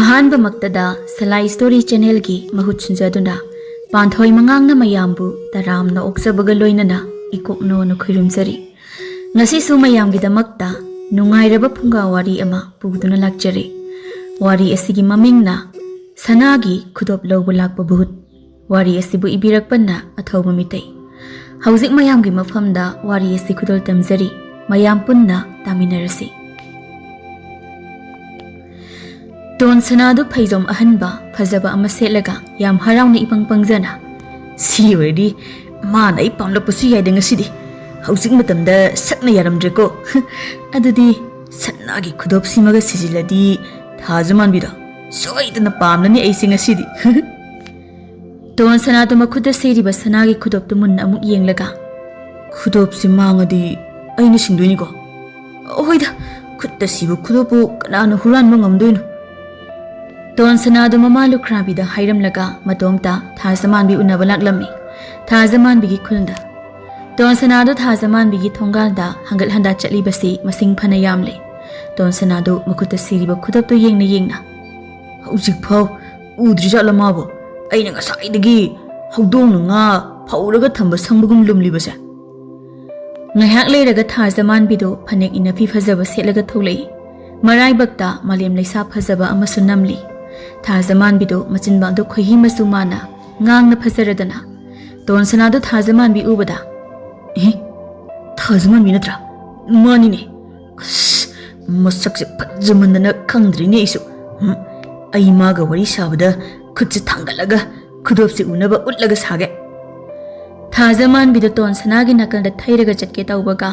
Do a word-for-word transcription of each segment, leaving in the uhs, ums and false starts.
ꯑꯍꯥꯟꯕꯃꯛꯇꯗ ꯁꯂꯥꯏ story ꯆꯦꯅꯦꯜꯒꯤ ꯃꯍꯨꯠ ꯁꯤꯟꯖꯗꯨꯅ ꯄꯥꯟꯊꯣꯏ ꯃꯉꯥꯡꯅ ꯃꯌꯥꯝꯕꯨ ꯇꯔꯥꯝꯅ ꯑꯣꯛꯆꯕꯒ ꯂꯣꯏꯅꯅ ꯏꯀꯣꯛꯅꯣꯅ ꯈꯣꯏꯔꯨꯝꯖꯔꯤ꯫ ꯉꯁꯤꯁꯨ ꯃꯌꯥꯝꯒꯤꯗꯃꯛꯇ ꯅꯨꯡꯉꯥꯏꯔꯕ ꯐꯨꯡꯒꯥ ꯋꯥꯔꯤ ꯑꯃ ꯄꯨꯗꯨꯅ ꯂꯥꯛꯆꯔꯤ꯫ ꯋꯥꯔꯤ ꯑꯁꯤꯒꯤ ꯃꯃꯤꯡꯅ ꯁꯅꯥꯒꯤ ꯈꯨꯗꯣꯞ ꯂꯧꯕ ꯂꯥꯛꯄ ꯚꯨꯠ꯫ ꯋꯥꯔꯤ ꯑꯁꯤꯕꯨ ꯏꯕꯤꯔꯛꯄꯅ ꯑꯊꯧꯕ ꯃꯤꯇꯩ꯫ ꯍꯧꯖꯤꯛ ꯃꯌꯥꯝꯒꯤ ꯃꯐꯝꯗ ꯋꯥꯔꯤ ꯑꯁꯤ ꯈꯨꯗꯣꯜ ꯇꯝꯖꯔꯤ꯫ ꯃꯌꯥꯝ ꯄꯨꯟꯅ ꯇꯥꯃꯤꯟꯅꯔꯁꯤ꯫ ꯇꯣꯟ ꯁꯅꯥꯗꯨ ꯐꯩꯖꯣꯝ ꯑꯍꯟꯕ ꯐꯖꯕ ꯑꯃ ꯁꯦꯠꯂꯒ ꯌꯥꯝ ꯍꯔꯥꯎꯅ ꯏꯄꯪ ꯄꯪꯖꯅ, "ꯁꯤ ꯑꯣꯏꯔꯗꯤ ꯃꯥꯅ ꯑꯩ ꯄꯥꯝꯂꯛꯄꯁꯨ ꯌꯥꯏꯗ ꯉꯁꯤꯗꯤ꯫ ꯍꯧꯖꯤꯛ ꯃꯇꯝꯗ ꯁꯛꯅ ꯌꯥꯔꯝꯗ꯭ꯔꯦꯀꯣ꯫ ꯑꯗꯨꯗꯤ ꯁꯅꯥꯒꯤ ꯈꯨꯗꯣꯞꯁꯤꯃꯒ ꯁꯤꯖꯤꯜꯂꯗꯤ ꯊꯥꯖꯃꯥꯟꯕꯤꯗꯣ ꯁꯣꯏꯗꯅ ꯄꯥꯝꯂꯅꯤ ꯑꯩꯁꯦ ꯉꯁꯤꯗꯤ꯫" ꯇꯣꯟ ꯁꯅꯥꯗꯨ ꯃꯈꯨꯠꯇ ꯁꯤꯔꯤꯕ ꯁꯅꯥꯒꯤ ꯈꯨꯗꯣꯞꯇꯨ ꯃꯨꯟꯅ ꯑꯃꯨꯛ ꯌꯦꯡꯂꯒ, "ꯈꯨꯗꯣꯞꯁꯤ ꯃꯥꯡꯉꯗꯤ ꯑꯩꯅ ꯁꯤꯡꯗꯣꯏꯅꯤꯀꯣ? ꯍꯣꯏꯗ, ꯈꯨꯠꯇ ꯁꯤꯕ ꯈꯨꯗꯣꯞꯄꯨ ꯀꯅꯥꯅ ꯍꯨꯔꯥꯟꯕ ꯉꯝꯗꯣꯏꯅꯣ?" ꯇꯣꯟ ꯁꯅꯥꯗꯨ ꯃꯃꯥ ꯂꯨꯈ꯭ꯔꯥꯕꯤꯗ ꯍꯥꯏꯔꯝꯂꯒ ꯃꯇꯣꯝꯇ ꯊꯥꯖꯃꯥꯟꯕꯤ ꯎꯅꯕ ꯂꯥꯛꯂꯝꯃꯤ꯫ ꯊꯥꯖꯃꯥꯟꯕꯤꯒꯤ ꯈꯨꯜꯗ꯫ ꯇꯣꯟ ꯁꯅꯥꯗꯨ ꯊꯥꯖꯃꯥꯟꯕꯤꯒꯤ ꯊꯣꯡꯒꯥꯜꯗ ꯍꯪꯒꯠ ꯍꯟꯗꯥ ꯆꯠꯂꯤꯕꯁꯤ ꯃꯁꯤꯡ ꯐꯅ ꯌꯥꯝꯂꯦ꯫ ꯇꯣꯟ ꯁꯅꯥꯗꯨ ꯃꯈꯨꯠꯇ ꯁꯤꯔꯤꯕ ꯈꯨꯗꯣꯞꯇꯨ ꯌꯦꯡꯅ ꯌꯦꯡꯅ, "ꯍꯧꯖꯤꯛꯐꯥꯎ ꯎꯗ꯭ꯔꯤꯖꯥꯠꯂ ꯃꯥꯕꯨ? ꯑꯩꯅ ꯉꯁꯥꯏꯗꯒꯤ ꯍꯧꯗꯣꯡꯅ ꯉꯥ ꯐꯧꯔꯒ ꯊꯝꯕ ꯁꯪꯕꯒꯨꯝ ꯂꯨꯝꯂꯤꯕꯁꯦ?" ꯉꯥꯏꯍꯥꯛ ꯂꯩꯔꯒ ꯊꯥꯖꯃꯥꯟꯕꯤꯗꯨ ꯐꯅꯦꯛ ꯏꯅꯐꯤ ꯐꯖꯕ ꯁꯦꯠꯂꯒ ꯊꯣꯛꯂꯛꯏ꯫ ꯃꯔꯥꯏꯕꯛꯇ ꯃꯥꯂꯦꯝ ꯂꯩꯁꯥ ꯐꯖꯕ ꯑꯃꯁꯨ ꯅꯝꯂꯤ꯫ ꯊꯥꯖꯃꯥꯟꯕꯤꯗꯨ ꯃꯆꯤꯟꯕꯥꯜꯗꯨ ꯈꯣꯏꯍꯤ ꯃꯆꯨ ꯃꯥꯅ ꯉꯥꯡꯅ ꯐꯖꯔꯗꯅ꯫ ꯇꯣꯟ ꯁꯅꯥꯗꯨ ꯊꯥꯖꯃꯥꯟꯕꯤ ꯎꯕꯗ, "ꯑꯦ, ꯊꯥꯖꯃꯥꯟꯕꯤ ꯅꯠꯇ꯭ꯔꯥ? ꯃꯥꯅꯤꯅꯦ꯫ ꯑꯁ, ꯃꯁꯛꯁꯦ ꯐꯖꯃꯟꯗꯅ ꯈꯪꯗ꯭ꯔꯤꯅꯦ ꯑꯩꯁꯨ꯫ ꯎꯝ, ꯑꯩ ꯃꯥꯒ ꯋꯥꯔꯤ ꯁꯥꯕꯗ ꯈꯨꯠꯁꯦ ꯊꯥꯡꯒꯠꯂꯒ ꯈꯨꯗꯣꯞꯁꯦ ꯎꯅꯕ ꯎꯠꯂꯒ ꯁꯥꯒꯦ꯫" ꯊꯥꯖꯃꯥꯟꯕꯤꯗꯨ ꯇꯣꯟ ꯁꯅꯥꯒꯤ ꯅꯥꯀꯟꯗ ꯊꯩꯔꯒ ꯆꯠꯀꯦ ꯇꯧꯕꯒ,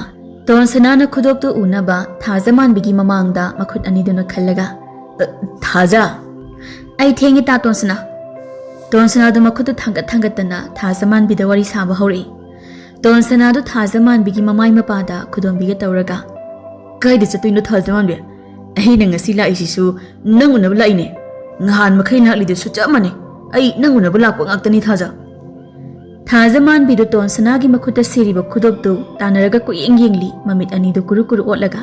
ꯇꯣꯟ ꯁꯅꯥꯅ ꯈꯨꯗꯣꯞꯇꯨ ꯎꯅꯕ ꯊꯥꯖꯃꯥꯟꯕꯤꯒꯤ ꯃꯃꯥꯡꯗ ꯃꯈꯨꯠ ꯑꯅꯤꯗꯨꯅ ꯈꯜꯂꯒ, "ꯑ, ꯊꯥꯖ?" "ꯑꯩ ꯊꯦꯡꯉꯦ ꯇꯥ ꯇꯣꯟ ꯁꯅꯥ꯫" ꯇꯣꯟ ꯁꯅꯥꯗꯨ ꯃꯈꯨꯠꯇꯨ ꯊꯥꯡꯒꯠ ꯊꯥꯡꯒꯠꯇꯅ ꯊꯥꯖꯃꯥꯟꯕꯤꯗ ꯋꯥꯔꯤ ꯁꯥꯕ ꯍꯧꯔꯛꯏ꯫ ꯇꯣꯟ ꯁꯅꯥꯗꯨ ꯊꯥꯖꯃꯥꯟꯕꯤꯒꯤ ꯃꯃꯥꯏ ꯃꯄꯥꯗ ꯈꯨꯗꯣꯝꯕꯤꯒ ꯇꯧꯔꯒ, "ꯀꯥꯏꯗ ꯆꯠꯇꯣꯏꯅꯣ ꯊꯥꯖꯃꯥꯟꯕꯤ? ꯑꯩꯅ ꯉꯁꯤ ꯂꯥꯛꯏꯁꯤꯁꯨ ꯅꯪ ꯎꯅꯕ ꯂꯥꯛꯏꯅꯦ꯫ ꯅꯍꯥꯟ ꯃꯈꯩ ꯂꯥꯛꯂꯤꯗꯨꯁꯨ ꯆꯞ ꯃꯥꯟꯅꯩ꯫ ꯑꯩ ꯅꯪ ꯎꯅꯕ ꯂꯥꯛꯄ ꯉꯥꯛꯇꯅꯤ ꯊꯥꯖ꯫" ꯊꯥꯖꯃꯥꯟꯕꯤꯗꯨ ꯇꯣꯟ ꯁꯅꯥꯒꯤ ꯃꯈꯨꯠꯇ ꯁꯤꯔꯤꯕ ꯈꯨꯗꯣꯞꯇꯨ ꯇꯥꯟꯅꯔꯒ ꯀꯨꯌꯦꯡ ꯌꯦꯡꯂꯤ, ꯃꯃꯤꯠ ꯑꯅꯤꯗꯨ ꯀꯨꯔꯨ ꯀꯨꯔꯨ ꯑꯣꯠꯂꯒ꯫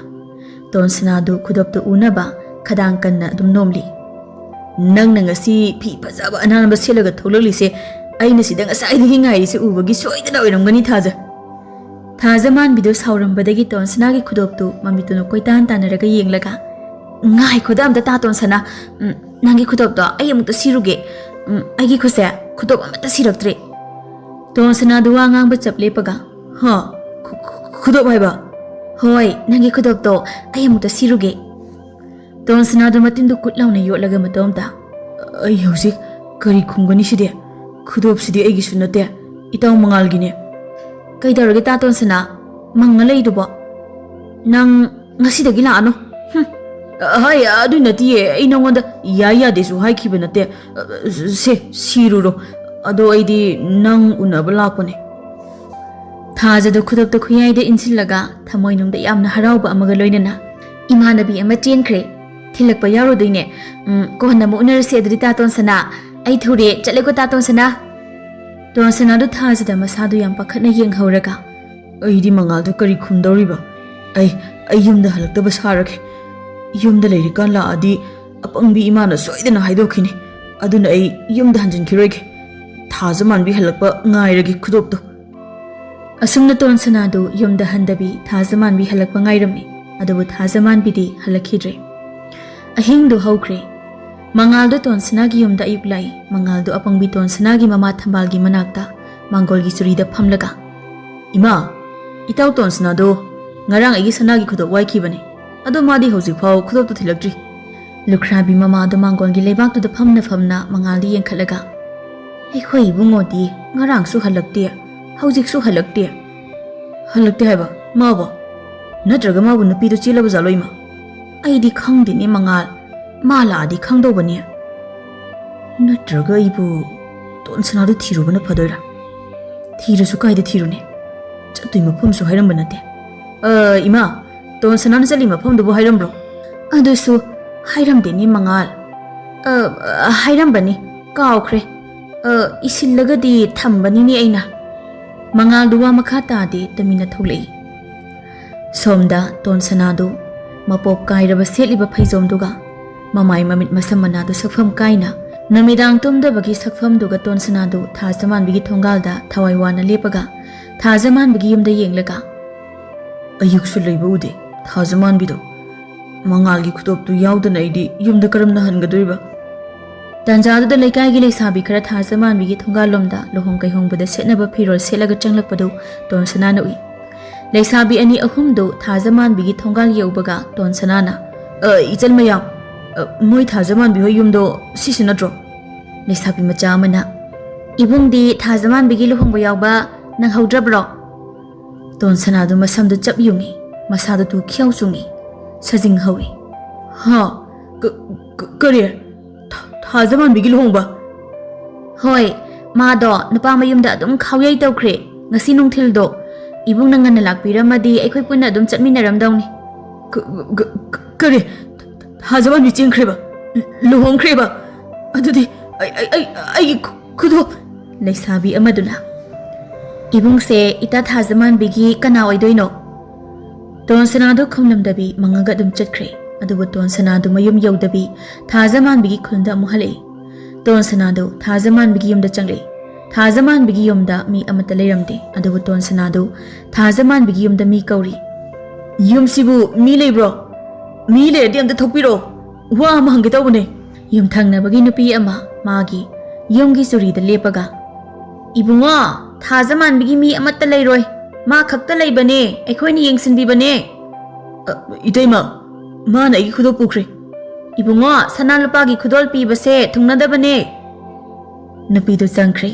ꯇꯣꯟ ꯁꯅꯥꯗꯨ ꯈꯨꯗꯣꯞꯇꯨ ꯎꯅꯕ ꯈꯗꯥꯡ ꯀꯟꯅ ꯑꯗꯨꯝ ꯅꯣꯝꯂꯤ꯫ ꯅꯪꯅ ꯉꯁꯤ ꯐꯤ ꯐꯖꯕ ꯑꯅꯥꯟꯕ ꯁꯦꯠꯂꯒ ꯊꯣꯛꯂꯛꯂꯤꯁꯦ ꯑꯩꯅ ꯁꯤꯗ ꯉꯁꯥꯏꯗꯒꯤ ꯉꯥꯏꯔꯤꯁꯦ ꯎꯕꯒꯤ ꯁꯣꯏꯗꯅ ꯑꯣꯏꯔꯝꯒꯅꯤ, ꯊꯥꯖ꯫ ꯊꯥꯖ ꯃꯥꯟꯕꯤꯗꯨ ꯁꯥꯎꯔꯝꯕꯗꯒꯤ ꯇꯣꯟꯁꯅꯥꯒꯤ ꯈꯨꯗꯣꯞꯇꯨ ꯃꯃꯤꯠꯇꯨꯅ ꯀꯣꯏꯇꯥꯟ ꯇꯥꯟꯅꯔꯒ ꯌꯦꯡꯂꯒ, "ꯉꯥꯏꯈꯣꯗ ꯑꯝꯇ, ꯇꯥ ꯇꯣꯟꯁꯅꯥ꯫ ꯎꯝ, ꯅꯪꯒꯤ ꯈꯨꯗꯣꯞꯇꯣ ꯑꯩ ꯑꯃꯨꯛꯇ ꯁꯤꯔꯨꯒꯦ꯫ ꯎꯝ, ꯑꯩꯒꯤ ꯈꯨꯠꯁꯦ ꯈꯨꯗꯣꯞ ꯑꯃꯠꯇ ꯁꯤꯔꯛꯇ꯭ꯔꯦ꯫" ꯇꯣꯟꯁꯅꯥꯗꯨ ꯋꯥ ꯉꯥꯡꯕ ꯆꯞ ꯂꯦꯞꯄꯒ, "ꯍꯥ? ꯈꯨ-, ꯈꯨ-, ꯈꯨꯗꯣꯞ ꯍꯥꯏꯕ?" "ꯍꯣꯏ, ꯅꯪꯒꯤ ꯈꯨꯗꯣꯞꯇꯣ ꯑꯩ ꯑꯃꯨꯛꯇ ꯁꯤꯔꯨꯒꯦ꯫" ꯇꯣꯟꯁꯅꯥꯗꯨ ꯃꯇꯤꯟꯗꯨ ꯀꯨꯠ ꯂꯥꯎꯅ ꯌꯣꯠꯂꯒ ꯃꯇꯣꯝꯇ, "ꯑꯩ ꯍꯧꯖꯤꯛ ꯀꯔꯤ ꯈꯨꯝꯒꯅꯤ ꯁꯤꯗꯤ? ꯈꯨꯗꯣꯞꯁꯤꯗꯤ ꯑꯩꯒꯤꯁꯨ ꯅꯠꯇꯦ, ꯏꯇꯥꯎ ꯃꯉꯥꯜꯒꯤꯅꯦ꯫" "ꯀꯩꯗꯧꯔꯒꯦ, ꯇꯥ ꯇꯣꯟꯁꯅꯥ? ꯃꯪꯉ ꯂꯩꯗꯨꯕꯣ? ꯅꯪ ꯉꯁꯤꯗꯒꯤ ꯂꯥꯛꯑꯅꯨ꯫" "ꯍꯨꯝ꯫ ꯍꯥꯏ, ꯑꯗꯨ ꯅꯠꯇꯤꯌꯦ, ꯑꯩ ꯅꯉꯣꯟꯗ ꯌꯥꯏ ꯌꯥꯗꯦꯁꯨ ꯍꯥꯏꯈꯤꯕ ꯅꯠꯇꯦ꯫ ꯁꯦ, ꯁꯤꯔꯨꯔꯣ꯫ ꯑꯗꯣ ꯑꯩꯗꯤ ꯅꯪ ꯎꯅꯕ ꯂꯥꯛꯄꯅꯦ꯫" ꯊꯥꯖꯗꯣ ꯈꯨꯗꯣꯞꯇ ꯈꯨꯌꯥꯏꯗ ꯏꯟꯁꯤꯜꯂꯒ ꯊꯃꯣꯏꯅꯨꯡꯗ ꯌꯥꯝꯅ ꯍꯔꯥꯎꯕ ꯑꯃꯒ ꯂꯣꯏꯅꯅ, "ꯏꯃꯥꯟꯅꯕꯤ ꯑꯃ ꯆꯦꯟꯈ꯭ꯔꯦ, ꯊꯤꯜꯂꯛꯄ ꯌꯥꯎꯔꯨꯗꯣꯏꯅꯦ꯫ ꯎꯝ, ꯀꯣꯟꯅ ꯑꯃꯨꯛ ꯎꯅꯔꯁꯦ ꯑꯗꯨꯗꯤ, ꯇꯥ ꯇꯣꯟꯁꯅꯥ꯫ ꯑꯩ ꯊꯨꯔꯦ, ꯆꯠꯂꯦꯀꯣ, ꯇꯥ ꯇꯣꯟꯁꯅꯥ꯫" ꯇꯣꯟꯁꯅꯥꯗꯨ ꯊꯥꯖꯗ ꯃꯁꯥꯗꯨ ꯌꯥꯝ ꯄꯥꯈꯠꯅ ꯌꯦꯡꯍꯧꯔꯒ, "ꯑꯩꯗꯤ ꯃꯉꯥꯜꯗꯨ ꯀꯔꯤ ꯈꯨꯝꯗꯧꯔꯤꯕ? ꯑꯩ, ꯑꯩ ꯌꯨꯝꯗ ꯍꯜꯂꯛꯇꯕ ꯁꯥꯔꯒꯦ꯫ ꯌꯨꯝꯗ ꯂꯩꯔꯤꯀꯥꯟ ꯂꯥꯛꯑꯗꯤ ꯑꯄꯪꯕꯤ ꯏꯃꯥꯅ ꯁꯣꯏꯗꯅ ꯍꯥꯏꯗꯣꯛꯈꯤꯅꯤ꯫ ꯑꯗꯨꯅ ꯑꯩ ꯌꯨꯝꯗ ꯍꯟꯖꯤꯟꯈꯤꯔꯣꯏꯒꯦ꯫ ꯊꯥꯖ ꯃꯥꯟꯕꯤ ꯍꯜꯂꯛꯄ ꯉꯥꯏꯔꯒꯦ ꯈꯨꯗꯣꯞꯇꯣ꯫" ꯑꯁꯨꯝꯅ ꯇꯣꯟꯁꯅꯥꯗꯨ ꯌꯨꯝꯗ ꯍꯟꯗꯕꯤ ꯊꯥꯖ ꯃꯥꯟꯕꯤ ꯍꯜꯂꯛꯄ ꯉꯥꯏꯔꯝꯃꯤ꯫ ꯑꯗꯨꯕꯨ ꯊꯥꯖ ꯃꯥꯟꯕꯤꯗꯤ ꯍꯜꯂꯛꯈꯤꯗ꯭ꯔꯦ꯫ ꯑꯍꯤꯡꯗꯨ ꯍꯧꯈ꯭ꯔꯦ꯫ ꯃꯉꯥꯜꯗꯨ ꯇꯣꯟꯁꯅꯥꯒꯤ ꯌꯨꯝꯗ ꯑꯌꯨꯛ ꯂꯥꯛꯏ꯫ ꯃꯉꯥꯜꯗꯨ ꯑꯄꯪꯕꯤ ꯇꯣꯟꯁꯅꯥꯒꯤ ꯃꯃꯥ ꯊꯝꯕꯥꯜꯒꯤ ꯃꯅꯥꯛꯇ ꯃꯥꯡꯒꯣꯜꯒꯤ ꯆꯨꯔꯤꯗ ꯐꯝꯂꯒ, "ꯏꯃꯥ, ꯏꯇꯥꯎ ꯇꯣꯟꯁꯅꯥꯗꯣ ꯉꯔꯥꯡ ꯑꯩꯒꯤ ꯁꯅꯥꯒꯤ ꯈꯨꯗꯣꯞ ꯋꯥꯏꯈꯤꯕꯅꯦ꯫ ꯑꯗꯣ ꯃꯥꯗꯤ ꯍꯧꯖꯤꯛꯐꯥꯎ ꯈꯨꯗꯣꯞꯇꯨ ꯊꯤꯜꯂꯛꯇ꯭ꯔꯤ꯫" ꯂꯨꯈ꯭ꯔꯥꯕꯤ ꯃꯃꯥꯗꯨ ꯃꯥꯡꯒꯣꯜꯒꯤ ꯂꯩꯕꯥꯛꯇꯨꯗ ꯐꯝꯅ ꯐꯝꯅ ꯃꯉꯥꯜꯗ ꯌꯦꯡꯈꯠꯂꯒ, "ꯑꯩꯈꯣꯏ ꯏꯕꯨꯡꯉꯣꯗꯤ ꯉꯔꯥꯡꯁꯨ ꯍꯜꯂꯛꯇꯦ, ꯍꯧꯖꯤꯛꯁꯨ ꯍꯜꯂꯛꯇꯦ꯫" "ꯍꯜꯂꯛꯇꯦ ꯍꯥꯏꯕ? ꯃꯥꯕꯣ? ꯅꯠꯇ꯭ꯔꯒ ꯃꯥꯕꯨ ꯅꯨꯄꯤꯗꯣ ꯆꯦꯜꯂꯕ ꯖꯥꯠꯂꯣ, ꯏꯃꯥ?" "ꯑꯩꯗꯤ ꯈꯪꯗꯦꯅꯦ ꯃꯉꯥꯜ, ꯃꯥ ꯂꯥꯛꯑꯗꯤ ꯈꯪꯗꯧꯕꯅꯦ꯫ ꯅꯠꯇ꯭ꯔꯒ ꯑꯩꯕꯨ ꯇꯣꯟꯁꯅꯥꯗꯨ ꯊꯤꯔꯨꯕꯅ ꯐꯗꯣꯏꯔꯥ? ꯊꯤꯔꯁꯨ ꯀꯥꯏꯗ ꯊꯤꯔꯨꯅꯤ? ꯆꯠꯇꯣꯏ ꯃꯐꯝꯁꯨ ꯍꯥꯏꯔꯝꯕ ꯅꯠꯇꯦ꯫" "ꯑ, ꯏꯃꯥ, ꯇꯣꯟꯁꯅꯥꯅ ꯆꯠꯂꯤ ꯃꯐꯝꯗꯨꯕꯨ ꯍꯥꯏꯔꯝꯕ꯭ꯔꯣ?" "ꯑꯗꯨꯁꯨ ꯍꯥꯏꯔꯝꯗꯦꯅꯦ ꯃꯉꯥꯜ꯫ ꯑ, ꯑ, ꯍꯥꯏꯔꯝꯕꯅꯤ, ꯀꯥꯎꯈ꯭ꯔꯦ꯫ ꯑ, ꯏꯁꯤꯜꯂꯒꯗꯤ ꯊꯝꯕꯅꯤꯅꯦ ꯑꯩꯅ꯫" ꯃꯉꯥꯜꯗꯨ ꯋꯥ ꯃꯈꯥ ꯇꯥꯗꯦ, ꯇꯨꯃꯤꯟꯅ ꯊꯣꯛꯂꯛꯏ꯫ ꯁꯣꯝꯗ ꯇꯣꯟꯁꯅꯥꯗꯨ ꯃꯄꯣꯞ ꯀꯥꯏꯔꯕ ꯁꯦꯠꯂꯤꯕ ꯐꯩꯖꯣꯝꯗꯨꯒ ꯃꯃꯥꯏ ꯃꯃꯤꯠ ꯃꯁꯝ ꯃꯅꯥꯗꯨ ꯁꯛꯐꯝ ꯀꯥꯏꯅ ꯅꯨꯃꯤꯗꯥꯡ ꯇꯨꯝꯗꯕꯒꯤ ꯁꯛꯐꯝꯗꯨꯒ ꯇꯣꯟꯁꯅꯥꯗꯨ ꯊꯥꯖꯃꯥꯟꯕꯤꯒꯤ ꯊꯣꯡꯒꯥꯜꯗ ꯊꯋꯥꯏ ꯋꯥꯅ ꯂꯦꯞꯄꯒ ꯊꯥꯖꯃꯥꯟꯕꯤꯒꯤ ꯌꯨꯝꯗ ꯌꯦꯡꯂꯒ, "ꯑꯌꯨꯛꯁꯨ ꯂꯩꯕ ꯎꯗꯦ ꯊꯥꯖꯃꯥꯟꯕꯤꯗꯣ꯫ ꯃꯉꯥꯜꯒꯤ ꯈꯨꯗꯣꯞꯇꯨ ꯌꯥꯎꯗꯅ ꯑꯩꯗꯤ ꯌꯨꯝꯗ ꯀꯔꯝꯅ ꯍꯟꯒꯗꯣꯔꯤꯕ?" ꯇꯟꯖꯥꯗꯨꯗ ꯂꯩꯀꯥꯏꯒꯤ ꯂꯩꯁꯥꯕꯤ ꯈꯔ ꯊꯥꯖꯃꯥꯟꯕꯤꯒꯤ ꯊꯣꯡꯒꯥꯜꯂꯣꯝꯗ ꯂꯨꯍꯣꯡ ꯀꯩꯍꯣꯡꯕꯗ ꯁꯦꯠꯅꯕ ꯐꯤꯔꯣꯜ ꯁꯦꯠꯂꯒ ꯆꯪꯂꯛꯄꯗꯨ ꯇꯣꯟꯁꯅꯥꯅ ꯎꯏ꯫ ꯂꯩꯁꯥꯕꯤ ꯑꯅꯤ ꯑꯍꯨꯝꯗꯨ ꯊꯥꯖꯃꯥꯟꯕꯤꯒꯤ ꯊꯣꯡꯒꯥꯜ ꯌꯧꯕꯒ ꯇꯣꯟꯁꯅꯥꯅ, "ꯑ, ꯏꯆꯜ ꯃꯌꯥꯝ, ꯑ, ꯃꯣꯏ ꯊꯥꯖꯃꯥꯟꯕꯤ ꯍꯣꯏ ꯌꯨꯝꯗꯣ ꯁꯤꯁꯤ ꯅꯠꯇ꯭ꯔꯣ?" ꯂꯩꯁꯥꯕꯤ ꯃꯆꯥ ꯑꯃꯅ, "ꯏꯕꯨꯡꯗꯤ ꯊꯥꯖꯃꯥꯟꯕꯤꯒꯤ ꯂꯨꯍꯣꯡꯕ ꯌꯥꯎꯕ ꯅꯪꯍꯧꯗ꯭ꯔꯕ꯭ꯔꯣ?" ꯇꯣꯟꯁꯅꯥꯗꯨ ꯃꯁꯝꯗꯨ ꯆꯞ ꯌꯨꯡꯉꯤ, ꯃꯁꯥꯗꯨ ꯇꯨ ꯈ꯭ꯌꯥꯎ ꯆꯨꯡꯉꯤ, ꯁꯥꯖꯤꯡ ꯍꯧꯏ꯫ "ꯍꯥ? ꯀ-, ꯀ-, ꯀꯔꯤ? ꯊꯥ-, ꯊꯥꯖꯃꯥꯟꯕꯤꯒꯤ ꯂꯨꯍꯣꯡꯕ?" "ꯍꯣꯏ, ꯃꯥꯗꯣ ꯅꯨꯄꯥ ꯃꯌꯨꯝꯗ ꯑꯗꯨꯝ ꯈꯥꯎꯌꯩ ꯇꯧꯈ꯭ꯔꯦ꯫ ꯉꯁꯤ ꯅꯨꯡꯊꯤꯜꯗꯣ ꯏꯕꯨꯡꯅ ꯉꯟꯅ ꯂꯥꯛꯄꯤꯔꯝꯃꯗꯤ ꯑꯩꯈꯣꯏ ꯄꯨꯟꯅ ꯑꯗꯨꯝ ꯆꯠꯃꯤꯟꯅꯔꯝꯗꯧꯅꯤ꯫" "ꯀ-, ꯀ-, ꯀ-, ꯀꯔꯤ? ꯊꯥꯖꯃꯥꯟꯕꯤ ꯆꯦꯟꯈ꯭ꯔꯦꯕ? ꯂꯨꯍꯣꯡꯈ꯭ꯔꯦꯕ? ꯑꯗꯨꯗꯤ ꯑꯩ, ꯑꯩ, ꯑꯩ, ꯑꯩꯒꯤ ꯈꯨ-, ꯈꯨꯗꯣꯞ?" ꯂꯩꯁꯥꯕꯤ ꯑꯃꯗꯨꯅ, "ꯏꯕꯨꯡꯁꯦ ꯏꯇꯥ ꯊꯥꯖꯃꯥꯟꯕꯤꯒꯤ ꯀꯅꯥ ꯑꯣꯏꯗꯣꯏꯅꯣ?" ꯇꯣꯟꯁꯅꯥꯗꯨ ꯈꯨꯝꯂꯝꯗꯕꯤ ꯃꯪꯉꯒ ꯑꯗꯨꯝ ꯆꯠꯈ꯭ꯔꯦ꯫ ꯑꯗꯨꯕꯨ ꯇꯣꯟꯁꯅꯥꯗꯨ ꯃꯌꯨꯝ ꯌꯧꯗꯕꯤ ꯊꯥꯖꯃꯥꯟꯕꯤꯒꯤ ꯈꯨꯜꯗ ꯑꯃꯨꯛ ꯍꯜꯂꯛꯏ꯫ ꯇꯣꯟꯁꯅꯥꯗꯨ ꯊꯥꯖꯃꯥꯟꯕꯤꯒꯤ ꯌꯨꯝꯗ ꯆꯪꯂꯛꯏ꯫ ꯊꯥꯖꯃꯥꯟꯕꯤꯒꯤ ꯌꯨꯝꯗ ꯃꯤ ꯑꯃꯠꯇ ꯂꯩꯔꯝꯗꯦ꯫ ꯑꯗꯨꯕꯨ ꯇꯣꯟꯁꯅꯥꯗꯨ ꯊꯥꯖꯃꯥꯟꯕꯤꯒꯤ ꯌꯨꯝꯗ ꯃꯤ ꯀꯧꯔꯤ꯫ "ꯌꯨꯝꯁꯤꯕꯨ ꯃꯤ ꯂꯩꯕ꯭ꯔꯣ? ꯃꯤ ꯂꯩꯔꯗꯤ ꯑꯝꯇ ꯊꯣꯛꯄꯤꯔꯛꯑꯣ, ꯋꯥ ꯑꯃ ꯍꯪꯒꯦ ꯇꯧꯕꯅꯦ꯫" ꯌꯨꯝꯊꯪꯅꯕꯒꯤ ꯅꯨꯄꯤ ꯑꯃ ꯃꯥꯒꯤ ꯌꯨꯝꯒꯤ ꯆꯨꯔꯤꯗ ꯂꯦꯞꯄꯒ, "ꯏꯕꯨꯡꯉꯣ, ꯊꯥꯖꯃꯥꯟꯕꯤꯒꯤ ꯃꯤ ꯑꯃꯠꯇ ꯂꯩꯔꯣꯏ, ꯃꯥ ꯈꯛꯇ ꯂꯩꯕꯅꯦ, ꯑꯩꯈꯣꯏꯅ ꯌꯦꯡꯁꯤꯟꯕꯤꯕꯅꯦ꯫" "ꯑ, ꯏꯇꯩꯃ, ꯃꯥꯅ ꯑꯩꯒꯤ ꯈꯨꯗꯣꯞ ꯄꯨꯈ꯭ꯔꯦ꯫" "ꯏꯕꯨꯡꯉꯣ, ꯁꯅꯥ ꯂꯨꯄꯥꯒꯤ ꯈꯨꯗꯣꯜ ꯄꯤꯕꯁꯦ ꯊꯨꯡꯅꯗꯕꯅꯦ꯫" ꯅꯨꯄꯤꯗꯨ ꯆꯪꯈ꯭ꯔꯦ꯫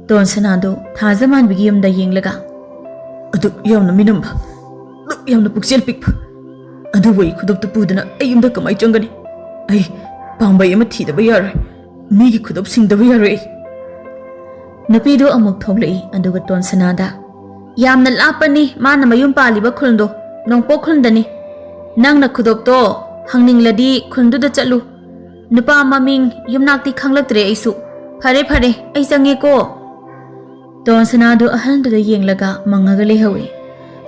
ꯇꯣꯟꯁꯅꯥꯗꯨ ꯊꯥꯖꯃꯥꯟꯕꯤꯒꯤ ꯌꯨꯝꯗ ꯌꯦꯡꯂꯒ, "ꯑꯗꯨꯛ ꯌꯥꯝꯅ ꯃꯤꯅꯝꯕ, ꯑꯗꯨꯛ ꯌꯥꯝꯅ ꯄꯨꯛꯆꯦꯜ ꯄꯤꯛꯄ, ꯑꯗꯨꯕꯨ ꯑꯩ ꯈꯨꯗꯣꯞꯇꯨ ꯄꯨꯗꯨꯅ ꯑꯩ ꯌꯨꯝꯗ ꯀꯃꯥꯏ ꯆꯪꯒꯅꯤ? ꯑꯩ ꯄꯥꯝꯕꯩ ꯑꯃ ꯊꯤꯗꯕ ꯌꯥꯔꯣꯏ꯫ ꯃꯤꯒꯤ ꯈꯨꯗꯣꯞ ꯁꯤꯡꯗꯕ ꯌꯥꯔꯣꯏ ꯑꯩ꯫" ꯅꯨꯄꯤꯗꯨ ꯑꯃꯨꯛ ꯊꯣꯛꯂꯛꯏ, ꯑꯗꯨꯒ ꯇꯣꯟꯁꯅꯥꯗ, "ꯌꯥꯝꯅ ꯂꯥꯞꯄꯅꯤ ꯃꯥꯅ ꯃꯌꯨꯝ ꯄꯥꯜꯂꯤꯕ ꯈꯨꯜꯗꯣ, ꯅꯣꯡꯄꯣꯛ ꯈꯨꯜꯗꯅꯤ꯫ ꯅꯪꯅ ꯈꯨꯗꯣꯞꯇꯣ ꯍꯪꯅꯤꯡꯂꯗꯤ ꯈꯨꯜꯗꯨꯗ ꯆꯠꯂꯨ꯫ ꯅꯨꯄꯥ ꯃꯃꯤꯡ ꯌꯨꯝꯅꯥꯛꯇꯤ ꯈꯪꯂꯛꯇ꯭ꯔꯦ ꯑꯩꯁꯨ꯫ ꯐꯔꯦ, ꯐꯔꯦ, ꯑꯩ ꯆꯪꯉꯦꯀꯣ꯫" ꯇꯣꯟꯁꯅꯥꯗꯨ ꯑꯍꯜꯗꯨꯗ ꯌꯦꯡꯂꯒ ꯃꯪꯉꯒ ꯂꯩꯍꯧꯏ꯫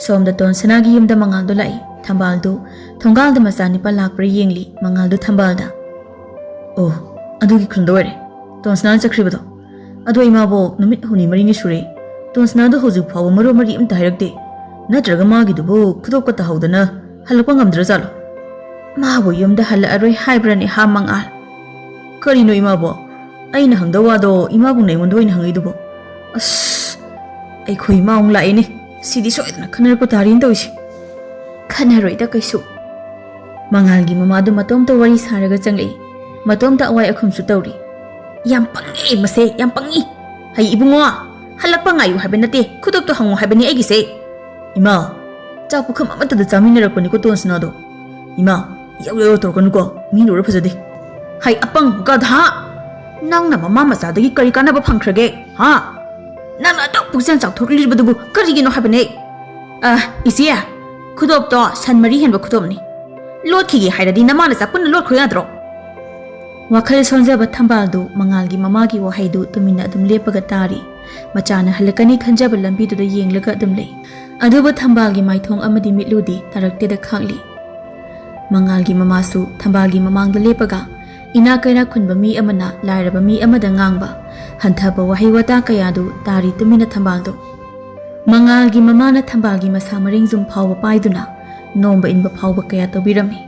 ꯁꯣꯝꯗ ꯇꯣꯟꯁꯅꯥꯒꯤ ꯌꯨꯝꯗ ꯃꯉꯥꯜꯗꯨ ꯂꯥꯛꯏ꯫ ꯊꯝꯕꯥꯜꯗꯨ ꯊꯣꯡꯒꯥꯜꯗ ꯃꯆꯥꯅꯤꯄꯥ ꯂꯥꯛꯄ꯭ꯔꯥ ꯌꯦꯡꯂꯤ꯫ ꯃꯉꯥꯜꯗꯨ ꯊꯝꯕꯥꯜꯗ, "ꯑꯣ, ꯑꯗꯨꯒꯤ ꯈꯨꯟꯗ ꯑꯣꯏꯔꯦ ꯇꯣꯟꯁꯅꯥꯅ ꯆꯠꯈ꯭ꯔꯤꯕꯗꯣ꯫ ꯑꯗꯣ ꯏꯃꯥꯕꯣꯛ ꯅꯨꯃꯤꯠ ꯍꯨꯝꯅꯤ ꯃꯔꯤꯅꯤ ꯁꯨꯔꯦ꯫ ꯇꯣꯟꯁꯅꯥꯗꯣ ꯍꯧꯖꯤꯛ ꯐꯥꯎꯕ ꯃꯔꯣꯟ ꯃꯔꯤ ꯑꯝꯇ ꯍꯥꯏꯔꯛꯇꯦ꯫ ꯅꯠꯇ꯭ꯔꯒ ꯃꯥꯒꯤꯗꯨꯕꯨ ꯈꯨꯗꯣꯞꯀ ꯇꯥꯍꯧꯗꯅ ꯍꯜꯂꯛꯄ ꯉꯝꯗ꯭ꯔꯖꯥꯠꯂꯣ?" "ꯃꯥꯕꯨ ꯌꯨꯝꯗ ꯍꯜꯂꯛꯑꯔꯣꯏ ꯍꯥꯏꯕ꯭ꯔꯅꯦ ꯍꯥ ꯃꯉꯥꯜ?" "ꯀꯔꯤꯅꯣ ꯏꯃꯥꯕꯣ? ꯑꯩꯅ ꯍꯪꯗꯧ ꯋꯥꯗꯣ ꯏꯃꯥꯕꯨꯡꯅ ꯑꯩꯉꯣꯟꯗ ꯑꯣꯏꯅ ꯍꯪꯉꯛꯏꯗꯨꯕꯣ? ꯑꯁ, ꯑꯩꯈꯣꯏ ꯏꯃꯥ ꯑꯃꯨꯛ ꯂꯥꯛꯑꯦꯅꯦ꯫ ꯁꯤꯗꯤ ꯁꯣꯏꯗꯅ ꯈꯟꯅꯔꯛꯄ ꯇꯥꯔꯦꯅ ꯇꯧꯔꯤꯁꯦ꯫" "ꯈꯟꯅꯔꯣꯏꯗ ꯀꯩꯁꯨ꯫" ꯃꯉꯥꯜꯒꯤ ꯃꯃꯥꯗꯨ ꯃꯇꯣꯝꯇ ꯋꯥꯔꯤ ꯁꯥꯔꯒ ꯆꯪꯂꯛꯏ꯫ ꯃꯇꯣꯝꯇ ꯑꯋꯥꯏ ꯑꯈꯨꯝꯁꯨ ꯇꯧꯔꯤ꯫ "ꯌꯥꯝ ꯄꯪꯉꯦ ꯃꯁꯦ, ꯌꯥꯝ ꯄꯪꯉꯤ꯫ ꯍꯩ ꯏꯕꯨꯡꯉꯣ, ꯍꯜꯂꯛꯄ ꯉꯥꯏꯌꯨ ꯍꯥꯏꯕ ꯅꯠꯇꯦ, ꯈꯨꯗꯣꯞꯇꯣ ꯍꯪꯉꯣ ꯍꯥꯏꯕꯅꯦ ꯑꯩꯒꯤꯁꯦ꯫" "ꯏꯃꯥ, ꯆꯥꯛ ꯄꯨꯈꯝ ꯑꯃꯠꯇꯗ ꯆꯥꯃꯤꯟꯅꯔꯛꯄꯅꯤꯀꯣ ꯇꯣꯟꯁꯅꯥꯗꯣ꯫ ꯏꯃꯥ, ꯌꯥꯎ ꯌꯥꯎ ꯇꯧꯔꯛꯀꯅꯨꯀꯣ, ꯃꯤ ꯎꯔ ꯐꯖꯗꯦ꯫" "ꯍꯩ ꯑꯄꯪ ꯒꯙꯥ, ꯅꯪꯅ ꯃꯃꯥ ꯃꯆꯥꯗꯒꯤ ꯀꯔꯤ ꯀꯥꯟꯅꯕ ꯐꯪꯈ꯭ꯔꯒꯦ? ꯍꯥ? ꯅꯪꯅ ꯑꯗꯨꯛ ꯄꯨꯛꯆꯦꯜ ꯆꯥꯎꯊꯣꯛꯂꯤꯕꯗꯨꯕꯨ ꯀꯔꯤꯒꯤꯅꯣ ꯍꯥꯏꯕꯅꯦ?" "ꯑ, ꯏꯆꯦ, ꯈꯨꯗꯣꯞꯇꯣ ꯁꯟ ꯃꯔꯤ ꯍꯦꯟꯕ ꯈꯨꯗꯣꯞꯅꯤ꯫ ꯂꯣꯠꯈꯤꯒꯦ ꯍꯥꯏꯔꯗꯤ ꯅꯃꯥ ꯅꯆꯥ ꯄꯨꯟꯅ ꯂꯣꯠꯈ꯭ꯔꯣ ꯌꯥꯗ꯭ꯔꯣ?" ꯋꯥꯈꯜ ꯁꯣꯟꯖꯕ ꯊꯝꯕꯥꯜꯗꯨ ꯃꯉꯥꯜꯒꯤ ꯃꯃꯥꯒꯤ ꯋꯥꯍꯩꯗꯨ ꯇꯨꯃꯤꯟꯅ ꯑꯗꯨꯝ ꯂꯦꯞꯄꯒ ꯇꯥꯔꯤ꯫ ꯃꯆꯥꯅ ꯍꯜꯂꯛꯀꯅꯤ ꯈꯟꯖꯕ ꯂꯝꯕꯤꯗꯨꯗ ꯌꯦꯡꯂꯒ ꯑꯗꯨꯝ ꯂꯩ꯫ ꯑꯗꯨꯕꯨ ꯊꯝꯕꯥꯜꯒꯤ ꯃꯥꯏꯊꯣꯡ ꯑꯃꯗꯤ ꯃꯤꯠꯂꯨꯗꯤ ꯇꯥꯔꯛꯇꯦꯗ ꯈꯥꯛꯂꯤ꯫ ꯃꯉꯥꯜꯒꯤ ꯃꯃꯥꯁꯨ ꯊꯝꯕꯥꯜꯒꯤ ꯃꯃꯥꯡꯗ ꯂꯦꯞꯄꯒ ꯏꯅꯥꯛ ꯀꯩꯔꯥꯛ ꯈꯨꯟꯕ ꯃꯤ ꯑꯃꯅ ꯂꯥꯏꯔꯕ ꯃꯤ ꯑꯃꯗ ꯉꯥꯡꯕ ꯍꯟꯊꯕ ꯋꯥꯍꯩ ꯋꯥꯇꯥ ꯀꯌꯥꯗꯨ ꯇꯥꯔꯤ ꯇꯨꯃꯤꯟꯅ ꯊꯝꯕꯥꯜꯗꯣ꯫ ꯃꯉꯥꯜꯒꯤ ꯃꯃꯥꯅ ꯊꯝꯕꯥꯜꯒꯤ ꯃꯁꯥ ꯃꯔꯦꯡ ꯖꯨꯝ ꯐꯥꯎꯕ ꯄꯥꯏꯗꯨꯅ ꯅꯣꯝꯕ ꯏꯟꯕ ꯐꯥꯎꯕ ꯀꯌꯥ ꯇꯧꯕꯤꯔꯝꯃꯤ꯫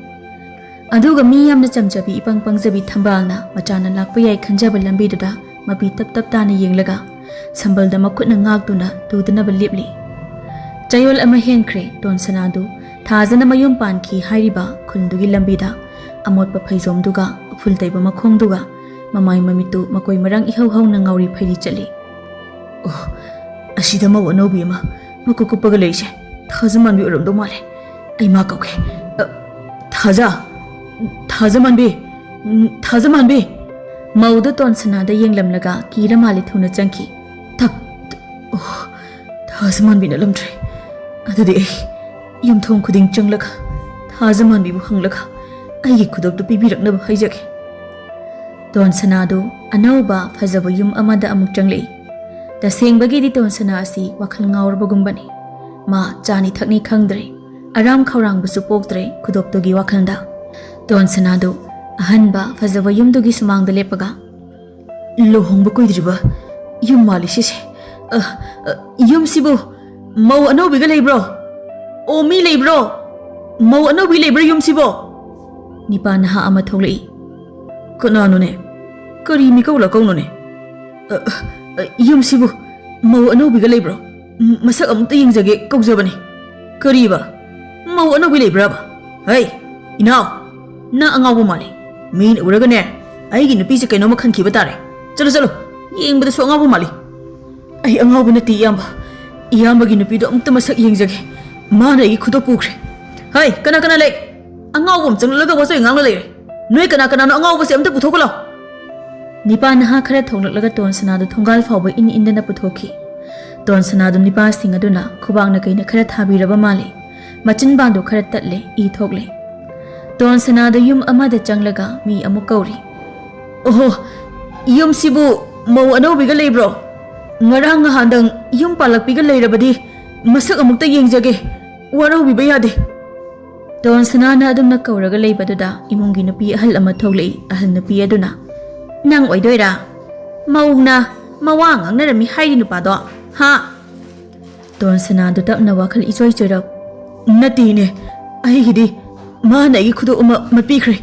ꯑꯗꯨꯒ ꯃꯤ ꯌꯥꯝꯅ ꯆꯝꯖꯕꯤ ꯏꯄꯪ ꯄꯪꯖꯕꯤ ꯊꯝꯕꯥꯜꯅ ꯃꯆꯥꯅ ꯂꯥꯛꯄ ꯌꯥꯏ ꯈꯟꯖꯕ ꯂꯝꯕꯤꯗꯨꯗ ꯃꯄꯤ ꯇꯞ ꯇꯞ ꯇꯥꯅ ꯌꯦꯡꯂꯒ ꯁꯝꯕꯜꯗ ꯃꯈꯨꯠꯅ ꯉꯥꯛꯇꯨꯅ ꯇꯨꯗꯅꯕ ꯂꯦꯞꯂꯤ꯫ ꯆꯌꯣꯜ ꯑꯃ ꯍꯦꯟꯈ꯭ꯔꯦ ꯇꯣꯟꯁꯅꯥꯗꯨ ꯊꯥꯖꯅ ꯃꯌꯨꯝ ꯄꯥꯟꯈꯤ ꯍꯥꯏꯔꯤꯕ ꯈꯨꯜꯗꯨꯒꯤ ꯂꯝꯕꯤꯗ ꯑꯃꯣꯠꯄ ꯐꯩꯖꯣꯝꯗꯨꯒ ꯎꯐꯨꯜ ꯇꯩꯕ ꯃꯈꯣꯡꯗꯨꯒ ꯃꯃꯥꯏ ꯃꯃꯤꯠꯇꯨ ꯃꯀꯣꯏ ꯃꯔꯥꯡ ꯏꯍꯧ ꯍꯧꯅ ꯉꯥꯎꯔꯤ ꯐꯩꯔꯤ ꯆꯠꯂꯤ꯫ "ꯑꯣ, ꯑꯁꯤꯗ ꯃꯧ ꯑꯅꯧꯕꯤ ꯑꯃ ꯃꯀꯨꯞ ꯀꯨꯞꯄꯒ ꯂꯩꯔꯤꯁꯦ ꯊꯥꯖꯃꯥꯟꯕꯤ ꯑꯣꯏꯔꯝꯗꯧ ꯃꯥꯜꯂꯦ꯫ ꯑꯩ ꯃꯥ ꯀꯧꯒꯦ꯫ ꯑ, ꯊꯥꯖ, ꯊꯥꯖꯃꯥꯟꯕꯤ, ꯎꯝ, ꯊꯥꯖꯃꯥꯟꯕꯤ꯫" ꯃꯧꯗꯨ ꯇꯣꯟꯁꯅꯥꯗ ꯌꯦꯡꯂꯝꯂꯒ ꯀꯤꯔ ꯃꯥꯜꯂꯦ ꯊꯨꯅ ꯆꯪꯈꯤ꯫ "ꯊ-, ꯊ-, ꯑꯣ, ꯊꯥꯖꯃꯥꯟꯕꯤ ꯅꯠꯂꯝꯗ꯭ꯔꯦ꯫ ꯑꯗꯨꯗꯤ ꯑꯩ ꯌꯨꯝꯊꯣꯡ ꯈꯨꯗꯤꯡ ꯆꯪꯂꯒ ꯊꯥꯖꯃꯥꯟꯕꯤꯕꯨ ꯍꯪꯂꯒ ꯑꯩꯒꯤ ꯈꯨꯗꯣꯞꯇꯨ ꯄꯤꯕꯤꯔꯛꯅꯕ ꯍꯥꯏꯖꯒꯦ꯫" ꯇꯣꯟꯁꯅꯥꯗꯨ ꯑꯅꯧꯕ ꯐꯖꯕ ꯌꯨꯝ ꯑꯃꯗ ꯑꯃꯨꯛ ꯆꯪꯂꯛꯏ꯫ ꯇꯁꯦꯡꯕꯒꯤꯗꯤ ꯇꯣꯟꯁꯅꯥ ꯑꯁꯤ ꯋꯥꯈꯜ ꯉꯥꯎꯔꯕꯒꯨꯝꯕꯅꯤ꯫ ꯃꯥ ꯆꯥꯅꯤ ꯊꯛꯅꯤ ꯈꯪꯗ꯭ꯔꯦ꯫ ꯑꯔꯥꯝ ꯈꯧꯔꯥꯡꯕꯁꯨ ꯄꯣꯛꯇ꯭ꯔꯦ ꯈꯨꯗꯣꯞꯇꯨꯒꯤ ꯋꯥꯈꯜꯗ꯫ ꯇꯣꯟꯁꯅꯥꯗꯨ ꯑꯍꯟꯕ ꯐꯖꯕ ꯌꯨꯝꯗꯨꯒꯤ ꯁꯨꯃꯥꯡꯗ ꯂꯦꯞꯄꯒ, "ꯂꯨꯍꯣꯡꯕ ꯀꯨꯏꯗ꯭ꯔꯤꯕ ꯌꯨꯝ ꯃꯥꯜꯂꯤ ꯁꯤꯁꯦ꯫ ꯑ, ꯑ, ꯌꯨꯝꯁꯤꯕꯨ ꯃꯧ ꯑꯅꯧꯕꯤꯒ ꯂꯩꯕ꯭ꯔꯣ? ꯑꯣ, ꯃꯤ ꯂꯩꯕ꯭ꯔꯣ? ꯃꯧ ꯑꯅꯧꯕꯤ ꯂꯩꯕ꯭ꯔꯥ ꯌꯨꯝꯁꯤꯕꯣ?" ꯅꯤꯄꯥ ꯅꯍꯥ ꯑꯃ ꯊꯣꯛꯂꯛꯏ꯫ "ꯀꯅꯥꯅꯣꯅꯦ? ꯀꯔꯤ ꯃꯤꯀꯧ ꯂꯥꯀꯧꯅꯣꯅꯦ? ꯑ, ꯑ, ꯌꯨꯝꯁꯤꯕꯨ ꯃꯧ ꯑꯅꯧꯕꯤꯒ ꯂꯩꯕ꯭ꯔꯣ? ꯃ-, ꯃꯁꯛ ꯑꯃꯨꯛꯇ ꯌꯦꯡꯖꯒꯦ ꯀꯧꯖꯕꯅꯤ꯫ ꯀꯔꯤꯕ? ꯃꯧ ꯑꯅꯧꯕꯤ ꯂꯩꯕ꯭ꯔꯕ? ꯍꯩ, ꯏꯅꯥꯎ, ꯅꯪ ꯑꯉꯥꯎꯕ ꯃꯥꯜꯂꯤ꯫ ꯃꯤꯅ ꯎꯔꯒꯅꯦ, ꯑꯩꯒꯤ ꯅꯨꯄꯤꯁꯦ ꯀꯩꯅꯣꯝꯃ ꯈꯟꯈꯤꯕ ꯇꯥꯔꯦ꯫ ꯆꯠꯂꯣ, ꯆꯠꯂꯣ, ꯌꯦꯡꯕꯗꯁꯨ ꯑꯉꯥꯎꯕ ꯃꯥꯜꯂꯤ꯫" "ꯑꯩ ꯑꯉꯥꯎꯕ ꯅꯠꯇꯦ, ꯏꯌꯥꯝꯕ꯫ ꯏꯌꯥꯝꯕꯒꯤ ꯅꯨꯄꯤꯗꯣ ꯑꯃꯨꯛꯇ ꯃꯁꯛ ꯌꯦꯡꯖꯒꯦ꯫ ꯃꯥꯅ ꯑꯩꯒꯤ ꯈꯨꯗꯣꯞ ꯄꯨꯈ꯭ꯔꯦ꯫" "ꯍꯩ, ꯀꯅꯥ ꯀꯅꯥ ꯂꯩ? ꯑꯉꯥꯎꯕ ꯑꯃ ꯆꯪꯂꯛꯂꯒ ꯋꯥꯆꯣꯏ ꯉꯥꯡꯂ ꯂꯩꯔꯦ꯫ ꯅꯣꯏ ꯀꯅꯥ ꯀꯅꯥꯅꯣ ꯑꯉꯥꯎꯕꯁꯦ ꯑꯝꯇ ꯄꯨꯊꯣꯛꯀꯂꯣ꯫" ꯅꯤꯄꯥ ꯅꯍꯥ ꯈꯔ ꯊꯣꯛꯂꯛꯂꯒ ꯇꯣꯟꯁꯅꯥꯗꯨ ꯊꯣꯡꯒꯥꯜ ꯐꯥꯎꯕ ꯏꯟ ꯏꯟꯗꯅ ꯄꯨꯊꯣꯛꯈꯤ꯫ ꯇꯣꯟꯁꯅꯥꯗꯨ ꯅꯤꯄꯥꯁꯤꯡ ꯑꯗꯨꯅ ꯈꯨꯕꯥꯛꯅ ꯀꯩꯅ ꯈꯔ ꯊꯥꯕꯤꯔꯕ ꯃꯥꯜꯂꯤ꯫ ꯃꯆꯤꯟꯕꯥꯟꯗꯨ ꯈꯔ ꯇꯠꯂꯦ, ꯏ ꯊꯣꯛꯂꯦ꯫ ꯇꯣꯟꯁꯅꯥꯗꯨ ꯌꯨꯝ ꯑꯃꯗ ꯆꯪꯂꯒ ꯃꯤ ꯑꯃꯨꯛ ꯀꯧꯔꯤ꯫ "ꯑꯣꯍꯣ, ꯌꯨꯝꯁꯤꯕꯨ ꯃꯧ ꯑꯅꯧꯕꯤꯒ ꯂꯩꯕ꯭ꯔꯣ? ꯉꯔꯥꯡ ꯅꯍꯥꯟꯗꯪ ꯌꯨꯝ ꯄꯥꯜꯂꯛꯄꯤꯒ ꯂꯩꯔꯕꯗꯤ ꯃꯁꯛ ꯑꯃꯨꯛꯇ ꯌꯦꯡꯖꯒꯦ, ꯋꯥꯔꯧꯕꯤꯕ ꯌꯥꯗꯦ꯫" ꯇꯣꯟꯁꯅꯥꯅ ꯑꯗꯨꯝꯅ ꯀꯧꯔꯒ ꯂꯩꯕꯗꯨꯗ ꯏꯃꯨꯡꯒꯤ ꯅꯨꯄꯤ ꯑꯍꯜ ꯑꯃ ꯊꯣꯛꯂꯛꯏ꯫ ꯑꯍꯜ ꯅꯨꯄꯤ ꯑꯗꯨꯅ, "ꯅꯪ ꯑꯣꯏꯗꯣꯏꯔꯥ? ꯃꯧꯅ ꯃꯋꯥ ꯉꯥꯡꯅꯔꯝꯃꯤ ꯍꯥꯏꯔꯤ ꯅꯨꯄꯥꯗꯣ, ꯍꯥ?" ꯇꯣꯟꯁꯅꯥꯗꯨ ꯇꯞꯅ ꯋꯥꯈꯜ ꯏꯆꯣꯏ ꯆꯣꯏꯔꯞ, "ꯅꯠꯇꯦꯅꯦ, ꯑꯩꯒꯤꯗꯤ ꯃꯥꯅ ꯑꯩꯒꯤ ꯈꯨꯗꯣꯞ ꯑꯃ ꯃꯠꯄꯤꯈ꯭ꯔꯦ,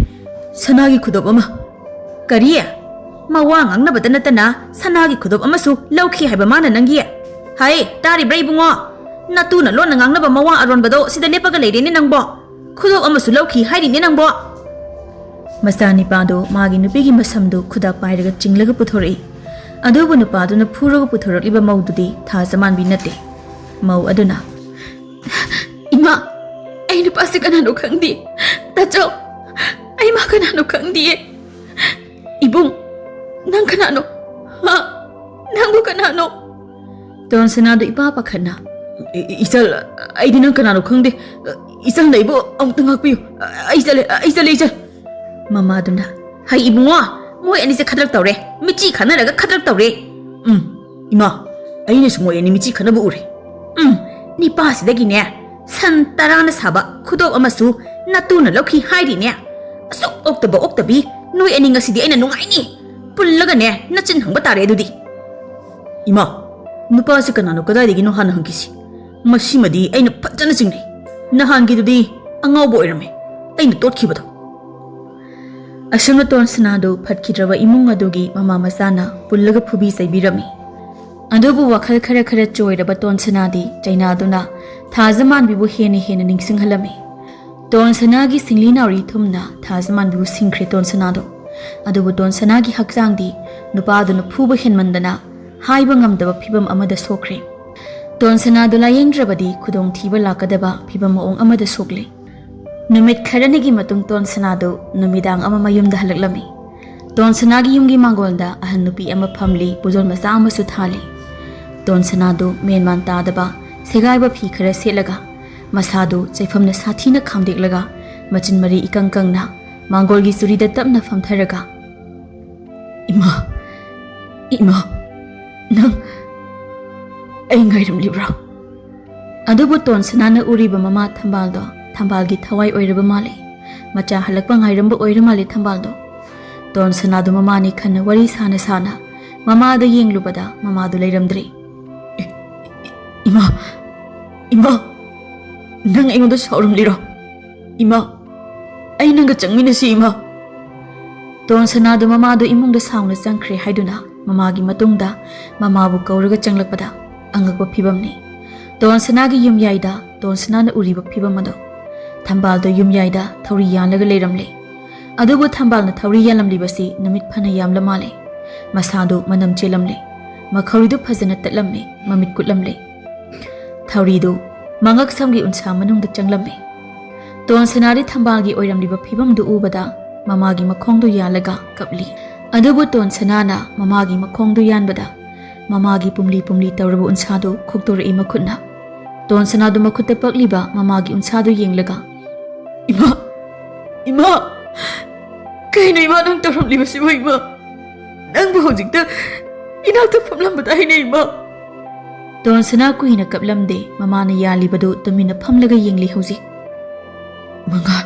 ꯁꯅꯥꯒꯤ ꯈꯨꯗꯣꯞ ꯑꯃ꯫" "ꯀꯔꯤ? ꯃꯋꯥ ꯉꯥꯡꯅꯕꯇ ꯅꯠꯇꯅ ꯁꯅꯥꯒꯤ ꯈꯨꯗꯣꯞ ꯑꯃꯁꯨ ꯂꯧꯈꯤ ꯍꯥꯏꯕ ꯃꯥꯅ ꯅꯪꯒꯤ? ꯍꯩ, ꯇꯥꯔꯤꯕ꯭ꯔꯥ ꯏꯕꯨꯡꯉꯣ? ꯅꯇꯨꯅ ꯂꯣꯟꯅ ꯉꯥꯡꯅꯕ ꯃꯋꯥ ꯑꯔꯣꯟꯕꯗꯣ ꯁꯤꯗ ꯂꯦꯞꯄꯒ ꯂꯩꯔꯦꯅꯦ ꯅꯪꯕꯣ꯫ ꯈꯨꯗꯣꯞ ꯑꯃꯁꯨ ꯂꯧꯈꯤ ꯍꯥꯏꯔꯤꯅꯦ ꯅꯪꯕꯣ꯫" ꯃꯆꯥꯅꯤꯄꯥꯗꯨ ꯃꯥꯒꯤ ꯅꯨꯄꯤꯒꯤ ꯃꯁꯝꯗꯨ ꯈꯨꯗꯥ ꯄꯥꯏꯔꯒ ꯆꯤꯡꯂꯒ ꯄꯨꯊꯣꯔꯛꯏ꯫ ꯑꯗꯨꯕꯨ ꯅꯨꯄꯥꯗꯨꯅ ꯐꯨꯔꯒ ꯄꯨꯊꯣꯔꯛꯂꯤꯕ ꯃꯧꯗꯨꯗꯤ ꯊꯥꯖꯃꯥꯟꯕꯤ ꯅꯠꯇꯦ꯫ ꯃꯧ ꯑꯗꯨꯅ, "ꯏꯃꯥ, ꯑꯩ ꯅꯨꯄꯥꯁꯦ ꯀꯅꯥꯅꯣ ꯈꯪꯗꯦ꯫ ꯇꯥꯆꯧ, ꯑꯩ ꯃꯥ ꯀꯅꯥꯅꯣ ꯈꯪꯗꯤꯌꯦ꯫ ꯏꯕꯨꯡ, ꯅꯪ ꯀꯅꯥꯅꯣ? ꯍꯥ? ꯅꯪꯕꯨ ꯀꯅꯥꯅꯣ?" ꯇꯣꯟꯁꯅꯥꯗꯨ ꯏꯄꯥ ꯄꯥꯈꯠꯅ, "ꯏ-, ꯏ-, ꯏꯆꯜ, ꯑꯩꯗꯤ ꯅꯪ ꯀꯅꯥꯅꯣ ꯈꯪꯗꯦ꯫ ꯏꯆꯜꯅ ꯑꯩꯕꯨ ꯑꯃꯨꯛꯇ ꯉꯥꯛꯄꯤꯌꯨ꯫ ꯑꯩ ꯆꯠꯂꯦ, ꯑꯩ ꯆꯠꯂꯦ, ꯏꯆꯜ꯫" ꯃꯃꯥꯗꯨꯅ, "ꯍꯩ ꯏꯕꯨꯡꯉꯣ, ꯃꯣꯏ ꯑꯅꯤꯁꯦ ꯈꯗ꯭ꯔꯛ ꯇꯧꯔꯦ꯫ ꯃꯤꯠꯆꯤ ꯈꯟꯅꯔꯒ ꯈꯗ꯭ꯔꯛ ꯇꯧꯔꯦ꯫ ꯎꯝ, ꯏꯃꯥ, ꯑꯩꯅꯁꯨ ꯃꯣꯏ ꯑꯅꯤ ꯃꯤꯠꯆꯤ ꯈꯟꯅꯕ ꯎꯔꯦ꯫ ꯎꯝ, ꯅꯤꯄꯥꯁꯤꯗꯒꯤꯅꯦ ꯁꯟ ꯇꯔꯥꯅ ꯁꯥꯕ ꯈꯨꯗꯣꯞ ꯑꯃꯁꯨ ꯅꯇꯨꯅ ꯂꯧꯈꯤ ꯍꯥꯏꯔꯤꯅꯦ꯫ ꯑꯁꯨꯛ ꯑꯣꯛꯇꯕ ꯑꯣꯛꯇꯕꯤ, ꯅꯣꯏ ꯑꯅꯤ ꯉꯁꯤꯗꯤ ꯑꯩꯅ ꯅꯨꯡꯉꯥꯏꯅꯤ꯫ ꯄꯨꯜꯂꯒꯅꯦ ꯅꯆꯤꯟ ꯍꯪꯕ ꯇꯥꯔꯦ ꯑꯗꯨꯗꯤ꯫ ꯏꯃꯥ, ꯅꯨꯄꯥꯁꯤ ꯀꯅꯥꯅꯣ ꯀꯗꯥꯏꯗꯒꯤꯅꯣ ꯍꯥꯟꯅ ꯍꯪꯈꯤꯁꯤ꯫ ꯃꯁꯤꯃꯗꯤ ꯑꯩꯅ ꯐꯖꯅ ꯆꯤꯡꯅꯩ꯫ ꯅꯍꯥꯟꯒꯤꯗꯨꯗꯤ ꯑꯉꯥꯎꯕ ꯑꯣꯏꯔꯝꯃꯦ, ꯑꯩꯅ ꯇꯣꯠꯈꯤꯕꯗꯣ꯫ ꯑꯁꯨꯝꯅ ꯇꯣꯟꯁꯅꯥꯗꯨ ꯐꯠꯈꯤꯗ꯭ꯔꯕ ꯏꯃꯨꯡ ꯑꯗꯨꯒꯤ ꯃꯃꯥ ꯃꯆꯥꯅ ꯄꯨꯜꯂꯒ ꯐꯨꯕꯤ ꯆꯩꯕꯤꯔꯝꯃꯤ꯫ ꯑꯗꯨꯕꯨ ꯋꯥꯈꯜ ꯈꯔ ꯈꯔ ꯆꯣꯏꯔꯕ ꯇꯣꯟꯁꯅꯥꯗꯤ ꯆꯩꯅꯥꯗꯨꯅ ꯊꯥꯖꯃꯥꯟꯕꯤꯕꯨ ꯍꯦꯟꯅ ꯍꯦꯟꯅ ꯅꯤꯡꯁꯤꯡꯍꯜꯂꯝꯃꯤ꯫ ꯇꯣꯟꯁꯅꯥꯒꯤ ꯁꯤꯡꯂꯤ ꯅꯥꯎꯔꯤ ꯊꯨꯝꯅ ꯊꯥꯖꯃꯥꯟꯕꯤꯕꯨ ꯁꯤꯡꯈ꯭ꯔꯦ ꯇꯣꯟꯁꯅꯥꯗꯣ꯫ ꯑꯗꯨꯕꯨ ꯇꯣꯟꯁꯅꯥꯒꯤ ꯍꯛꯆꯥꯡꯗꯤ ꯅꯨꯄꯥꯗꯨꯅ ꯐꯨꯕ ꯍꯦꯟꯃꯟꯗꯅ ꯍꯥꯏꯕ ꯉꯝꯗꯕ ꯐꯤꯕꯝ ꯑꯃꯗ ꯁꯣꯛꯈ꯭ꯔꯦ꯫ ꯇꯣꯟꯁꯅꯥꯗꯨ ꯂꯥꯌꯦꯡꯗ꯭ꯔꯕꯗꯤ ꯈꯨꯗꯣꯡꯊꯤꯕ ꯂꯥꯛꯀꯗꯕ ꯐꯤꯕꯝ ꯃꯑꯣꯡ ꯑꯃꯗ ꯁꯣꯛꯂꯦ꯫ ꯅꯨꯃꯤꯠ ꯈꯔꯅꯤꯒꯤ ꯃꯇꯨꯡ ꯇꯣꯟꯁꯅꯥꯗꯨ ꯅꯨꯃꯤꯗꯥꯡ ꯑꯃ ꯃꯌꯨꯝꯗ ꯍꯜꯂꯛꯂꯝꯃꯤ꯫ ꯇꯣꯟꯁꯅꯥꯒꯤ ꯌꯨꯝꯒꯤ ꯃꯥꯡꯒꯣꯜꯗ ꯑꯍꯟ ꯅꯨꯄꯤ ꯑꯃ ꯐꯝꯂꯤ, ꯄꯨꯖꯣꯜ ꯃꯆꯥ ꯑꯃꯁꯨ ꯊꯥꯜꯂꯤ꯫ ꯇꯣꯟꯁꯅꯥꯗꯨ ꯃꯦꯟꯃꯥꯟ ꯇꯥꯗꯕ ꯁꯦꯒꯥꯏꯕ ꯐꯤ ꯈꯔ ꯁꯦꯠꯂꯒ, ꯃꯁꯥꯗꯨ ꯆꯩꯐꯝꯅ ꯁꯥꯊꯤꯅ ꯈꯥꯝꯗꯦꯛꯂꯒ, ꯃꯆꯤꯟ ꯃꯔꯤ ꯏꯀꯪ ꯀꯪꯅ ꯃꯥꯡꯒꯣꯜꯒꯤ ꯆꯨꯔꯤꯗ ꯇꯞꯅ ꯐꯝꯊꯔꯒ, "ꯏꯃꯥ, ꯏꯃꯥ, ꯅꯪ ꯑꯩ ꯉꯥꯏꯔꯝꯂꯤꯕ꯭ꯔꯥ?" ꯑꯗꯨꯕꯨ ꯇꯣꯟꯁꯅꯥꯅ ꯎꯔꯤꯕ ꯃꯃꯥ ꯊꯝꯕꯥꯜꯗꯣ ꯊꯝꯕꯥꯜꯒꯤ ꯊꯋꯥꯏ ꯑꯣꯏꯔꯕ ꯃꯥꯜꯂꯦ꯫ ꯃꯆꯥ ꯍꯜꯂꯛꯄ ꯉꯥꯏꯔꯝꯕ ꯑꯣꯏꯔ ꯃꯥꯜꯂꯦ ꯊꯝꯕꯥꯜꯗꯣ꯫ ꯇꯣꯟꯁꯅꯥꯗꯨ ꯃꯃꯥꯅꯤ ꯈꯟꯅ ꯋꯥꯔꯤ ꯁꯥꯅ ꯁꯥꯅ ꯃꯃꯥꯗ ꯌꯦꯡꯂꯨꯕꯗ ꯃꯃꯥꯗꯨ ꯂꯩꯔꯝꯗ꯭ꯔꯦ꯫ "ꯏ-, ꯏ-, ꯏꯃꯥ, ꯏꯃꯥ, ꯅꯪ ꯑꯩꯉꯣꯟꯗ ꯁꯥꯎꯔꯝꯂꯤꯔꯣ? ꯏꯃꯥ, ꯑꯩ ꯅꯪꯒ ꯆꯪꯃꯤꯟꯅꯁꯤ ꯏꯃꯥ꯫" ꯇꯣꯟꯁꯅꯥꯗꯨ ꯃꯃꯥꯗꯨ ꯏꯃꯨꯡꯗ ꯁꯥꯎꯅ ꯆꯪꯈ꯭ꯔꯦ ꯍꯥꯏꯗꯨꯅ ꯃꯃꯥꯒꯤ ꯃꯇꯨꯡꯗ ꯃꯃꯥꯕꯨ ꯀꯧꯔꯒ ꯆꯪꯂꯛꯄꯗ ꯑꯉꯛꯄ ꯐꯤꯕꯝꯅꯤ꯫ ꯇꯣꯟꯁꯅꯥꯒꯤ ꯌꯨꯝꯌꯥꯏꯗ ꯇꯣꯟꯁꯅꯥꯅ ꯎꯔꯤꯕ ꯐꯤꯕꯝ ꯑꯗꯣ꯫ ꯊꯝꯕꯥꯜꯗꯣ ꯌꯨꯝꯌꯥꯏꯗ ꯊꯧꯔꯤ ꯌꯥꯜꯂꯒ ꯂꯩꯔꯝꯂꯦ꯫ ꯑꯗꯨꯕꯨ ꯊꯝꯕꯥꯜꯅ ꯊꯧꯔꯤ ꯌꯥꯜꯂꯝꯂꯤꯕꯁꯤ ꯅꯨꯃꯤꯠ ꯐꯅ ꯌꯥꯝꯂ ꯃꯥꯜꯂꯦ꯫ ꯃꯁꯥꯗꯨ ꯃꯅꯝ ꯆꯦꯜꯂꯝꯂꯦ꯫ ꯃꯈꯧꯔꯤꯗꯨ ꯐꯖꯅ ꯇꯠꯂꯝꯃꯦ, ꯃꯃꯤꯠ ꯀꯨꯠꯂꯝꯂꯦ꯫ ꯊꯧꯔꯤꯗꯨ ꯃꯉꯛ ꯁꯝꯒꯤ ꯎꯟꯁꯥ ꯃꯅꯨꯡꯗ ꯆꯪꯂꯝꯃꯦ꯫ ꯇꯣꯟꯁꯅꯥꯗꯤ ꯊꯝꯕꯥꯜꯒꯤ ꯑꯣꯏꯔꯝꯂꯤꯕ ꯐꯤꯕꯝꯗꯨ ꯎꯕꯗ ꯃꯃꯥꯒꯤ ꯃꯈꯣꯡꯗꯨ ꯌꯥꯜꯂꯒ ꯀꯞꯂꯤ꯫ ꯑꯗꯨꯕꯨ ꯇꯣꯟꯁꯅꯥꯅ ꯃꯃꯥꯒꯤ ꯃꯈꯣꯡꯗꯨ ꯌꯥꯟꯕꯗ ꯃꯃꯥꯒꯤ ꯄꯨꯝꯂꯤ ꯄꯨꯝꯂꯤ ꯇꯧꯔꯕ ꯎꯟꯁꯥꯗꯨ ꯈꯣꯛꯇꯣꯔꯛꯏ ꯃꯈꯨꯠꯅ꯫ ꯇꯣꯟꯁꯅꯥꯗꯨ ꯃꯈꯨꯠꯇ ꯄꯛꯂꯤꯕ ꯃꯃꯥꯒꯤ ꯎꯟꯁꯥꯗꯨ ꯌꯦꯡꯂꯒ, "ꯏꯃꯥ! ꯏꯃꯥ! ꯀꯩꯅꯣ ꯏꯃꯥ ꯅꯪ ꯇꯧꯔꯝꯂꯤꯕꯁꯤꯕꯨ ꯏꯃꯥ? ꯅꯪꯕꯨ ꯍꯧꯖꯤꯛꯇ ꯏꯅꯥꯛꯇ ꯐꯝꯂꯝꯕꯗ ꯑꯩꯅ ꯏꯃꯥ!" ꯇꯣꯟꯁꯅꯥ ꯀꯨꯏꯅ ꯀꯞꯂꯝꯗꯦ꯫ ꯃꯃꯥꯅ ꯌꯥꯜꯂꯤꯕꯗꯨ ꯇꯨꯃꯤꯟꯅ ꯐꯝꯂꯒ ꯌꯦꯡꯂꯤ ꯍꯧꯖꯤꯛ꯫ "ꯃꯉꯥꯜ,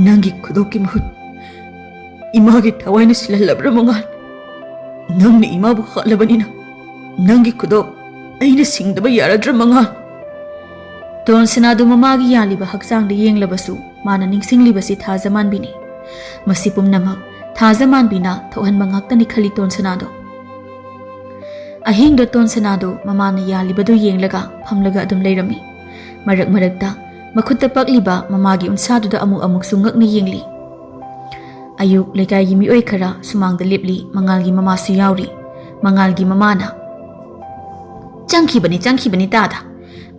ꯅꯪꯒꯤ ꯈꯨꯗꯣꯞꯀꯤ ꯃꯍꯨꯠ ꯏꯃꯥꯒꯤ ꯊꯋꯥꯏꯅ ꯁꯤꯜꯍꯜꯂꯕ꯭ꯔꯥ ꯃꯉꯥꯜ? ꯅꯪꯅ ꯏꯃꯥꯕꯨ ꯍꯥꯠꯂꯕꯅꯤꯅ ꯅꯪꯒꯤ ꯈꯨꯗꯣꯞ ꯑꯩꯅ ꯁꯤꯡꯗꯕ ꯌꯥꯔꯗ꯭ꯔꯥ ꯃꯉꯥꯜ?" ꯇꯣꯟꯁꯅꯥꯗꯨ ꯃꯃꯥꯒꯤ ꯌꯥꯜꯂꯤꯕ ꯍꯛꯆꯥꯡꯗ ꯌꯦꯡꯂꯕꯁꯨ ꯃꯥꯅ ꯅꯤꯡꯁꯤꯡꯂꯤꯕꯁꯤ ꯊꯥꯖꯃꯥꯟꯕꯤꯅꯤ꯫ ꯃꯁꯤ ꯄꯨꯝꯅꯃꯛ ꯊꯥꯖꯃꯥꯟꯕꯤꯅ ꯊꯣꯛꯍꯟꯕ ꯉꯥꯛꯇꯅꯤ ꯈꯜꯂꯤ ꯇꯣꯟꯁꯅꯥꯗꯣ꯫ ꯑꯍꯤꯡꯗ ꯇꯣꯟꯁꯅꯥꯗꯨ ꯃꯃꯥꯅ ꯌꯥꯜꯂꯤꯕꯗꯨ ꯌꯦꯡꯂꯒ ꯐꯝꯂꯒ ꯑꯗꯨꯝ ꯂꯩꯔꯝꯃꯤ꯫ ꯃꯔꯛ ꯃꯔꯛꯇ ꯃꯈꯨꯠꯇ ꯄꯛꯂꯤꯕ ꯃꯃꯥꯒꯤ ꯎꯟꯁꯥꯗꯨꯗ ꯑꯃꯨꯛ ꯑꯃꯨꯛꯁꯨ ꯉꯛꯅ ꯌꯦꯡꯂꯤ꯫ ꯑꯌꯨꯛ ꯂꯩꯀꯥꯏꯒꯤ ꯃꯤꯑꯣꯏ ꯈꯔ ꯁꯨꯃꯥꯡꯗ ꯂꯦꯞꯂꯤ, ꯃꯉꯥꯜꯒꯤ ꯃꯃꯥꯁꯨ ꯌꯥꯎꯔꯤ꯫ ꯃꯉꯥꯜꯒꯤ ꯃꯃꯥꯅ, "ꯆꯪꯈꯤꯕꯅꯤ, ꯆꯪꯈꯤꯕꯅꯤ ꯇꯥꯗ꯫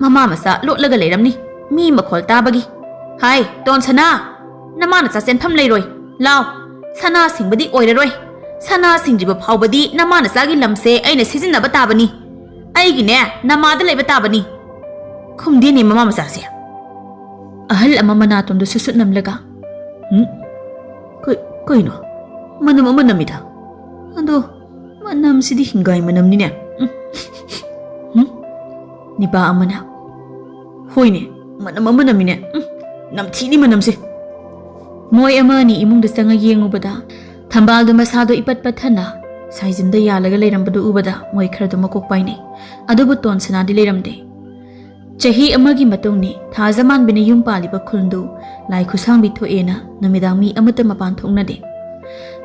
ꯃꯃꯥ ꯃꯆꯥ ꯂꯣꯠꯂꯒ ꯂꯩꯔꯝꯅꯤ, ꯃꯤ ꯃꯈꯣꯜ ꯇꯥꯕꯒꯤ꯫ ꯍꯥꯏ, ꯇꯣꯟꯁꯅꯥ, ꯅꯃꯥ ꯅꯆꯥ ꯆꯦꯟꯐꯝ ꯂꯩꯔꯣꯏ꯫ ꯂꯥꯎ, ꯁꯅꯥ ꯁꯤꯡꯕꯗꯤ ꯑꯣꯏꯔꯔꯣꯏ꯫ ꯁꯅꯥ ꯁꯤꯡꯗ꯭ꯔꯤꯕ ꯐꯥꯎꯕꯗꯤ ꯅꯃꯥ ꯅꯆꯥꯒꯤ ꯂꯝꯁꯦ ꯑꯩꯅ ꯁꯤꯖꯤꯟꯅꯕ ꯇꯥꯕꯅꯤ꯫ ꯑꯩꯒꯤꯅꯦ ꯅꯃꯥꯗ ꯂꯩꯕ ꯇꯥꯕꯅꯤ꯫" ꯈꯨꯝꯗꯦꯅꯦ ꯃꯃꯥ ꯃꯆꯥꯁꯦ꯫ ꯑꯍꯜ ꯑꯃ ꯃꯅꯥꯇꯣꯟꯗꯨ ꯁꯨꯠ ꯁꯨꯠ ꯅꯝꯂꯒ, "ꯎꯝ? ꯀꯩ-, ꯀꯩꯅꯣ? ꯃꯅꯝ ꯑꯃ ꯅꯝꯃꯤꯗ꯫ ꯑꯗꯣ ꯃꯅꯝꯁꯤꯗꯤ ꯍꯤꯡꯒꯥꯏ ꯃꯅꯝꯅꯤꯅꯦ꯫ ꯎꯝ? ꯎꯝ?" ꯅꯤꯄꯥ ꯑꯃꯅ, "ꯍꯣꯏꯅꯦ, ꯃꯅꯝ ꯑꯃ ꯅꯝꯃꯤꯅꯦ꯫ ꯎꯝ, ꯅꯝꯊꯤꯅꯤ ꯃꯅꯝꯁꯦ꯫" ꯃꯣꯏ ꯑꯃ ꯑꯅꯤ ꯏꯃꯨꯡꯗ ꯆꯪꯉ ꯌꯦꯡꯉꯨꯕꯗ, ꯊꯝꯕꯥꯜꯗꯨ ꯃꯁꯥꯗꯣ ꯏꯄꯠ ꯄꯠꯊꯅ ꯁꯥꯏꯖꯤꯟꯗ ꯌꯥꯜꯂꯒ ꯂꯩꯔꯝꯕꯗꯨ ꯎꯕꯗ ꯃꯣꯏ ꯈꯔꯗꯨ ꯃꯀꯣꯛ ꯄꯥꯏꯅꯩ꯫ ꯑꯗꯨꯕꯨ ꯇꯣꯟꯁꯅꯥꯗꯤ ꯂꯩꯔꯝꯗꯦ꯫ ꯆꯍꯤ ꯑꯃꯒꯤ ꯃꯇꯨꯡꯅꯤ ꯊꯥꯖꯃꯥꯟꯕꯤꯅ ꯌꯨꯝ ꯄꯥꯜꯂꯤꯕ ꯈꯨꯜꯗꯨ ꯂꯥꯏ ꯈꯨꯁꯥꯡꯕꯤ ꯊꯣꯛꯑꯦꯅ ꯅꯨꯃꯤꯗꯥꯡ ꯃꯤ ꯑꯃꯠꯇ ꯃꯄꯥꯟ ꯊꯣꯛꯅꯗꯦ꯫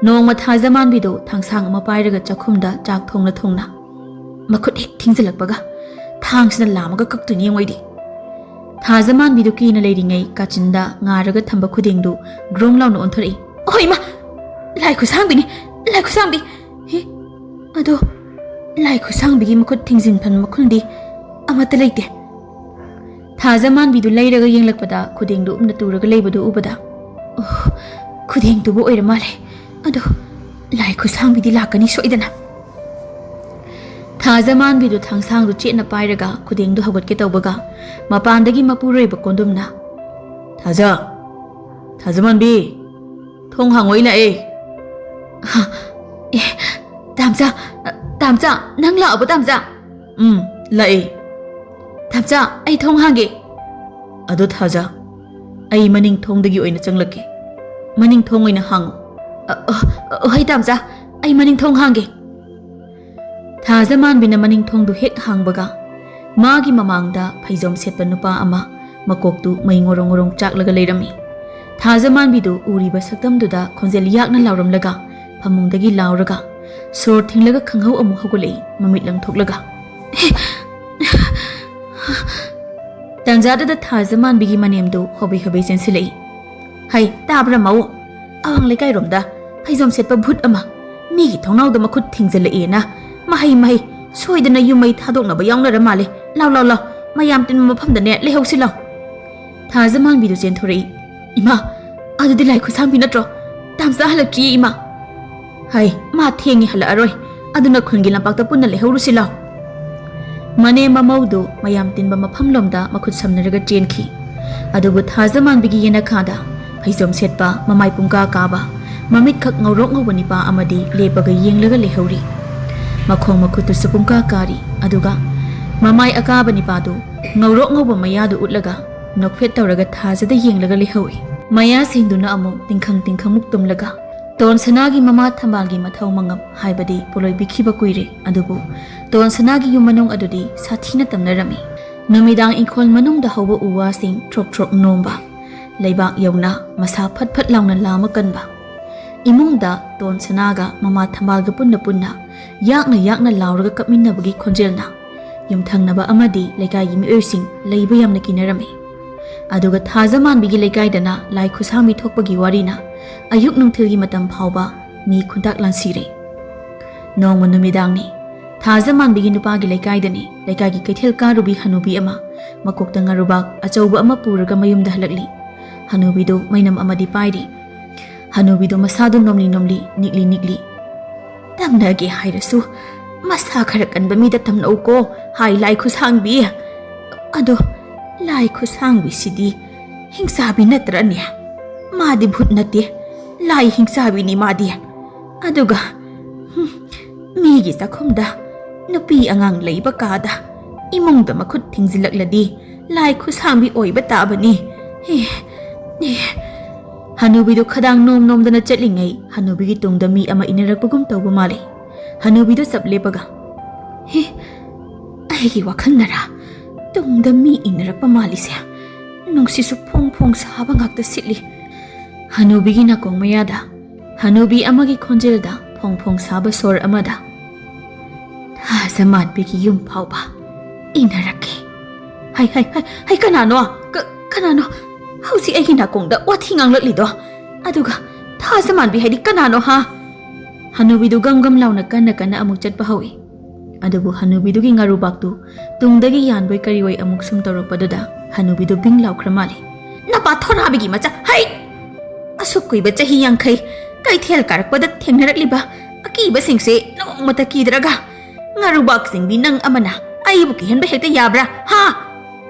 ꯅꯣꯡꯃ ꯊꯥꯖꯃꯥꯟꯕꯤꯗꯨ ꯊꯥꯡꯁꯥꯡ ꯑꯃ ꯄꯥꯏꯔꯒ ꯆꯥꯛꯈꯨꯝꯗ ꯆꯥꯛ ꯊꯣꯡꯅ ꯊꯣꯡꯅ, ꯃꯈꯨꯠ ꯍꯦꯛ ꯊꯤꯡꯖꯤꯜꯂꯛꯄꯒ ꯊꯥꯡꯁꯤꯅ ꯂꯥꯝꯃꯒ ꯀꯛꯇꯣꯏꯅꯤ ꯌꯦꯡꯉꯣꯏꯗꯤ꯫ ꯊꯥꯖꯃꯥꯟꯕꯤꯗꯨ ꯀꯤꯅ ꯂꯩꯔꯤꯉꯩ ꯀꯥꯆꯤꯟꯗ ꯉꯥꯔꯒ ꯊꯝꯕ ꯈꯨꯗꯦꯡꯗꯨ ꯒ꯭ꯔꯣꯡ ꯂꯥꯎꯅ ꯑꯣꯟꯊꯣꯔꯛꯏ꯫ "ꯑꯍꯣꯏ ꯏꯃꯥ! ꯂꯥꯏ ꯈꯨꯁꯥꯡꯕꯤꯅꯤ! ꯂꯥꯏ ꯈꯨꯁꯥꯡꯕꯤ! ꯍꯦ, ꯑꯗꯣ ꯂꯥꯏ ꯈꯨꯁꯥꯡꯕꯤꯒꯤ ꯃꯈꯨꯠ ꯊꯤꯡꯖꯤꯟꯐꯝ ꯃꯈꯨꯜꯗꯤ ꯑꯃꯠꯇ ꯂꯩꯇꯦ꯫" ꯊꯥꯖꯃꯥꯟꯕꯤꯗꯨ ꯂꯩꯔꯒ ꯌꯦꯡꯂꯛꯄꯗ ꯈꯨꯗꯦꯡꯗꯨ ꯎꯞꯅ ꯇꯨꯔꯒ ꯂꯩꯕꯗꯨ ꯎꯕꯗ, "ꯑꯣ, ꯈꯨꯗꯦꯡꯗꯨꯕꯨ ꯑꯣꯏꯔ ꯃꯥꯜꯂꯦ꯫ ꯑꯗꯣ ꯂꯥꯏ ꯈꯨꯁꯥꯡꯕꯤꯗꯤ ꯂꯥꯛꯀꯅꯤ ꯁꯣꯏꯗꯅ꯫" ꯊꯥꯖꯃꯥꯟꯕꯤꯗꯨ ꯊꯥꯡꯁꯥꯡꯗꯨ ꯆꯦꯠꯅ ꯄꯥꯏꯔꯒ ꯈꯨꯗꯦꯡꯗꯨ ꯍꯧꯒꯠꯀꯦ ꯇꯧꯕꯒ ꯃꯄꯥꯟꯗꯒꯤ ꯃꯄꯨꯔꯣꯏꯕ ꯀꯣꯟꯗꯨꯝꯅ, "ꯊꯥꯖ, ꯊꯥꯖꯃꯥꯟꯕꯤ, ꯊꯣꯡ ꯍꯥꯡꯉꯣ, ꯑꯩ ꯂꯥꯛꯑꯦ꯫" "ꯍꯥ? ꯑꯦ, ꯇꯥꯝꯆꯥ, ꯇꯥꯝꯆꯥ, ꯅꯪ ꯂꯥꯛꯑꯕꯣ ꯇꯥꯝꯆꯥ?" "ꯎꯝ, ꯂꯥꯛꯑꯦ꯫ ꯊꯥꯖ, ꯑꯩ ꯊꯣꯡ ꯍꯥꯡꯒꯦ꯫" "ꯑꯗꯣ ꯊꯥꯖ, ꯑꯩ ꯃꯅꯤꯡ ꯊꯣꯡꯗꯒꯤ ꯑꯣꯏꯅ ꯆꯪꯂꯛꯀꯦ꯫ ꯃꯅꯤꯡ ꯊꯣꯡ ꯑꯣꯏꯅ ꯍꯥꯡꯉꯨ꯫" "ꯑ, ꯑ, ꯑ, ꯍꯣꯏ ꯇꯥꯝꯆꯥ, ꯑꯩ ꯃꯅꯤꯡ ꯊꯣꯡ ꯍꯥꯡꯒꯦ꯫" ꯊꯥꯖ ꯃꯥꯟꯕꯤꯅ ꯃꯅꯤꯡ ꯊꯣꯡꯗꯨ ꯍꯦꯛ ꯍꯥꯡꯕꯒ, ꯃꯥꯒꯤ ꯃꯃꯥꯡꯗ ꯐꯩꯖꯣꯝ ꯁꯦꯠꯄ ꯅꯨꯄꯥ ꯑꯃ, ꯃꯀꯣꯛꯇꯨ ꯃꯩ ꯉꯣꯔꯣꯡ ꯉꯣꯔꯣꯡ ꯆꯥꯛꯂꯒ ꯂꯩꯔꯝꯃꯤ꯫ ꯊꯥꯖ ꯃꯥꯟꯕꯤꯗꯨ ꯎꯔꯤꯕ ꯁꯛꯇꯝꯗꯨꯗ ꯈꯣꯟꯖꯦꯜ ꯌꯥꯛꯅ ꯂꯥꯎꯔꯝꯂꯒ, ꯐꯃꯨꯡꯗꯒꯤ ꯂꯥꯎꯔꯒ, ꯁꯣꯔ ꯊꯤꯡꯂꯒ ꯈꯪꯍꯧ ꯑꯃꯨꯛ ꯍꯧꯒꯠꯂꯛꯏ, ꯃꯃꯤꯠ ꯂꯪꯊꯣꯛꯂꯒ꯫ ꯇꯥꯟꯖꯥꯗꯨꯗ ꯊꯥꯖ ꯃꯥꯟꯕꯤꯒꯤ ꯃꯅꯦꯝꯗꯨ ꯍꯣꯕꯦ ꯍꯣꯕꯦ ꯆꯦꯟꯁꯤꯜꯂꯛꯏ꯫ "ꯍꯩ, ꯇꯥꯕ꯭ꯔꯥ ꯃꯧ? ꯑꯋꯥꯡ ꯂꯩꯀꯥꯏꯔꯣꯝꯗ ꯐꯩꯖꯣꯝ ꯁꯦꯠꯄ ꯚꯨꯠ ꯑꯃ ꯃꯤꯒꯤ ꯊꯣꯡꯅꯥꯎꯗ ꯃꯈꯨꯠ ꯊꯤꯡꯖꯤꯜꯂꯛꯑꯦꯅ꯫ ꯃꯍꯩ, ꯃꯍꯩ, ꯁꯣꯏꯗꯅ ꯌꯨꯝ ꯃꯩ ꯊꯥꯗꯣꯛꯅꯕ ꯌꯥꯎꯅꯔ ꯃꯥꯜꯂꯦ꯫ ꯂꯥꯎ, ꯂꯥꯎ, ꯂꯥꯎ, ꯃꯌꯥꯝ ꯇꯤꯟꯕ ꯃꯐꯝꯗꯅꯦ ꯂꯩꯍꯧꯁꯤ ꯂꯥꯎ꯫" ꯊꯥꯖ ꯃꯥꯟꯕꯤꯗꯨ ꯆꯦꯟꯊꯣꯔꯛꯏ꯫ "ꯏꯃꯥ, ꯑꯗꯨꯗꯤ ꯂꯥꯏ ꯈꯨꯠꯁꯥꯡꯕꯤ ꯅꯠꯇ꯭ꯔꯣ? ꯇꯥꯝꯆꯥ ꯍꯜꯂꯛꯇ꯭ꯔꯤꯌꯦ ꯏꯃꯥ꯫" "ꯍꯩ, ꯃꯥ ꯊꯦꯡꯉꯦ, ꯍꯜꯂꯛꯑꯔꯣꯏ꯫ ꯑꯗꯨꯅ ꯈꯨꯟꯒꯤ ꯂꯝꯄꯥꯛꯇ ꯄꯨꯟꯅ ꯂꯩꯍꯧꯔꯨꯁꯤ ꯂꯥꯎ꯫" ꯃꯅꯦꯝ ꯃꯃꯧꯗꯨ ꯃꯌꯥꯝ ꯇꯤꯟꯕ ꯃꯐꯝꯂꯣꯝꯗ ꯃꯈꯨꯠ ꯁꯝꯅꯔꯒ ꯆꯦꯟꯈꯤ꯫ ꯑꯗꯨꯕꯨ ꯊꯥꯖ ꯃꯥꯟꯕꯤꯒꯤ ꯌꯦꯅꯈꯥꯗ ꯐꯩꯖꯣꯝ ꯁꯦꯠꯄ, ꯃꯃꯥꯏ ꯄꯨꯡꯀꯥ ꯀꯥꯕ, ꯃꯃꯤꯠꯈꯛ ꯉꯧꯔꯣꯛ ꯉꯧꯕ ꯅꯤꯄꯥ ꯑꯃꯗꯤ ꯂꯦꯞꯄꯒ ꯌꯦꯡꯂꯒ ꯂꯩꯍꯧꯔꯤ꯫ ꯃꯈꯣꯡ ꯃꯈꯨꯠꯇꯨꯁꯨ ꯄꯨꯡꯀꯥ ꯀꯥꯔꯤ꯫ ꯑꯗꯨꯒ ꯃꯃꯥꯏ ꯑꯀꯥꯕ ꯅꯤꯄꯥꯗꯨ ꯉꯧꯔꯣꯛ ꯉꯧꯕ ꯃꯌꯥꯗꯨ ꯎꯠꯂꯒ ꯅꯣꯛꯐꯦꯠ ꯇꯧꯔꯒ ꯊꯥꯖꯗ ꯌꯦꯡꯂꯒ ꯂꯩꯍꯧꯏ꯫ ꯃꯌꯥ ꯁꯦꯡꯗꯨꯅ ꯑꯃꯨꯛ ꯇꯤꯡꯈꯪ ꯇꯤꯡꯈꯪꯃꯨꯛ ꯇꯨꯝꯂꯒ, ꯇꯣꯟ ꯁꯅꯥꯒꯤ ꯃꯃꯥ ꯊꯝꯕꯥꯜꯒꯤ ꯃꯊꯧ ꯃꯉꯝ ꯍꯥꯏꯕꯗꯤ ꯄꯣꯂꯣꯏꯕꯤꯈꯤꯕ ꯀꯨꯏꯔꯦ, ꯑꯗꯨꯕꯨ ꯇꯣꯟ ꯁꯅꯥꯒꯤ ꯌꯨꯝ ꯃꯅꯨꯡ ꯑꯗꯨꯗꯤ ꯁꯥꯊꯤꯅ ꯇꯝꯅꯔꯝꯃꯤ꯫ ꯅꯨꯃꯤꯗꯥꯡ ꯏꯪꯈꯣꯜ ꯃꯅꯨꯡꯗ ꯍꯧꯕ ꯎ ꯋꯥꯁꯤꯡ ꯊ꯭ꯔꯣꯛ ꯊ꯭ꯔꯣꯛ ꯅꯣꯝꯕ, ꯂꯩꯕꯥꯛ ꯌꯧꯅ ꯃꯁꯥ ꯐꯠ ꯐꯠ ꯂꯥꯎꯅ ꯂꯥꯝꯃ ꯀꯟꯕ꯫ ꯏꯃꯨꯡꯗ ꯇꯣꯟ ꯁꯅꯥꯒ ꯃꯃꯥ ꯊꯝꯕꯥꯜꯒ ꯄꯨꯟꯅ ꯄꯨꯟꯅ ꯌꯥꯛꯅ ꯌꯥꯛꯅ ꯂꯥꯎꯔꯒ ꯀꯞꯃꯤꯟꯅꯕꯒꯤ ꯈꯣꯟꯖꯦꯜꯅ ꯌꯨꯝꯊꯪꯅꯕ ꯑꯃꯗꯤ ꯂꯩꯀꯥꯏꯒꯤ ꯃꯤꯑꯣꯏꯁꯤꯡ ꯂꯩꯕ ꯌꯥꯝꯅ ꯀꯤꯅꯔꯝꯃꯤ꯫ ꯑꯗꯨꯒ ꯊꯥꯖ ꯃꯥꯟꯕꯤꯒꯤ ꯂꯩꯀꯥꯏꯗꯅ ꯂꯥꯏ ꯈꯨꯁꯥꯡꯕꯤ ꯊꯣꯛꯄꯒꯤ ꯋꯥꯔꯤꯅ ꯑꯌꯨꯛ ꯅꯨꯡꯊꯤꯜꯒꯤ ꯃꯇꯝ ꯐꯥꯎꯕ ꯃꯤ ꯈꯨꯟꯇꯥꯛ ꯂꯥꯟꯁꯤꯔꯦ꯫ ꯅꯣꯡꯃ ꯅꯨꯃꯤꯗꯥꯡꯅꯤ꯫ ꯊꯥꯖ ꯃꯥꯟꯕꯤꯒꯤ ꯅꯨꯄꯥꯒꯤ ꯂꯩꯀꯥꯏꯗꯅꯤ꯫ ꯂꯩꯀꯥꯏꯒꯤ ꯀꯩꯊꯦꯜ ꯀꯥꯔꯨꯕꯤ ꯍꯅꯨꯕꯤ ꯑꯃ ꯃꯀꯣꯛꯇ ꯉꯥꯔꯨꯕꯥꯛ ꯑꯆꯧꯕ ꯑꯃ ꯄꯨꯔꯒ ꯃꯌꯨꯝꯗ ꯍꯜꯂꯛꯂꯤ꯫ ꯍꯅꯨꯕꯤꯗꯨ ꯃꯩꯅꯝ ꯑꯃꯗꯤ ꯄꯥꯏꯔꯤ꯫ ꯍꯅꯨꯕꯤꯗꯨ ꯃꯁꯥꯗꯨ ꯅꯣꯝꯂꯤ ꯅꯣꯝꯂꯤ, ꯅꯤꯛꯂꯤ ꯅꯤꯛꯂꯤ꯫ "ꯇꯝꯅꯒꯦ ꯍꯥꯏꯔꯁꯨ ꯃꯁꯥ ꯈꯔ ꯀꯟꯕ ꯃꯤꯗ ꯇꯝꯅꯧꯀꯣ, ꯍꯥꯏ ꯂꯥꯏ ꯈꯨꯁꯥꯡꯕꯤ꯫ ꯑꯗꯣ ꯂꯥꯏ ꯈꯨꯁꯥꯡꯕꯤꯁꯤꯗꯤ ꯍꯤꯡꯆꯥꯕꯤ ꯅꯠꯇ꯭ꯔꯅꯦ? ꯃꯥꯗꯤ ꯚꯨꯠ ꯅꯠꯇꯦ, ꯂꯥꯏ ꯍꯤꯡꯆꯥꯕꯤꯅꯤ ꯃꯥꯗꯤ꯫ ꯑꯗꯨꯒ, ꯍꯨꯝ, ꯃꯤꯒꯤ ꯆꯥꯛꯈꯨꯝꯗ ꯅꯨꯄꯤ ꯑꯉꯥꯡ ꯂꯩꯕ ꯀꯥꯗ ꯏꯃꯨꯡꯗ ꯃꯈꯨꯠ ꯊꯤꯡꯖꯤꯜꯂꯛꯂꯗꯤ ꯂꯥꯏ ꯈꯨꯠꯁꯥꯡꯕꯤ ꯑꯣꯏꯕ ꯇꯥꯕꯅꯤ꯫ ꯑꯦ, ꯑꯦ꯫ ꯍꯅꯨꯕꯤꯗꯨ ꯈꯗꯥꯡ ꯅꯣꯝ ꯅꯣꯝꯗꯅ ꯆꯠꯂꯤꯉꯩ ꯍꯅꯨꯕꯤꯒꯤ ꯇꯨꯡꯗ ꯃꯤ ꯑꯃ ꯏꯟꯅꯔꯛꯄꯒꯨꯝ ꯇꯧꯕ ꯃꯥꯜꯂꯤ꯫ ꯍꯅꯨꯕꯤꯗꯨ ꯆꯞ ꯂꯦꯞꯄꯒ, "ꯍꯦ, ꯑꯩꯒꯤ ꯋꯥꯈꯜꯅꯔꯥ? ꯇꯨꯡꯗ ꯃꯤ ꯏꯟꯅꯔꯛꯄ ꯃꯥꯜꯂꯤꯁꯦ꯫ ꯅꯨꯡꯁꯤꯠꯁꯨ ꯐꯣꯡ ꯐꯣꯡ ꯁꯥꯕ ꯉꯥꯛꯇ ꯁꯤꯠꯂꯤ꯫" ꯍꯅꯨꯕꯤꯒꯤ ꯅꯥꯀꯣꯡ ꯃꯌꯥꯗ ꯍꯅꯨꯕꯤ ꯑꯃꯒꯤ ꯈꯣꯟꯖꯦꯜꯗ ꯐꯣꯡ ꯐꯣꯡ ꯁꯥꯕ ꯁꯣꯔ ꯑꯃꯗ, "ꯊꯥꯖ ꯃꯥꯟꯕꯤꯒꯤ ꯌꯨꯝ ꯐꯥꯎꯕ ꯏꯟꯅꯔꯛꯀꯦ꯫" "ꯍꯩ, ꯍꯩ, ꯍꯩ, ꯍꯩ, ꯀꯅꯥꯅꯣ? ꯀ-, ꯀꯅꯥꯅꯣ ꯍꯧꯖꯤꯛ ꯑꯩꯒꯤ ꯅꯥꯀꯣꯡꯗ ꯋꯥꯊꯤ ꯉꯥꯡꯂꯛꯂꯤꯗꯣ? ꯑꯗꯨꯒ ꯊꯥꯖ ꯃꯥꯟꯕꯤ ꯍꯥꯏꯗꯤ ꯀꯅꯥꯅꯣ, ꯍꯥ?" ꯍꯅꯨꯕꯤꯗꯨ ꯒꯝ ꯒꯝ ꯂꯥꯎꯅ ꯀꯟꯅ ꯀꯟꯅ ꯑꯃꯨꯛ ꯆꯠꯄ ꯍꯧꯏ꯫ ꯑꯗꯨꯕꯨ ꯍꯅꯨꯕꯤꯗꯨꯒꯤ ꯉꯥꯔꯨꯕꯥꯛꯇꯨ ꯇꯨꯡꯗꯒꯤ ꯌꯥꯟꯕꯣꯏ ꯀꯔꯤꯑꯣꯏ ꯑꯃꯨꯛ ꯁꯨꯝ ꯇꯧꯔꯛꯄꯗꯨꯗ ꯍꯅꯨꯕꯤꯗꯨ ꯕꯤꯡ ꯂꯥꯎꯈ꯭ꯔ ꯃꯥꯜꯂꯤ꯫ "ꯅꯄꯥ ꯊꯣꯔꯥꯕꯤꯒꯤ ꯃꯆꯥ, ꯍꯩ! ꯑꯁꯨꯛ ꯀꯨꯏꯕ ꯆꯍꯤ ꯌꯥꯡꯈꯩ ꯀꯩꯊꯦꯜ ꯀꯥꯔꯛꯄꯗ ꯊꯦꯡꯅꯔꯛꯂꯤꯕ ꯑꯀꯤꯕꯁꯤꯡꯁꯦ ꯅꯣꯡꯃꯇ ꯀꯤꯗ꯭ꯔꯒ ꯉꯥꯔꯨꯕꯥꯛ ꯆꯤꯡꯕꯤ ꯅꯪ ꯑꯃꯅ ꯑꯩꯕꯨ ꯀꯤꯍꯟꯕ ꯍꯦꯛꯇ ꯌꯥꯕ꯭ꯔꯥ, ꯍꯥ?"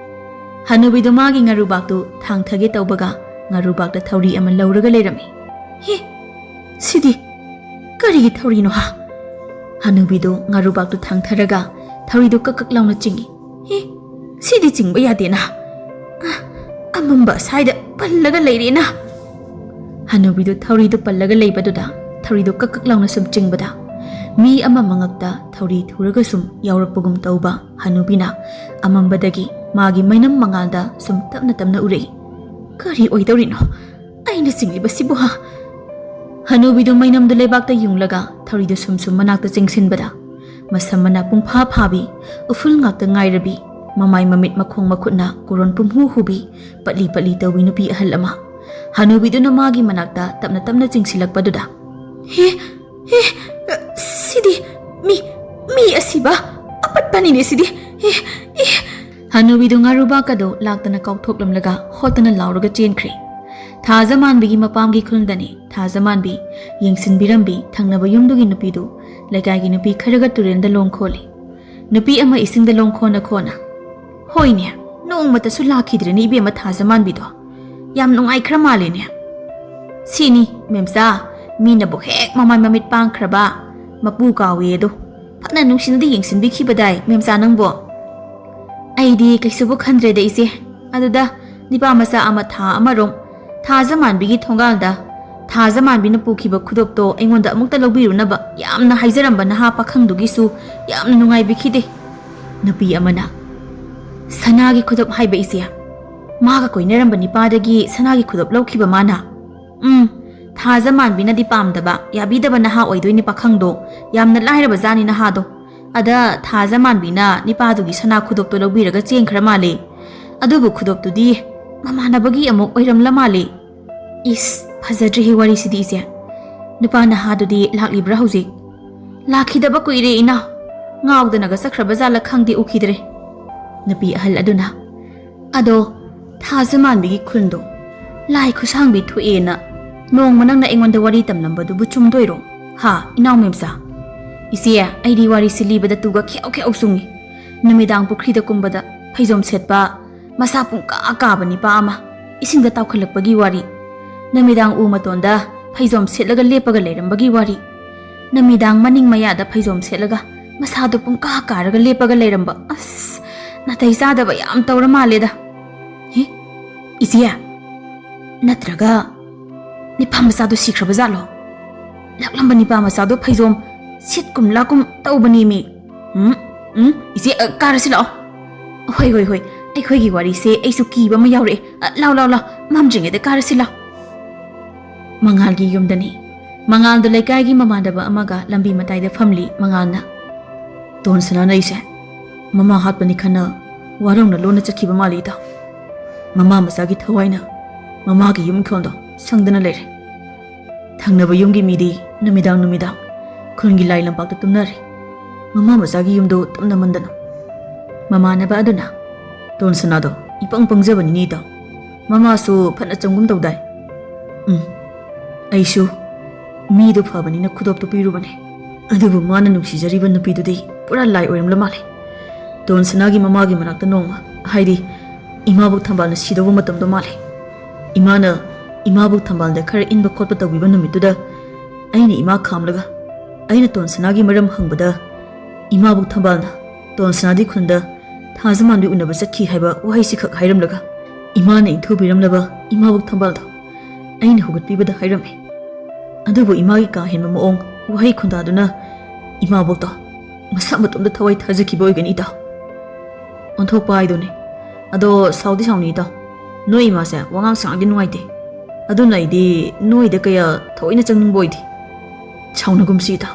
ꯍꯅꯨꯕꯤꯗꯨ ꯃꯥꯒꯤ ꯉꯥꯔꯨꯕꯥꯛꯇꯨ ꯊꯥꯡꯊꯒꯦ ꯇꯧꯕꯒ ꯉꯥꯔꯨꯕꯥꯛꯇ ꯊꯧꯔꯤ ꯑꯃ ꯂꯧꯔꯒ ꯂꯩꯔꯝꯃꯤ꯫ "ꯍꯦ, ꯁꯤꯗꯤ ꯀꯔꯤꯒꯤ ꯊꯧꯔꯤꯅꯣ, ꯍꯥ?" ꯍꯅꯨꯕꯤꯗꯨ ꯉꯥꯔꯨꯕꯥꯛꯇꯨ ꯊꯥꯡꯊꯔꯒ ꯊꯧꯔꯤꯗꯨ ꯀꯛ ꯀꯛ ꯂꯥꯎꯅ ꯆꯤꯡꯏ꯫ "ꯍꯦ, ꯁꯤꯗꯤ ꯆꯤꯡꯕ ꯌꯥꯗꯦꯅ꯫ ꯑ, ꯑꯃꯝꯕ ꯑꯁꯥꯏꯗ ꯄꯜꯂꯒ ꯂꯩꯔꯦꯅ꯫" ꯍꯅꯨꯕꯤꯗꯨ ꯊꯧꯔꯤꯗꯨ ꯄꯜꯂꯒ ꯂꯩꯕꯗꯨꯗ ꯊꯧꯔꯤꯗꯨ ꯀꯛ ꯀꯛ ꯂꯥꯎꯅ ꯁꯨꯝ ꯆꯤꯡꯕꯗ ꯃꯤ ꯑꯃ ꯃꯉꯛꯇ ꯊꯧꯔꯤ ꯊꯨꯔꯒ ꯁꯨꯝ ꯌꯥꯎꯔꯛꯄꯒꯨꯝ ꯇꯧꯕ ꯍꯅꯨꯕꯤꯅ ꯑꯃꯝꯕꯗꯒꯤ ꯃꯥꯒꯤ ꯃꯩꯅꯝ ꯃꯉꯥꯜꯗ ꯁꯨꯝ ꯇꯞꯅ ꯇꯞꯅ ꯎꯔꯛꯏ꯫ "ꯀꯔꯤ ꯑꯣꯏꯗꯧꯔꯤꯅꯣ ꯑꯩꯅ ꯆꯤꯡꯂꯤꯕꯁꯤꯕꯨ, ꯍꯥ?" ꯍꯅꯨꯕꯤꯗꯨ ꯃꯩꯅꯝꯗꯨ ꯂꯩꯕꯥꯛꯇ ꯌꯨꯡꯂꯒ ꯊꯧꯔꯤꯗꯨ ꯁꯨꯝ ꯁꯨꯝ ꯃꯅꯥꯛꯇ ꯆꯤꯡꯁꯤꯟꯕꯗ ꯃꯁꯝ ꯃꯅꯥ ꯄꯨꯡꯐꯥ ꯐꯥꯕꯤ, ꯎꯐꯨꯜ ꯉꯥꯛꯇ ꯉꯥꯏꯔꯕꯤ, ꯃꯃꯥꯏ ꯃꯃꯤꯠ ꯃꯈꯣꯡ ꯃꯈꯨꯠꯅ ꯀꯣꯔꯣꯟ ꯄꯨꯝꯍꯨ ꯍꯨꯕꯤ, ꯄꯠꯂꯤ ꯄꯠꯂꯤ ꯇꯧꯕꯤ ꯅꯨꯄꯤ ꯑꯍꯜ ꯑꯃ ꯍꯅꯨꯕꯤꯗꯨꯅ ꯃꯥꯒꯤ ꯃꯅꯥꯛꯇ ꯇꯞꯅ ꯇꯞꯅ ꯆꯤꯡꯁꯤꯜꯂꯛꯄꯗꯨꯗ, "ꯍꯦ, ꯍꯦ, ꯁꯤꯗꯤ ꯃꯤ, ꯃꯤ ꯑꯁꯤꯕ, ꯑꯄꯠꯄꯅꯤꯅꯦ ꯁꯤꯗꯤ꯫ ꯑꯦ, ꯑꯦ꯫" ꯍꯅꯨꯕꯤꯗꯨ ꯉꯥꯔꯨꯕꯥꯛ ꯑꯗꯨ ꯂꯥꯛꯇꯅ ꯀꯥꯎꯊꯣꯛꯂꯝꯂꯒ ꯍꯣꯠꯇꯅ ꯂꯥꯎꯔꯒ ꯆꯦꯟꯈ꯭ꯔꯦ꯫ ꯊꯥꯖ ꯃꯥꯟꯕꯤꯒꯤ ꯃꯄꯥꯝꯒꯤ ꯈꯨꯜꯗꯅꯤ ꯊꯥꯖ ꯃꯥꯟꯕꯤ, ꯌꯦꯡꯁꯤꯟꯕꯤꯔꯝꯕꯤ ꯊꯪꯅꯕ ꯌꯨꯝꯗꯨꯒꯤ ꯅꯨꯄꯤꯗꯨ ꯂꯩꯀꯥꯏꯒꯤ ꯅꯨꯄꯤ ꯈꯔꯒ ꯇꯨꯔꯦꯜꯗ ꯂꯣꯡ ꯈꯣꯜꯂꯤ꯫ ꯅꯨꯄꯤ ꯑꯃ ꯏꯁꯤꯡꯗ ꯂꯣꯡ ꯈꯣꯟꯅ ꯈꯣꯟꯅ, "ꯍꯣꯏꯅꯦ, ꯅꯣꯡꯃꯇꯁꯨ ꯂꯥꯛꯈꯤꯗ꯭ꯔꯦꯅꯦ ꯏꯕꯦꯝꯃ ꯊꯥꯖ ꯃꯥꯟꯕꯤꯗꯣ꯫ ꯌꯥꯝ ꯅꯨꯡꯉꯥꯏꯈ꯭ꯔ ꯃꯥꯜꯂꯦꯅꯦ꯫" "ꯁꯤꯅꯤ, ꯃꯦꯝꯆꯥ, ꯃꯤꯅꯕꯨ ꯍꯦꯛ ꯃꯃꯥꯏ ꯃꯃꯤꯠ ꯄꯥꯡꯈ꯭ꯔꯕ ꯃꯄꯨ ꯀꯥꯎꯏ ꯑꯗꯣ꯫ ꯐꯅ ꯅꯨꯡꯁꯤꯅꯗꯤ ꯌꯦꯡꯁꯤꯟꯕꯤꯈꯤꯕꯗꯥꯏ, ꯃꯦꯝꯆꯥ ꯅꯪꯕꯣ?" "ꯑꯩꯗꯤ ꯀꯩꯁꯨꯕꯨ ꯈꯟꯗ꯭ꯔꯦꯗ, ꯏꯆꯦ꯫ ꯑꯗꯨꯗ ꯅꯤꯄꯥ ꯃꯆꯥ ꯑꯃ ꯊꯥ ꯑꯃꯔꯣꯝ ꯊꯥꯖꯃꯥꯟꯕꯤꯒꯤ ꯊꯣꯡꯒꯥꯜꯗ ꯊꯥꯖꯃꯥꯟꯕꯤꯅ ꯄꯨꯈꯤꯕ ꯈꯨꯗꯣꯞꯇꯣ ꯑꯩꯉꯣꯟꯗ ꯑꯃꯨꯛꯇ ꯂꯧꯕꯤꯔꯨꯅꯕ ꯌꯥꯝꯅ ꯍꯥꯏꯖꯔꯝꯕ ꯅꯍꯥ ꯄꯥꯈꯪꯗꯨꯒꯤꯁꯨ ꯌꯥꯝꯅ ꯅꯨꯡꯉꯥꯏꯕꯤꯈꯤꯗꯦ"꯫ ꯅꯨꯄꯤ ꯑꯃꯅ, "ꯁꯅꯥꯒꯤ ꯈꯨꯗꯣꯞ ꯍꯥꯏꯕ, ꯏꯆꯦ? ꯃꯥꯒ ꯀꯣꯏꯅꯔꯝꯕ ꯅꯤꯄꯥꯗꯒꯤ ꯁꯅꯥꯒꯤ ꯈꯨꯗꯣꯞ ꯂꯧꯈꯤꯕ ꯃꯥꯅ? ꯎꯝ, ꯊꯥꯖꯃꯥꯟꯕꯤꯅꯗꯤ ꯄꯥꯝꯗꯕ, ꯌꯥꯕꯤꯗꯕ ꯅꯍꯥ ꯑꯣꯏꯗꯣꯏꯅꯦ ꯄꯥꯈꯪꯗꯣ꯫ ꯌꯥꯝꯅ ꯂꯥꯏꯔꯕ ꯖꯥꯠꯅꯤ ꯅꯍꯥꯗꯣ꯫ ꯑꯗ ꯊꯥꯖꯃꯥꯟꯕꯤꯅ ꯅꯤꯄꯥꯗꯨꯒꯤ ꯁꯅꯥ ꯈꯨꯗꯣꯞꯇꯣ ꯂꯧꯕꯤꯔꯒ ꯆꯦꯟꯈ꯭ꯔ ꯃꯥꯜꯂꯦ꯫ ꯑꯗꯨꯕꯨ ꯈꯨꯗꯣꯞꯇꯨꯗꯤ ꯃꯃꯥꯟꯅꯕꯒꯤ ꯑꯃꯨꯛ ꯑꯣꯏꯔꯝꯂ ꯃꯥꯜꯂꯦ꯫ ꯏꯁ, ꯐꯖꯗ꯭ꯔꯤꯍꯦ ꯋꯥꯔꯤꯁꯤꯗꯤ, ꯏꯆꯦ꯫ ꯅꯨꯄꯥ ꯅꯍꯥꯗꯨꯗꯤ ꯂꯥꯛꯂꯤꯕ꯭ꯔꯥ ꯍꯧꯖꯤꯛ?" "ꯂꯥꯛꯈꯤꯗꯕ ꯀꯨꯏꯔꯦ, ꯏꯅꯥꯎ꯫ ꯉꯥꯎꯗꯅꯒ ꯆꯠꯈ꯭ꯔꯕ ꯖꯥꯠꯂ ꯈꯪꯗꯦ, ꯎꯈꯤꯗ꯭ꯔꯦ"꯫ ꯅꯨꯄꯤ ꯑꯍꯜ ꯑꯗꯨꯅ, "ꯑꯗꯣ ꯊꯥꯖꯃꯥꯟꯕꯤꯒꯤ ꯈꯨꯟꯗꯣ ꯂꯥꯏ ꯈꯨꯁꯥꯡꯕꯤ ꯊꯣꯛꯑꯦꯅ ꯅꯣꯡꯃ ꯅꯪꯅ ꯑꯩꯉꯣꯟꯗ ꯋꯥꯔꯤ ꯇꯝꯂꯝꯕꯗꯨꯕꯨ ꯆꯨꯝꯗꯣꯏꯔꯣ? ꯍꯥ, ꯏꯅꯥꯎ ꯃꯦꯝꯆꯥ?" "ꯏꯆꯦ, ꯑꯩꯗꯤ ꯋꯥꯔꯤꯁꯤ ꯂꯤꯕꯗ ꯇꯨꯒ ꯈ꯭ꯌꯥꯎ ꯈ꯭ꯌꯥꯎ ꯆꯨꯡꯉꯤ꯫ ꯅꯨꯃꯤꯗꯥꯡ ꯄꯨꯈ꯭ꯔꯤꯗ ꯀꯨꯝꯕꯗ ꯐꯩꯖꯣꯝ ꯁꯦꯠꯄ, ꯃꯁꯥ ꯄꯨꯡꯀꯥ ꯀꯥꯕ ꯅꯤꯄꯥ ꯑꯃ ꯏꯁꯤꯡꯗ ꯇꯥꯎꯈꯠꯂꯛꯄꯒꯤ ꯋꯥꯔꯤ꯫ ꯅꯨꯃꯤꯗꯥꯡ ꯎ ꯃꯇꯣꯟꯗ ꯐꯩꯖꯣꯝ ꯁꯦꯠꯂꯒ ꯂꯦꯞꯄꯒ ꯂꯩꯔꯝꯕꯒꯤ ꯋꯥꯔꯤ꯫ ꯅꯨꯃꯤꯗꯥꯡ ꯃꯅꯤꯡ ꯃꯌꯥꯗ ꯐꯩꯖꯣꯝ ꯁꯦꯠꯂꯒ ꯃꯁꯥꯗꯣ ꯄꯨꯡꯀꯥ ꯀꯥꯔꯒ ꯂꯦꯞꯄꯒ ꯂꯩꯔꯝꯕ꯫ ꯑꯁ, ꯅꯥꯇꯩ ꯆꯥꯗꯕ ꯌꯥꯝ ꯇꯧꯔ ꯃꯥꯜꯂꯦꯗ꯫ ꯍꯦ, ꯏꯆꯦ, ꯅꯠꯇ꯭ꯔꯒ ꯅꯤꯄꯥ ꯃꯆꯥꯗꯣ ꯁꯤꯈ꯭ꯔꯕ ꯖꯥꯠꯂꯣ? ꯂꯥꯛꯂꯝꯕ ꯅꯤꯄꯥ ꯃꯆꯥꯗꯣ ꯐꯩꯖꯣꯝ ꯁꯤꯠꯀꯨꯝ ꯂꯥꯛꯀꯨꯝ ꯇꯧꯕꯅꯦꯃꯤ꯫ ꯎꯝ, ꯎꯝ, ꯏꯆꯦ, ꯑ, ꯀꯥꯔꯁꯤ ꯂꯥꯛꯑꯣ꯫ ꯍꯣꯏ, ꯍꯣꯏ, ꯍꯣꯏ, ꯑꯩꯈꯣꯏꯒꯤ ꯋꯥꯔꯤꯁꯦ ꯑꯩꯁꯨ ꯀꯤꯕ ꯑꯃ ꯌꯥꯎꯔꯛꯑꯦ꯫ ꯑ, ꯂꯥꯎ, ꯂꯥꯎ, ꯂꯥꯎ, ꯃꯝꯗ꯭ꯔꯤꯉꯩꯗ ꯀꯥꯔꯁꯤ ꯂꯥꯎ"꯫ ꯃꯉꯥꯜꯒꯤ ꯌꯨꯝꯗꯅꯤ꯫ ꯃꯉꯥꯜꯗꯣ ꯂꯩꯀꯥꯏꯒꯤ ꯃꯃꯥꯟꯅꯕ ꯑꯃꯒ ꯂꯝꯕꯤ ꯃꯇꯥꯏꯗ ꯐꯝꯂꯤ꯫ ꯃꯉꯥꯜꯅ, "ꯇꯣꯟꯁꯅꯥꯅ ꯑꯩꯁꯦ ꯃꯃꯥ ꯍꯥꯠꯄꯅꯤ ꯈꯟꯅ ꯋꯥꯔꯧꯅ ꯂꯣꯟꯅ ꯆꯠꯈꯤꯕ ꯃꯥꯜꯂꯤ ꯏꯇꯥꯎ꯫ ꯃꯃꯥ ꯃꯆꯥꯒꯤ ꯊꯋꯥꯏꯅ ꯃꯃꯥꯒꯤ ꯌꯨꯝ ꯏꯪꯈꯣꯜꯗꯣ ꯁꯪꯗꯅ ꯂꯩꯔꯦ꯫ ꯊꯪꯅꯕ ꯌꯨꯝꯒꯤ ꯃꯤꯗꯤ ꯅꯨꯃꯤꯗꯥꯡ ꯅꯨꯃꯤꯗꯥꯡ ꯈꯨꯜꯒꯤ ꯂꯥꯏ ꯂꯝꯄꯥꯛꯇ ꯇꯨꯝꯅꯔꯦ꯫ ꯃꯃꯥ ꯃꯆꯥꯒꯤ ꯌꯨꯝꯗꯣ ꯇꯞꯅꯃꯟꯗꯅ"꯫ ꯃꯃꯥꯟꯅꯕ ꯑꯗꯨꯅ, "ꯇꯣꯟꯁꯅꯥꯗꯣ ꯏꯄꯪ ꯄꯪꯖꯕꯅꯤꯅꯦ ꯏꯇꯥꯎ꯫ ꯃꯃꯥꯁꯨ ꯐꯅ ꯆꯝꯒꯨꯝ ꯇꯧꯗꯥꯏ"꯫ "ꯎꯝ, ꯑꯩꯁꯨ ꯃꯤꯗꯣ ꯐꯕꯅꯤꯅ ꯈꯨꯗꯣꯞꯇꯣ ꯄꯤꯔꯨꯕꯅꯦ꯫ ꯑꯗꯨꯕꯨ ꯃꯥꯅ ꯅꯨꯡꯁꯤꯖꯔꯤꯕ ꯅꯨꯄꯤꯗꯨꯗꯤ ꯄꯨꯔꯥ ꯂꯥꯏ ꯑꯣꯏꯔꯝꯂ ꯃꯥꯜꯂꯦ꯫ ꯇꯣꯟꯁꯅꯥꯒꯤ ꯃꯃꯥꯒꯤ ꯃꯅꯥꯛꯇ ꯅꯣꯡꯃ, ꯍꯥꯏꯗꯤ ꯏꯃꯥꯕꯣꯛ ꯊꯝꯕꯥꯜꯅ ꯁꯤꯗꯧꯕ ꯃꯇꯝꯗꯣ ꯃꯥꯜꯂꯦ꯫ ꯏꯃꯥꯅ ꯏꯃꯥꯕꯣꯛ ꯊꯝꯕꯥꯜꯗ ꯈꯔ ꯏꯟꯕ ꯈꯣꯠꯄ ꯇꯧꯕꯤꯕ ꯅꯨꯃꯤꯠꯇꯨꯗ ꯑꯩꯅ ꯏꯃꯥ ꯈꯥꯝꯂꯒ ꯑꯩꯅ ꯇꯣꯟꯁꯅꯥꯒꯤ ꯃꯔꯝ ꯍꯪꯕꯗ ꯏꯃꯥꯕꯣꯛ ꯊꯝꯕꯥꯜꯅ ꯇꯣꯟꯁꯅꯥꯗꯤ ꯈꯨꯟꯗ ꯊꯥꯖꯃꯥꯟꯕꯤ ꯎꯅꯕ ꯆꯠꯈꯤ ꯍꯥꯏꯕ ꯋꯥꯍꯩꯁꯤꯈꯛ ꯍꯥꯏꯔꯝꯂꯒ, ꯏꯃꯥꯅ ꯏꯟꯊꯨꯕꯤꯔꯝꯂꯕ ꯏꯃꯥꯕꯣꯛ ꯊꯝꯕꯥꯜꯗꯣ ꯑꯩꯅ ꯍꯧꯒꯠꯄꯤꯕꯗ ꯍꯥꯏꯔꯝꯃꯤ꯫ ꯑꯗꯨꯕꯨ ꯏꯃꯥꯒꯤ ꯀꯥ ꯍꯦꯟꯕ ꯃꯑꯣꯡ, ꯋꯥꯍꯩ ꯈꯣꯟꯗꯥꯗꯨꯅ ꯏꯃꯥꯕꯣꯛꯇꯣ ꯃꯁꯥ ꯃꯇꯣꯝꯇ ꯊꯋꯥꯏ ꯊꯥꯖꯈꯤꯕ ꯑꯣꯏꯒꯅꯤ, ꯏꯇꯥꯎ꯫ ꯑꯣꯟꯊꯣꯛꯄ ꯍꯥꯏꯗꯨꯅꯤ꯫ ꯑꯗꯣ ꯁꯥꯎꯗꯤ ꯁꯥꯎꯅꯤ, ꯏꯇꯥꯎ꯫ ꯅꯣꯏ ꯏꯃꯥꯁꯦ ꯋꯥꯉꯥꯡ ꯁꯉꯥꯡꯗꯤ ꯅꯨꯡꯉꯥꯏꯇꯦ꯫ ꯑꯗꯨꯅ ꯑꯩꯗꯤ ꯅꯣꯏꯗ ꯀꯌꯥ ꯊꯑꯣꯏꯅ ꯆꯪꯅꯤꯡꯕ ꯑꯣꯏꯗꯦ꯫ ꯁꯥꯎꯅꯒꯨꯝꯁꯤ, ꯏꯇꯥꯎ꯫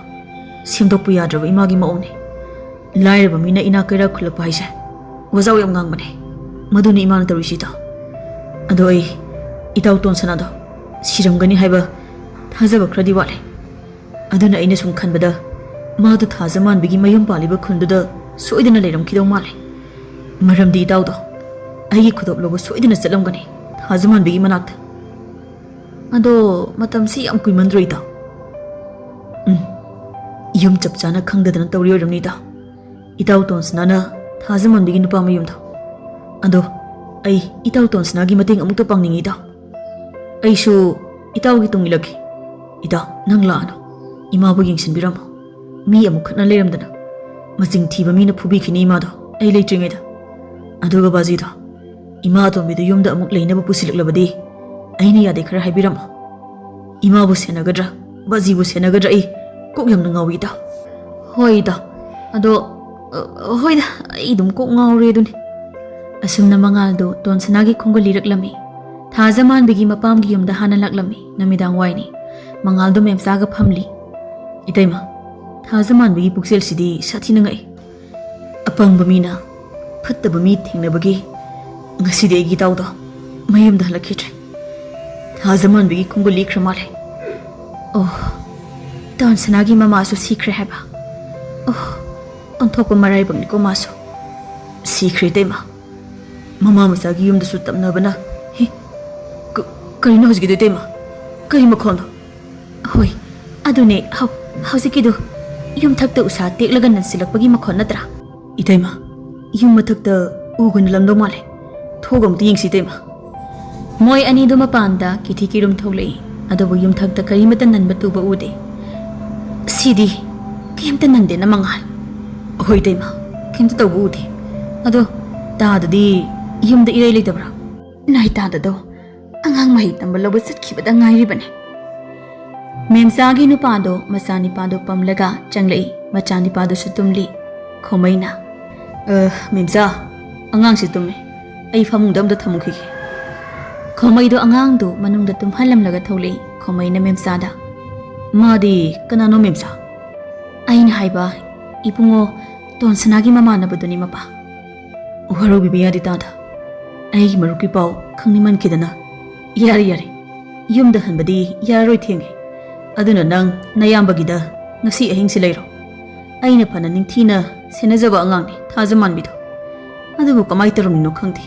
ꯁꯦꯝꯗꯣꯛꯄ ꯌꯥꯗ꯭ꯔꯕ ꯏꯃꯥꯒꯤ ꯃꯑꯣꯡꯅꯤ꯫ ꯂꯥꯏꯔꯕ ꯃꯤꯅ ꯏꯅꯥꯛ ꯀꯩꯔꯥꯛ ꯈꯨꯜꯂꯛꯄ ꯍꯥꯏꯁꯦ ꯋꯥꯖꯥꯎ ꯌꯥꯝ ꯉꯥꯡꯕꯅꯦ꯫ ꯃꯗꯨꯅꯤ ꯏꯃꯥꯅ ꯇꯧꯔꯤꯁꯤ, ꯏꯇꯥꯎ꯫ ꯑꯗꯣ ꯑꯩ ꯏꯇꯥꯎ ꯇꯣꯟꯁꯅꯥꯗꯣ ꯁꯤꯔꯝꯒꯅꯤ ꯍꯥꯏꯕ ꯊꯥꯖꯕ ꯈꯔꯗꯤ ꯋꯥꯠꯂꯦ꯫ ꯑꯗꯨꯅ ꯑꯩꯅ ꯁꯨꯝ ꯈꯟꯕꯗ, ꯃꯥꯗꯣ ꯊꯥꯖꯃꯥꯟꯕꯤꯒꯤ ꯃꯌꯨꯝ ꯄꯥꯜꯂꯤꯕ ꯈꯨꯟꯗꯨꯗ ꯁꯣꯏꯗꯅ ꯂꯩꯔꯝꯈꯤꯗꯧ ꯃꯥꯜꯂꯦ꯫ ꯃꯔꯝꯗꯤ ꯏꯇꯥꯎꯗꯣ ꯑꯩꯒꯤ ꯈꯨꯗꯣꯞ ꯂꯧꯕ ꯁꯣꯏꯗꯅ ꯆꯠꯂꯝꯒꯅꯤ ꯊꯥꯖꯃꯥꯟꯕꯤꯒꯤ ꯃꯅꯥꯛꯇ꯫ ꯑꯗꯣ ꯃꯇꯝꯁꯤ ꯌꯥꯝ ꯀꯨꯏꯃꯟꯗ꯭ꯔꯣ, ꯏꯇꯥꯎ? ꯎꯝ, ꯌꯨꯝ ꯆꯞ ꯆꯥꯅ ꯈꯪꯗꯗꯅ ꯇꯧꯔꯤ ꯑꯣꯏꯔꯝꯅꯤ, ꯏꯇꯥꯎ꯫ ꯏꯇꯥꯎ ꯇꯣꯟꯁꯅꯥꯅ ꯊꯥꯖꯃꯥꯟꯕꯤꯒꯤ ꯅꯨꯄꯥ ꯃꯌꯨꯝꯗꯣ꯫ ꯑꯗꯣ ꯑꯩ ꯏꯇꯥꯎ ꯇꯣꯟꯁꯅꯥꯒꯤ ꯃꯇꯦꯡ ꯑꯃꯨꯛꯇ ꯄꯥꯡꯅꯤꯡꯉꯤ, ꯏꯇꯥꯎ꯫ ꯑꯩꯁꯨ ꯏꯇꯥꯎꯒꯤ ꯇꯨꯡ ꯏꯜꯂꯛꯀꯦ꯫ ꯏꯇꯥꯎ, ꯅꯪ ꯂꯥꯛꯑꯅꯨ꯫ ꯏꯃꯥꯕꯨ ꯌꯦꯡꯁꯤꯟꯕꯤꯔꯝꯃꯣ꯫ ꯃꯤ ꯑꯃꯨꯛꯈꯠꯅ ꯂꯩꯔꯝꯗꯅ꯫ ꯃꯆꯤꯡ ꯊꯤꯕ ꯃꯤꯅ ꯐꯨꯕꯤꯈꯤꯅꯤ ꯏꯃꯥꯗꯣ ꯑꯩ ꯂꯩꯇ꯭ꯔꯤꯉꯩꯗ꯫ ꯑꯗꯨꯒ ꯕꯥꯖꯤꯗꯣ, ꯏꯃꯥ ꯑꯇꯣꯝꯕꯤꯗꯨ ꯌꯨꯝꯗ ꯑꯃꯨꯛ ꯂꯩꯅꯕ ꯄꯨꯁꯤꯜꯂꯛꯂꯕꯗꯤ ꯑꯩꯅ ꯌꯥꯗꯦ ꯈꯔ ꯍꯥꯏꯕꯤꯔꯝꯃꯣ꯫ ꯏꯃꯥꯕꯨ ꯁꯦꯟꯅꯒꯗ꯭ꯔꯥ, ꯕꯥꯖꯤꯕꯨ ꯁꯦꯟꯅꯒꯗ꯭ꯔꯥ, ꯑꯩ ꯀꯣꯛ ꯌꯥꯝꯅ ꯉꯥꯎꯏ, ꯏꯇꯥꯎ꯫ ꯍꯣꯏ, ꯏꯇꯥꯎ꯫ ꯑꯗꯣ, ꯑ, ꯍꯣꯏꯗ, ꯑꯩ ꯑꯗꯨꯝ ꯀꯣꯛ ꯉꯥꯎꯔꯦ ꯑꯗꯨꯅꯤ꯫ ꯑꯁꯨꯝꯅ ꯃꯉꯥꯜꯗꯨ ꯇꯣꯟꯁꯅꯥꯒꯤ ꯈꯣꯡꯒꯨꯜ ꯂꯤꯔꯛꯂꯝꯃꯤ꯫ ꯊꯥꯖꯃꯥꯟꯕꯤꯒꯤ ꯃꯄꯥꯝꯒꯤ ꯌꯨꯝꯗ ꯍꯥꯟꯅ ꯂꯥꯛꯂꯝꯃꯤ꯫ ꯅꯨꯃꯤꯗꯥꯡ ꯋꯥꯏꯅꯤ꯫ ꯃꯉꯥꯜꯗꯨ ꯃꯦꯝꯆꯥꯒ ꯐꯝꯂꯤ꯫ ꯏꯇꯩꯃ, ꯊꯥꯖꯃꯥꯟꯕꯤꯒꯤ ꯄꯨꯛꯆꯦꯜꯁꯤꯗꯤ ꯁꯥꯊꯤꯅ ꯉꯛꯏ꯫ ꯑꯄꯪꯕ ꯃꯤꯅ ꯐꯠꯇꯕ ꯃꯤ ꯊꯦꯡꯅꯕꯒꯤ ꯉꯁꯤꯗꯤ ꯑꯩꯒꯤ ꯏꯇꯥꯎꯗꯣ ꯃꯌꯨꯝꯗ ꯍꯜꯂꯛꯈꯤꯗ꯭ꯔꯦ꯫ ꯊꯥꯖꯃꯥꯟꯕꯤꯒꯤ ꯈꯣꯡꯒꯨꯜ ꯂꯤꯈ꯭ꯔ ꯃꯥꯜꯂꯦ꯫ ꯑꯣ, ꯇꯣꯟꯁꯅꯥꯒꯤ ꯃꯃꯥꯁꯨ ꯁꯤꯈ꯭ꯔꯦ ꯍꯥꯏꯕ? ꯑꯣ, ꯑꯣꯟꯊꯣꯛꯄ ꯃꯔꯥꯏꯕꯛꯅꯤꯀꯣ ꯃꯥꯁꯨ꯫ ꯁꯤꯈ꯭ꯔꯦ, ꯏꯇꯩꯃ꯫ ꯃꯃꯥ ꯃꯆꯥꯒꯤ ꯌꯨꯝꯗꯁꯨ ꯇꯝꯅꯕꯅ꯫ ꯍꯦ, ꯀ-, ꯀꯔꯤꯅꯣ ꯍꯧꯖꯤꯛꯀꯤꯗꯣ, ꯏꯇꯩꯃ? ꯀꯔꯤ ꯃꯈꯣꯟꯅꯣ? ꯍꯣꯏ, ꯑꯗꯨꯅꯦ, ꯍꯧ-, ꯍꯧꯖꯤꯛꯀꯤꯗꯣ ꯌꯨꯝꯊꯛꯇ ꯎꯁꯥ ꯇꯦꯛꯂꯒ ꯅꯟꯁꯤꯜꯂꯛꯄꯒꯤ ꯃꯈꯣꯟ ꯅꯠꯇ꯭ꯔꯥ? ꯏꯇꯩꯃ, ꯌꯨꯝ ꯃꯊꯛꯇ ꯎꯒ ꯅꯜꯂꯝꯗꯧ ꯃꯥꯜꯂꯦ꯫ ꯊꯣꯛꯑꯒ ꯑꯃꯨꯛꯇ ꯌꯦꯡꯁꯤ, ꯏꯇꯩꯃ꯫ ꯃꯣꯏ ꯑꯅꯤꯗꯨ ꯃꯄꯥꯟꯗ ꯀꯤꯊꯤ ꯀꯤꯔꯨꯝ ꯊꯣꯛꯂꯛꯏ, ꯑꯗꯨꯕꯨ ꯌꯨꯝꯊꯛꯇ ꯀꯔꯤꯃꯠꯇ ꯅꯟꯕ ꯇꯨꯕ ꯎꯗꯦ꯫ ꯁꯤꯗꯤ ꯀꯩꯝꯇ ꯅꯟꯗꯦꯅ, ꯃꯉꯥꯜ꯫ ꯑꯍꯣꯏ ꯏꯇꯩꯃ, ꯀꯩꯝꯇ ꯇꯧꯕ ꯎꯗꯦ꯫ ꯑꯗꯣ ꯇꯥꯗꯗꯤ ꯌꯨꯝꯗ ꯏꯔꯩ ꯂꯩꯇꯕ꯭ꯔꯥ? ꯅꯥꯏ ꯇꯥꯗꯗꯣ ꯑꯉꯥꯡ ꯃꯍꯩ ꯇꯝꯕ ꯂꯧꯕ ꯆꯠꯈꯤꯕꯗ ꯉꯥꯏꯔꯤꯕꯅꯦ꯫ ꯃꯦꯝꯆꯥꯒꯤ ꯅꯨꯄꯥꯗꯣ ꯃꯆꯥꯅꯤꯄꯥꯗꯣ ꯄꯝꯂꯒ ꯆꯪꯂꯛꯏ꯫ ꯃꯆꯥꯅꯤꯄꯥꯗꯨꯁꯨ ꯇꯨꯝꯂꯤ꯫ ꯈꯣꯃꯩꯅ, "ꯑ, ꯃꯦꯝꯆꯥ, ꯑꯉꯥꯡꯁꯤ ꯇꯨꯝꯃꯤ꯫ ꯑꯩ ꯐꯃꯨꯡꯗ ꯑꯝꯇ ꯊꯝꯃꯨꯈꯤꯒꯦ꯫" ꯈꯣꯃꯩꯗꯣ ꯑꯉꯥꯡꯗꯨ ꯃꯅꯨꯡꯗ ꯇꯨꯝꯍꯜꯂꯝꯂꯒ ꯊꯣꯛꯂꯛꯏ꯫ ꯈꯣꯃꯩꯅ ꯃꯦꯝꯆꯥꯗ, "ꯃꯥꯗꯤ ꯀꯅꯥꯅꯣ ꯃꯦꯝꯆꯥ?" "ꯑꯩꯅ ꯍꯥꯏꯕ, ꯏꯕꯨꯡꯉꯣ ꯇꯣꯟꯁꯅꯥꯒꯤ ꯃꯃꯥꯟꯅꯕꯗꯨꯅꯤ ꯃꯄꯥ꯫" "ꯋꯥꯔꯧꯕꯤꯕ ꯌꯥꯗꯦ ꯇꯥꯗ꯫ ꯑꯩꯒꯤ ꯃꯔꯨꯞꯀꯤ ꯄꯥꯎ ꯈꯪꯅꯤꯡꯃꯟꯈꯤꯗꯅ꯫" "ꯌꯥꯔꯦ, ꯌꯥꯔꯦ꯫ ꯌꯨꯝꯗ ꯍꯟꯕꯗꯤ ꯌꯥꯔꯔꯣꯏ, ꯊꯦꯡꯉꯦ꯫ ꯑꯗꯨꯅ ꯅꯪ ꯅꯌꯥꯝꯕꯒꯤꯗ ꯉꯁꯤ ꯑꯍꯤꯡꯁꯤ ꯂꯩꯔꯣ꯫ ꯑꯩꯅ ꯐꯅ ꯅꯤꯡꯊꯤꯅ ꯁꯦꯟꯅꯖꯕ ꯑꯉꯥꯡꯅꯤ ꯊꯥꯖꯃꯥꯟꯕꯤꯗꯣ꯫ ꯑꯗꯨꯕꯨ ꯀꯃꯥꯏ ꯇꯧꯔꯝꯃꯤꯅꯣ ꯈꯪꯗꯦ꯫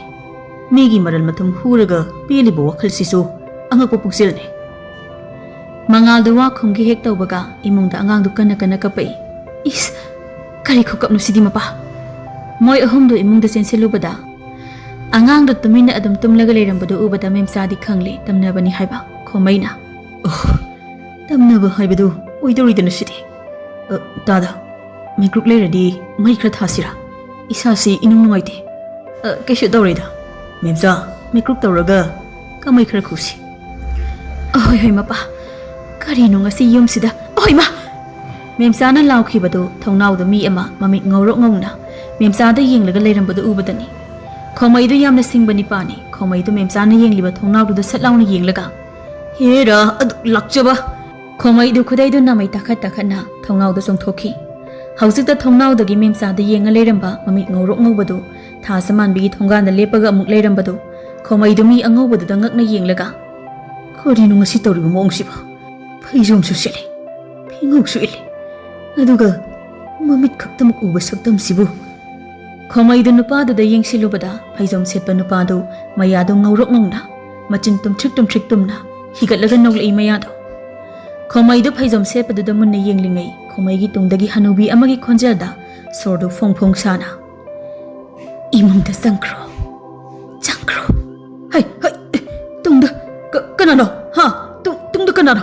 ꯃꯤꯒꯤ ꯃꯔꯜ ꯃꯊꯨꯝ ꯍꯨꯔꯒ ꯄꯦꯜꯂꯤꯕ ꯋꯥꯈꯜꯁꯤꯁꯨ ꯑꯉꯛꯄ ꯄꯨꯛꯆꯦꯜꯅꯤ꯫" ꯃꯉꯥꯜꯗꯨ ꯋꯥ ꯈꯨꯝꯒꯦ ꯍꯦꯛ ꯇꯧꯕꯒ ꯏꯃꯨꯡꯗ ꯑꯉꯥꯡꯗꯨ ꯀꯟꯅ ꯀꯟꯅ ꯀꯞꯄꯛꯏ꯫ "ꯏꯁ, ꯀꯔꯤ ꯈꯨꯀꯞꯅꯣ ꯁꯤꯗꯤ ꯃꯄꯥ?" ꯃꯣꯏ ꯑꯍꯨꯝꯗꯨ ꯏꯃꯨꯡꯗ ꯆꯦꯟꯁꯤꯜꯂꯨꯕꯗ ꯑꯉꯥꯡꯗꯨ ꯇꯨꯃꯤꯟꯅ ꯑꯗꯨꯝ ꯇꯨꯝꯂꯒ ꯂꯩꯔꯝꯕꯗꯨ ꯎꯕꯗ ꯃꯦꯝꯆꯥꯗꯤ ꯈꯪꯂꯦ ꯇꯝꯅꯕꯅꯤ ꯍꯥꯏꯕ꯫ ꯈꯣꯃꯩꯅ, "ꯑꯣꯍ, ꯇꯝꯅꯕ ꯍꯥꯏꯕꯗꯨ ꯑꯣꯏꯗꯧꯔꯤꯗꯅ ꯁꯤꯗꯤ꯫ ꯑ, ꯇꯥꯗ, ꯃꯩꯀ꯭ꯔꯨꯛ ꯂꯩꯔꯗꯤ ꯃꯩ ꯈꯔ ꯊꯥꯁꯤꯔꯥ? ꯏꯁꯥꯁꯤ ꯏꯅꯨꯡ ꯅꯨꯡꯉꯥꯏꯇꯦ꯫" "ꯑ, ꯀꯩꯁꯨ ꯇꯧꯔꯣꯏꯗ꯫ ꯃꯦꯝꯆꯥ, ꯃꯩꯀ꯭ꯔꯨꯛ ꯇꯧꯔꯒ ꯀꯃꯩ ꯈꯔ ꯈꯨꯁꯤ꯫" "ꯑꯍꯣꯏ, ꯍꯣꯏ, ꯃꯄꯥ꯫ ꯀꯔꯤꯅꯣ ꯉꯁꯤ ꯌꯨꯝꯁꯤꯗ? ꯑꯍꯣꯏ, ꯃꯥ!" ꯃꯦꯝꯆꯥꯅ ꯂꯥꯎꯈꯤꯕꯗꯨ ꯊꯣꯡꯅꯥꯎꯗ ꯃꯤ ꯑꯃ ꯃꯃꯤꯠ ꯉꯧꯔꯣꯛ ꯉꯧꯅ ꯃꯦꯝꯆꯥꯗ ꯌꯦꯡꯂꯒ ꯂꯩꯔꯝꯕꯗꯨ ꯎꯕꯗꯅꯤ꯫ ꯈꯣꯃꯩꯗꯨ ꯌꯥꯝꯅ ꯁꯤꯡꯕ ꯅꯤꯄꯥꯅꯤ꯫ ꯈꯣꯃꯩꯗꯨ ꯃꯦꯝꯆꯥꯅ ꯌꯦꯡꯂꯤꯕ ꯊꯣꯡꯅꯥꯎꯗꯨꯗ ꯁꯠ ꯂꯥꯎꯅ ꯌꯦꯡꯂꯒ, "ꯍꯦꯔꯥ, ꯑꯗꯨꯛ ꯂꯥꯛꯆꯕ!" ꯈꯣꯃꯩꯗꯨ ꯈꯨꯗꯩꯗꯨ ꯅꯥꯃꯩ ꯇꯥꯈꯠ ꯇꯥꯈꯠꯅ ꯊꯣꯡꯅꯥꯎꯗ ꯆꯣꯡꯊꯣꯛꯈꯤ꯫ ꯍꯧꯖꯤꯛꯇ ꯊꯣꯡꯅꯥꯎꯗꯒꯤ ꯃꯦꯝꯆꯥꯗ ꯌꯦꯡꯉ ꯂꯩꯔꯝꯕ ꯃꯃꯤꯠ ꯉꯧꯔꯣꯛ ꯉꯧꯕꯗꯨ ꯊꯥꯖꯃꯥꯟꯕꯤꯒꯤ ꯊꯣꯡꯒꯥꯟꯗ ꯂꯦꯞꯄꯒ ꯑꯃꯨꯛ ꯂꯩꯔꯝꯕꯗꯨ ꯈꯣꯃꯩꯗꯨ ꯃꯤ ꯑꯉꯧꯕꯗꯨꯗ ꯉꯛꯅ ꯌꯦꯡꯂꯒ, "ꯀꯔꯤꯅꯣ ꯉꯁꯤ ꯇꯧꯔꯤꯕ ꯃꯑꯣꯡꯁꯤꯕꯣ? ꯐꯩꯖꯣꯝꯁꯨ ꯁꯦꯠꯂꯤ, ꯐꯤꯉꯧꯁꯨ ꯏꯜꯂꯤ, ꯑꯗꯨꯒ ꯃꯃꯤꯠ ꯈꯛꯇꯃꯛ ꯎꯕ ꯁꯛꯇꯝꯁꯤꯕꯨ?" ꯈꯣꯃꯩꯗꯨ ꯅꯨꯄꯥꯗꯨꯗ ꯌꯦꯡꯁꯤꯜꯂꯨꯕꯗ ꯐꯩꯖꯣꯝ ꯁꯦꯠꯄ ꯅꯨꯄꯥꯗꯨ ꯃꯌꯥꯗꯨ ꯉꯧꯔꯣꯛ ꯉꯧꯅ, ꯃꯆꯤꯟ ꯇꯨꯝꯊ꯭ꯔꯤꯛ ꯇꯨꯝꯊ꯭ꯔꯤꯛ ꯇꯨꯝꯅ ꯍꯤꯒꯠꯂꯒ ꯅꯣꯛꯂꯛꯏ ꯃꯌꯥꯗꯣ꯫ ꯈꯣꯃꯩꯗꯨ ꯐꯩꯖꯣꯝ ꯁꯦꯠꯄꯗꯨꯗ ꯃꯨꯟꯅ ꯌꯦꯡꯂꯤꯉꯩ ꯈꯣꯃꯩꯒꯤ ꯇꯨꯡꯗꯒꯤ ꯍꯅꯨꯕꯤ ꯑꯃꯒꯤ ꯈꯣꯟꯖꯦꯜꯗ ꯁꯣꯔꯗꯨ ꯐꯣꯡ ꯐꯣꯡ ꯁꯥꯅ, "ꯏꯃꯨꯡꯗ ꯆꯪꯈ꯭ꯔꯣ, ꯆꯪꯈ꯭ꯔꯣ꯫" "ꯍꯩ, ꯍꯩ, ꯇꯨꯡꯗ ꯀ-, ꯀꯅꯥꯅꯣ? ꯍꯥ? ꯇꯨꯡ-, ꯇꯨꯡꯗ ꯀꯅꯥꯅꯣ?"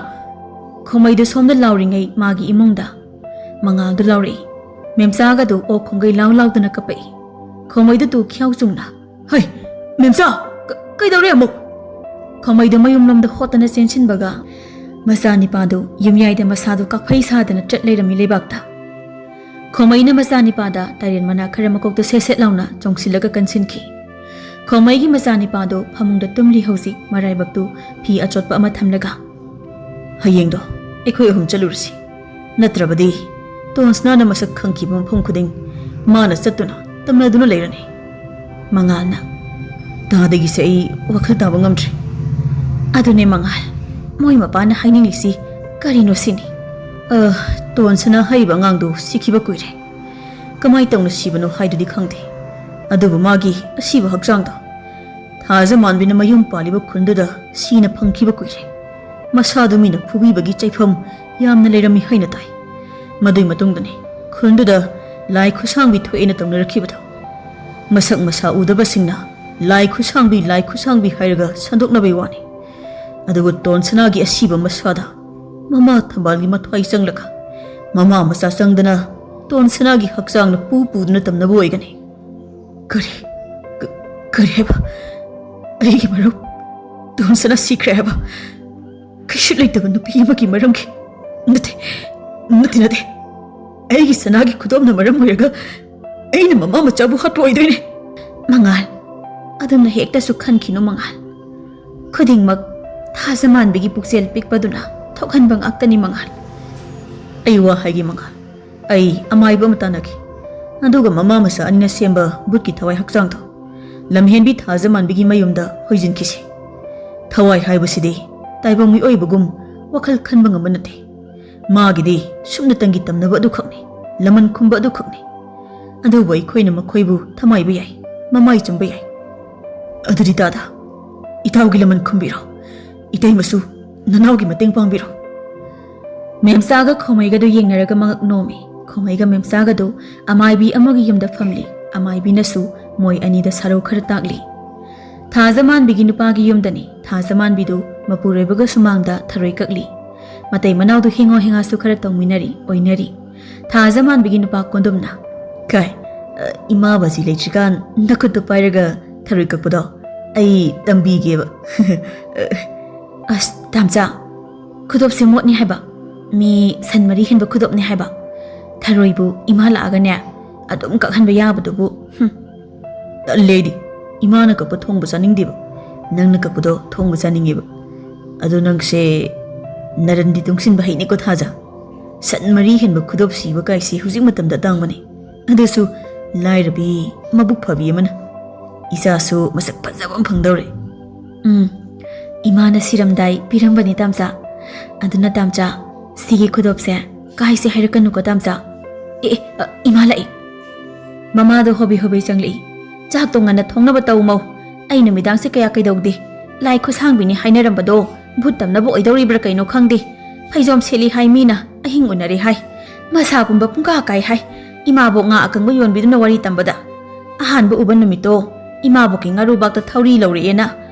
ꯈꯣꯃꯩꯗꯨ ꯁꯣꯝꯗ ꯂꯥꯎꯔꯤꯉꯩ ꯃꯥꯒꯤ ꯏꯃꯨꯡꯗ ꯃꯉꯥꯜꯗꯨ ꯂꯥꯎꯔꯛꯏ꯫ ꯃꯦꯝꯆꯥꯒꯗꯨ ꯑꯣꯛ ꯈꯣꯡꯒꯩ ꯂꯥꯎ ꯂꯥꯎꯗꯨꯅ ꯀꯞꯄꯛꯏ꯫ ꯈꯣꯃꯩꯗꯨ ꯇꯨ ꯈ꯭ꯌꯥꯎ ꯆꯨꯡꯅ, "ꯍꯩ, ꯃꯦꯝꯆꯥ! ꯀ-, ꯀꯩꯗꯧꯔꯦ ꯑꯃꯨꯛ?" ꯈꯣꯃꯩꯗꯨ ꯃꯌꯨꯝꯂꯣꯝꯗ ꯍꯣꯠꯇꯅ ꯆꯦꯟꯁꯤꯟꯕꯒ ꯃꯆꯥꯅꯤꯄꯥꯗꯨ ꯌꯨꯝꯌꯥꯏꯗ ꯃꯁꯥꯗꯨ ꯀꯥꯐꯩ ꯁꯥꯗꯅ ꯆꯠ ꯂꯩꯔꯝꯃꯤ ꯂꯩꯕꯥꯛꯇ꯫ ꯈꯣꯃꯩꯅ ꯃꯆꯥꯅꯤꯄꯥꯗ ꯇꯔꯦꯟ ꯃꯅꯥ ꯈꯔ ꯃꯀꯣꯛꯇ ꯁꯦꯠ ꯁꯦꯠ ꯂꯥꯎꯅ ꯆꯣꯡꯁꯤꯜꯂꯒ ꯀꯟꯁꯤꯟꯈꯤ꯫ ꯈꯣꯃꯩꯒꯤ ꯃꯆꯥꯅꯤꯄꯥꯗꯨ ꯐꯃꯨꯡꯗ ꯇꯨꯝꯂꯤ ꯍꯧꯖꯤꯛ, ꯃꯔꯥꯏꯕꯛꯇꯨ ꯐꯤ ꯑꯆꯣꯠꯄ ꯑꯃ ꯊꯝꯂꯒ꯫ "ꯍꯌꯦꯡꯗꯣ ꯑꯩꯈꯣꯏ ꯑꯍꯨꯝ ꯆꯠꯂꯨꯔꯁꯤ, ꯅꯠꯇ꯭ꯔꯕꯗꯤ ꯇꯣꯟꯁꯅꯥꯅ ꯃꯁꯛ ꯈꯪꯈꯤꯕ ꯃꯐꯝ ꯈꯨꯗꯤꯡ ꯃꯥꯅ ꯆꯠꯇꯨꯅ ꯇꯝꯅꯗꯨꯅ ꯂꯩꯔꯅꯤ꯫" ꯃꯉꯥꯜꯅ, "ꯇꯥꯗꯒꯤꯁꯦ ꯑꯩ ꯋꯥꯈꯜ ꯇꯥꯕ ꯉꯝꯗ꯭ꯔꯦ꯫" "ꯑꯗꯨꯅꯦ ꯃꯉꯥꯜ, ꯃꯣꯏ ꯃꯄꯥꯅ ꯍꯥꯏꯅꯤꯡꯂꯤꯁꯤ ꯀꯔꯤꯅꯣ ꯁꯤꯅꯤ꯫" "ꯑ, ꯇꯣꯟꯁꯅꯥ ꯍꯥꯏꯔꯤꯕ ꯑꯉꯥꯡꯗꯨ ꯁꯤꯈꯤꯕ ꯀꯨꯏꯔꯦ꯫ ꯀꯃꯥꯏ ꯇꯧꯅ ꯁꯤꯕꯅꯣ ꯍꯥꯏꯗꯨꯗꯤ ꯈꯪꯗꯦ, ꯑꯗꯨꯕꯨ ꯃꯥꯒꯤ ꯑꯁꯤꯕ ꯍꯛꯆꯥꯡꯗꯣ ꯊꯥꯖ ꯃꯥꯟꯕꯤꯅ ꯃꯌꯨꯝ ꯄꯥꯜꯂꯤꯕ ꯈꯨꯟꯗꯨꯗ ꯁꯤꯅ ꯐꯪꯈꯤꯕ ꯀꯨꯏꯔꯦ꯫ ꯃꯁꯥꯗꯨ ꯃꯤꯅ ꯐꯨꯕꯤꯕꯒꯤ ꯆꯩꯐꯝ ꯌꯥꯝꯅ ꯂꯩꯔꯝꯃꯤ ꯍꯥꯏꯅ ꯇꯥꯏ꯫ ꯃꯗꯨꯏ ꯃꯇꯨꯡꯗꯅꯤ ꯈꯨꯟꯗꯨꯗ ꯂꯥꯏ ꯈꯨꯠꯁꯥꯡꯕꯤ ꯊꯣꯛꯑꯦꯅ ꯇꯧꯅꯔꯛꯈꯤꯕꯗꯣ꯫ ꯃꯁꯛ ꯃꯁꯥ ꯎꯗꯕꯁꯤꯡꯅ ꯂꯥꯏ ꯈꯨꯠꯁꯥꯡꯕꯤ, ꯂꯥꯏ ꯈꯨꯠꯁꯥꯡꯕꯤ ꯍꯥꯏꯔꯒ ꯁꯟꯗꯣꯛꯅꯕꯩ ꯋꯥꯅꯤ꯫ ꯑꯗꯨꯕꯨ ꯇꯣꯟꯁꯅꯥꯒꯤ ꯑꯁꯤꯕ ꯃꯁꯥꯗ ꯃꯃꯥ ꯊꯝꯕꯥꯜꯒꯤ ꯃꯊ꯭ꯋꯥꯏ ꯆꯪꯂꯒ ꯃꯃꯥ ꯃꯆꯥ ꯆꯪꯗꯅ ꯇꯣꯟꯁꯅꯥꯒꯤ ꯍꯛꯆꯥꯡꯅ ꯄꯨ ꯄꯨꯗꯨꯅ ꯇꯝꯅꯕ ꯑꯣꯏꯒꯅꯤ꯫" "ꯀꯔꯤ? ꯀ-, ꯀꯔꯤ ꯍꯥꯏꯕ? ꯑꯩꯒꯤ ꯃꯔꯨꯞ ꯇꯣꯟꯁꯅꯥ ꯁꯤꯈ꯭ꯔꯦ ꯍꯥꯏꯕ? ꯀꯩꯁꯨ ꯂꯩꯇꯕ ꯅꯨꯄꯤ ꯑꯃꯒꯤ ꯃꯔꯝꯒꯤ? ꯅꯠꯇꯦ, ꯅꯠꯇꯦ, ꯅꯠꯇꯦ꯫ ꯑꯩꯒꯤ ꯁꯅꯥꯒꯤ ꯈꯨꯗꯣꯞꯅ ꯃꯔꯝ ꯑꯣꯏꯔꯒ ꯑꯩꯅ ꯃꯃꯥ ꯃꯆꯥꯕꯨ ꯍꯥꯠꯄ ꯑꯣꯏꯗꯣꯏꯅꯦ꯫" "ꯃꯉꯥꯜ, ꯑꯗꯨꯝꯅ ꯍꯦꯛꯇꯁꯨ ꯈꯟꯈꯤꯅꯨ ꯃꯉꯥꯜ꯫ ꯈꯨꯗꯤꯡꯃꯛ ꯊꯥꯖꯃꯥꯟꯕꯤꯒꯤ ꯄꯨꯛꯆꯦꯜ ꯄꯤꯛꯄꯗꯨꯅ ꯊꯣꯛꯍꯟꯕ ꯉꯥꯛꯇꯅꯤ ꯃꯉꯥꯜ꯫" "ꯑꯩ ꯋꯥ ꯍꯥꯏꯒꯦ ꯃꯉꯥꯜ, ꯑꯩ ꯑꯃꯥꯏꯕ ꯑꯃ ꯇꯥꯟꯅꯒꯦ꯫ ꯑꯗꯨꯒ ꯃꯃꯥ ꯃꯆꯥ ꯑꯅꯤꯅ ꯁꯦꯝꯕ ꯕꯨꯠꯀꯤ ꯊꯋꯥꯏ ꯍꯛꯆꯥꯡꯗꯣ ꯂꯝꯍꯦꯟꯕꯤ ꯊꯥꯖꯃꯥꯟꯕꯤꯒꯤ ꯃꯌꯨꯝꯗ ꯍꯣꯏꯖꯤꯟꯈꯤꯁꯤ꯫ ꯊꯋꯥꯏ ꯍꯥꯏꯕꯁꯤꯗꯤ ꯇꯥꯏꯕꯪ ꯃꯤꯑꯣꯏꯕꯒꯨꯝ ꯋꯥꯈꯜ ꯈꯟꯕ ꯉꯝꯕ ꯅꯠꯇꯦ꯫ ꯃꯥꯒꯤꯗꯤ ꯁꯨꯞꯅꯇꯪꯒꯤ ꯇꯝꯅꯕ ꯑꯗꯨꯈꯛꯅꯤ, ꯂꯃꯟ ꯈꯨꯝꯕ ꯑꯗꯨꯈꯛꯅꯤ꯫ ꯑꯗꯨꯕꯨ ꯑꯩꯈꯣꯏꯅ ꯃꯈꯣꯏꯕꯨ ꯊꯃꯥꯏꯕ ꯌꯥꯏ, ꯃꯃꯥꯏ ꯆꯨꯝꯕ ꯌꯥꯏ꯫ ꯑꯗꯨꯗꯤ ꯇꯥꯗ, ꯏꯇꯥꯎꯒꯤ ꯂꯃꯟ ꯈꯨꯝꯕꯤꯔꯣ꯫ ꯏꯇꯩꯃꯁꯨ ꯅꯅꯥꯎꯒꯤ ꯃꯇꯦꯡ ꯄꯥꯡꯕꯤꯔꯣ꯫" ꯃꯦꯝꯆꯥꯒ ꯈꯣꯃꯩꯒꯗꯨ ꯌꯦꯡꯅꯔꯒ ꯃꯉꯛ ꯅꯣꯝꯃꯤ꯫ ꯈꯣꯃꯩꯒ ꯃꯦꯝꯆꯥꯒꯗꯨ ꯑꯃꯥꯏꯕꯤ ꯑꯃꯒꯤ ꯌꯨꯝꯗ ꯐꯝꯂꯤ꯫ ꯑꯃꯥꯏꯕꯤꯅꯁꯨ ꯃꯣꯏ ꯑꯅꯤꯗ ꯁꯥꯔꯧ ꯈꯔ ꯇꯥꯛꯂꯤ꯫ ꯊꯥꯖꯃꯥꯟꯕꯤꯒꯤ ꯅꯨꯄꯥꯒꯤ ꯌꯨꯝꯗꯅꯤ꯫ ꯊꯥꯖꯃꯥꯟꯕꯤꯗꯨ ꯃꯄꯨꯔꯣꯏꯕꯒ ꯁꯨꯃꯥꯡꯗ ꯊꯔꯣꯏ ꯀꯛꯂꯤ꯫ ꯃꯇꯩ ꯃꯅꯥꯎꯗꯨ ꯍꯦꯡꯉꯣ ꯍꯦꯡꯉꯥꯁꯨ ꯈꯔ ꯇꯧꯃꯤꯟꯅꯔꯤ, ꯑꯣꯏꯅꯔꯤ꯫ ꯊꯥꯖ ꯃꯥꯟꯕꯤꯒꯤ ꯅꯨꯄꯥ ꯀꯣꯟꯗꯨꯝꯅ, "ꯀꯥꯏ, ꯑ, ꯏꯃꯥ ꯕꯥꯖꯤ ꯂꯩꯇ꯭ꯔꯤꯀꯥꯟ ꯅꯈꯨꯠꯇꯨ ꯄꯥꯏꯔꯒ ꯊꯔꯣꯏ ꯀꯛꯄꯗꯣ ꯑꯩ ꯇꯝꯕꯤꯒꯦꯕ꯫" "ꯑꯁ, ꯇꯥꯝꯆꯥ, ꯈꯨꯗꯣꯞꯁꯦ ꯃꯣꯠꯅꯤ ꯍꯥꯏꯕ, ꯃꯤ ꯁꯟ ꯃꯔꯤ ꯍꯦꯟꯕ ꯈꯨꯗꯣꯞꯅꯤ ꯍꯥꯏꯕ꯫ ꯊꯔꯣꯏꯕꯨ ꯏꯃꯥ ꯂꯥꯛꯑꯒꯅꯦ ꯑꯗꯨꯝ ꯀꯛꯍꯟꯕ ꯌꯥꯕꯗꯨꯕꯨ, ꯍꯨꯝ꯫ ꯇꯜꯂꯦ ꯑꯩꯗꯤ꯫ ꯏꯃꯥꯅ ꯀꯛꯄ ꯊꯣꯡꯕ ꯆꯥꯅꯤꯡꯗꯦꯕ꯫ ꯅꯪꯅ ꯀꯛꯄꯗꯣ ꯊꯣꯡꯕ ꯆꯥꯅꯤꯡꯉꯦꯕ꯫ ꯑꯗꯣ ꯅꯪꯁꯦ ꯅꯔꯟꯗꯤ ꯇꯨꯡꯁꯤꯟꯕ ꯍꯩꯅꯤꯀꯣ ꯊꯥꯖ꯫ ꯁꯟ ꯃꯔꯤ ꯍꯦꯟꯕ ꯈꯨꯗꯣꯞ ꯁꯤꯕ ꯀꯥꯏꯁꯤ ꯍꯧꯖꯤꯛ ꯃꯇꯝꯗ ꯑꯇꯥꯡꯕꯅꯤ꯫ ꯑꯗꯨꯁꯨ ꯂꯥꯏꯔꯕꯤ ꯃꯕꯨꯛ ꯐꯕꯤ ꯑꯃꯅ꯫ ꯏꯆꯥꯁꯨ ꯃꯁꯛ ꯐꯖꯕ ꯑꯃ ꯐꯪꯗꯧꯔꯦ꯫" "ꯎꯝ, ꯏꯃꯥꯅ ꯁꯤꯔꯝꯗꯥꯏ ꯄꯤꯔꯝꯕꯅꯤ ꯇꯥꯝꯆꯥ꯫ ꯑꯗꯨꯅ ꯇꯥꯝꯆꯥ, ꯁꯤꯒꯤ ꯈꯨꯗꯣꯞꯁꯦ ꯀꯥꯏꯁꯦ ꯍꯥꯏꯔꯛꯀꯅꯨꯀꯣ ꯇꯥꯝꯆꯥ꯫" "ꯑꯦ, ꯑꯦ, ꯑ, ꯏꯃꯥ ꯂꯥꯛꯏ꯫" ꯃꯃꯥꯗꯣ ꯍꯣꯕꯦ ꯍꯣꯕꯦ ꯆꯪꯂꯛꯏ꯫ "ꯆꯥꯛꯇꯣ ꯉꯟꯅ ꯊꯣꯡꯅꯕ ꯇꯧ ꯃꯧ꯫ ꯑꯩ ꯅꯨꯃꯤꯗꯥꯡꯁꯦ ꯀꯌꯥ ꯀꯩꯗꯧꯗꯦ꯫ ꯂꯥꯏ ꯈꯨꯠꯁꯥꯡꯕꯤꯅꯤ ꯍꯥꯏꯅꯔꯝꯕꯗꯣ ꯚꯨꯠ ꯇꯝꯅꯕ ꯑꯣꯏꯗꯧꯔꯤꯕ꯭ꯔꯥ ꯀꯩꯅꯣ ꯈꯪꯗꯦ꯫ ꯐꯩꯖꯣꯝ ꯁꯦꯠꯂꯤ ꯍꯥꯏ ꯃꯤꯅ, ꯑꯍꯤꯡ ꯎꯅꯔꯦ ꯍꯥꯏ꯫ ꯃꯁꯥ ꯄꯨꯝꯕ ꯄꯨꯡꯀꯥ ꯀꯥꯏ ꯍꯥꯏ꯫ ꯏꯃꯥꯕꯣꯛ ꯉꯥ ꯑꯀꯪꯕ ꯌꯣꯟꯕꯤꯗꯨꯅ ꯋꯥꯔꯤ ꯇꯝꯕꯗ꯫ ꯑꯍꯥꯟꯕ ꯎꯕ ꯅꯨꯃꯤꯠꯇꯣ ꯏꯃꯥꯕꯣꯛꯀꯤ ꯉꯥꯔꯨꯕꯥꯛꯇ ꯊꯧꯔꯤ ꯂꯧꯔꯛꯑꯦꯅ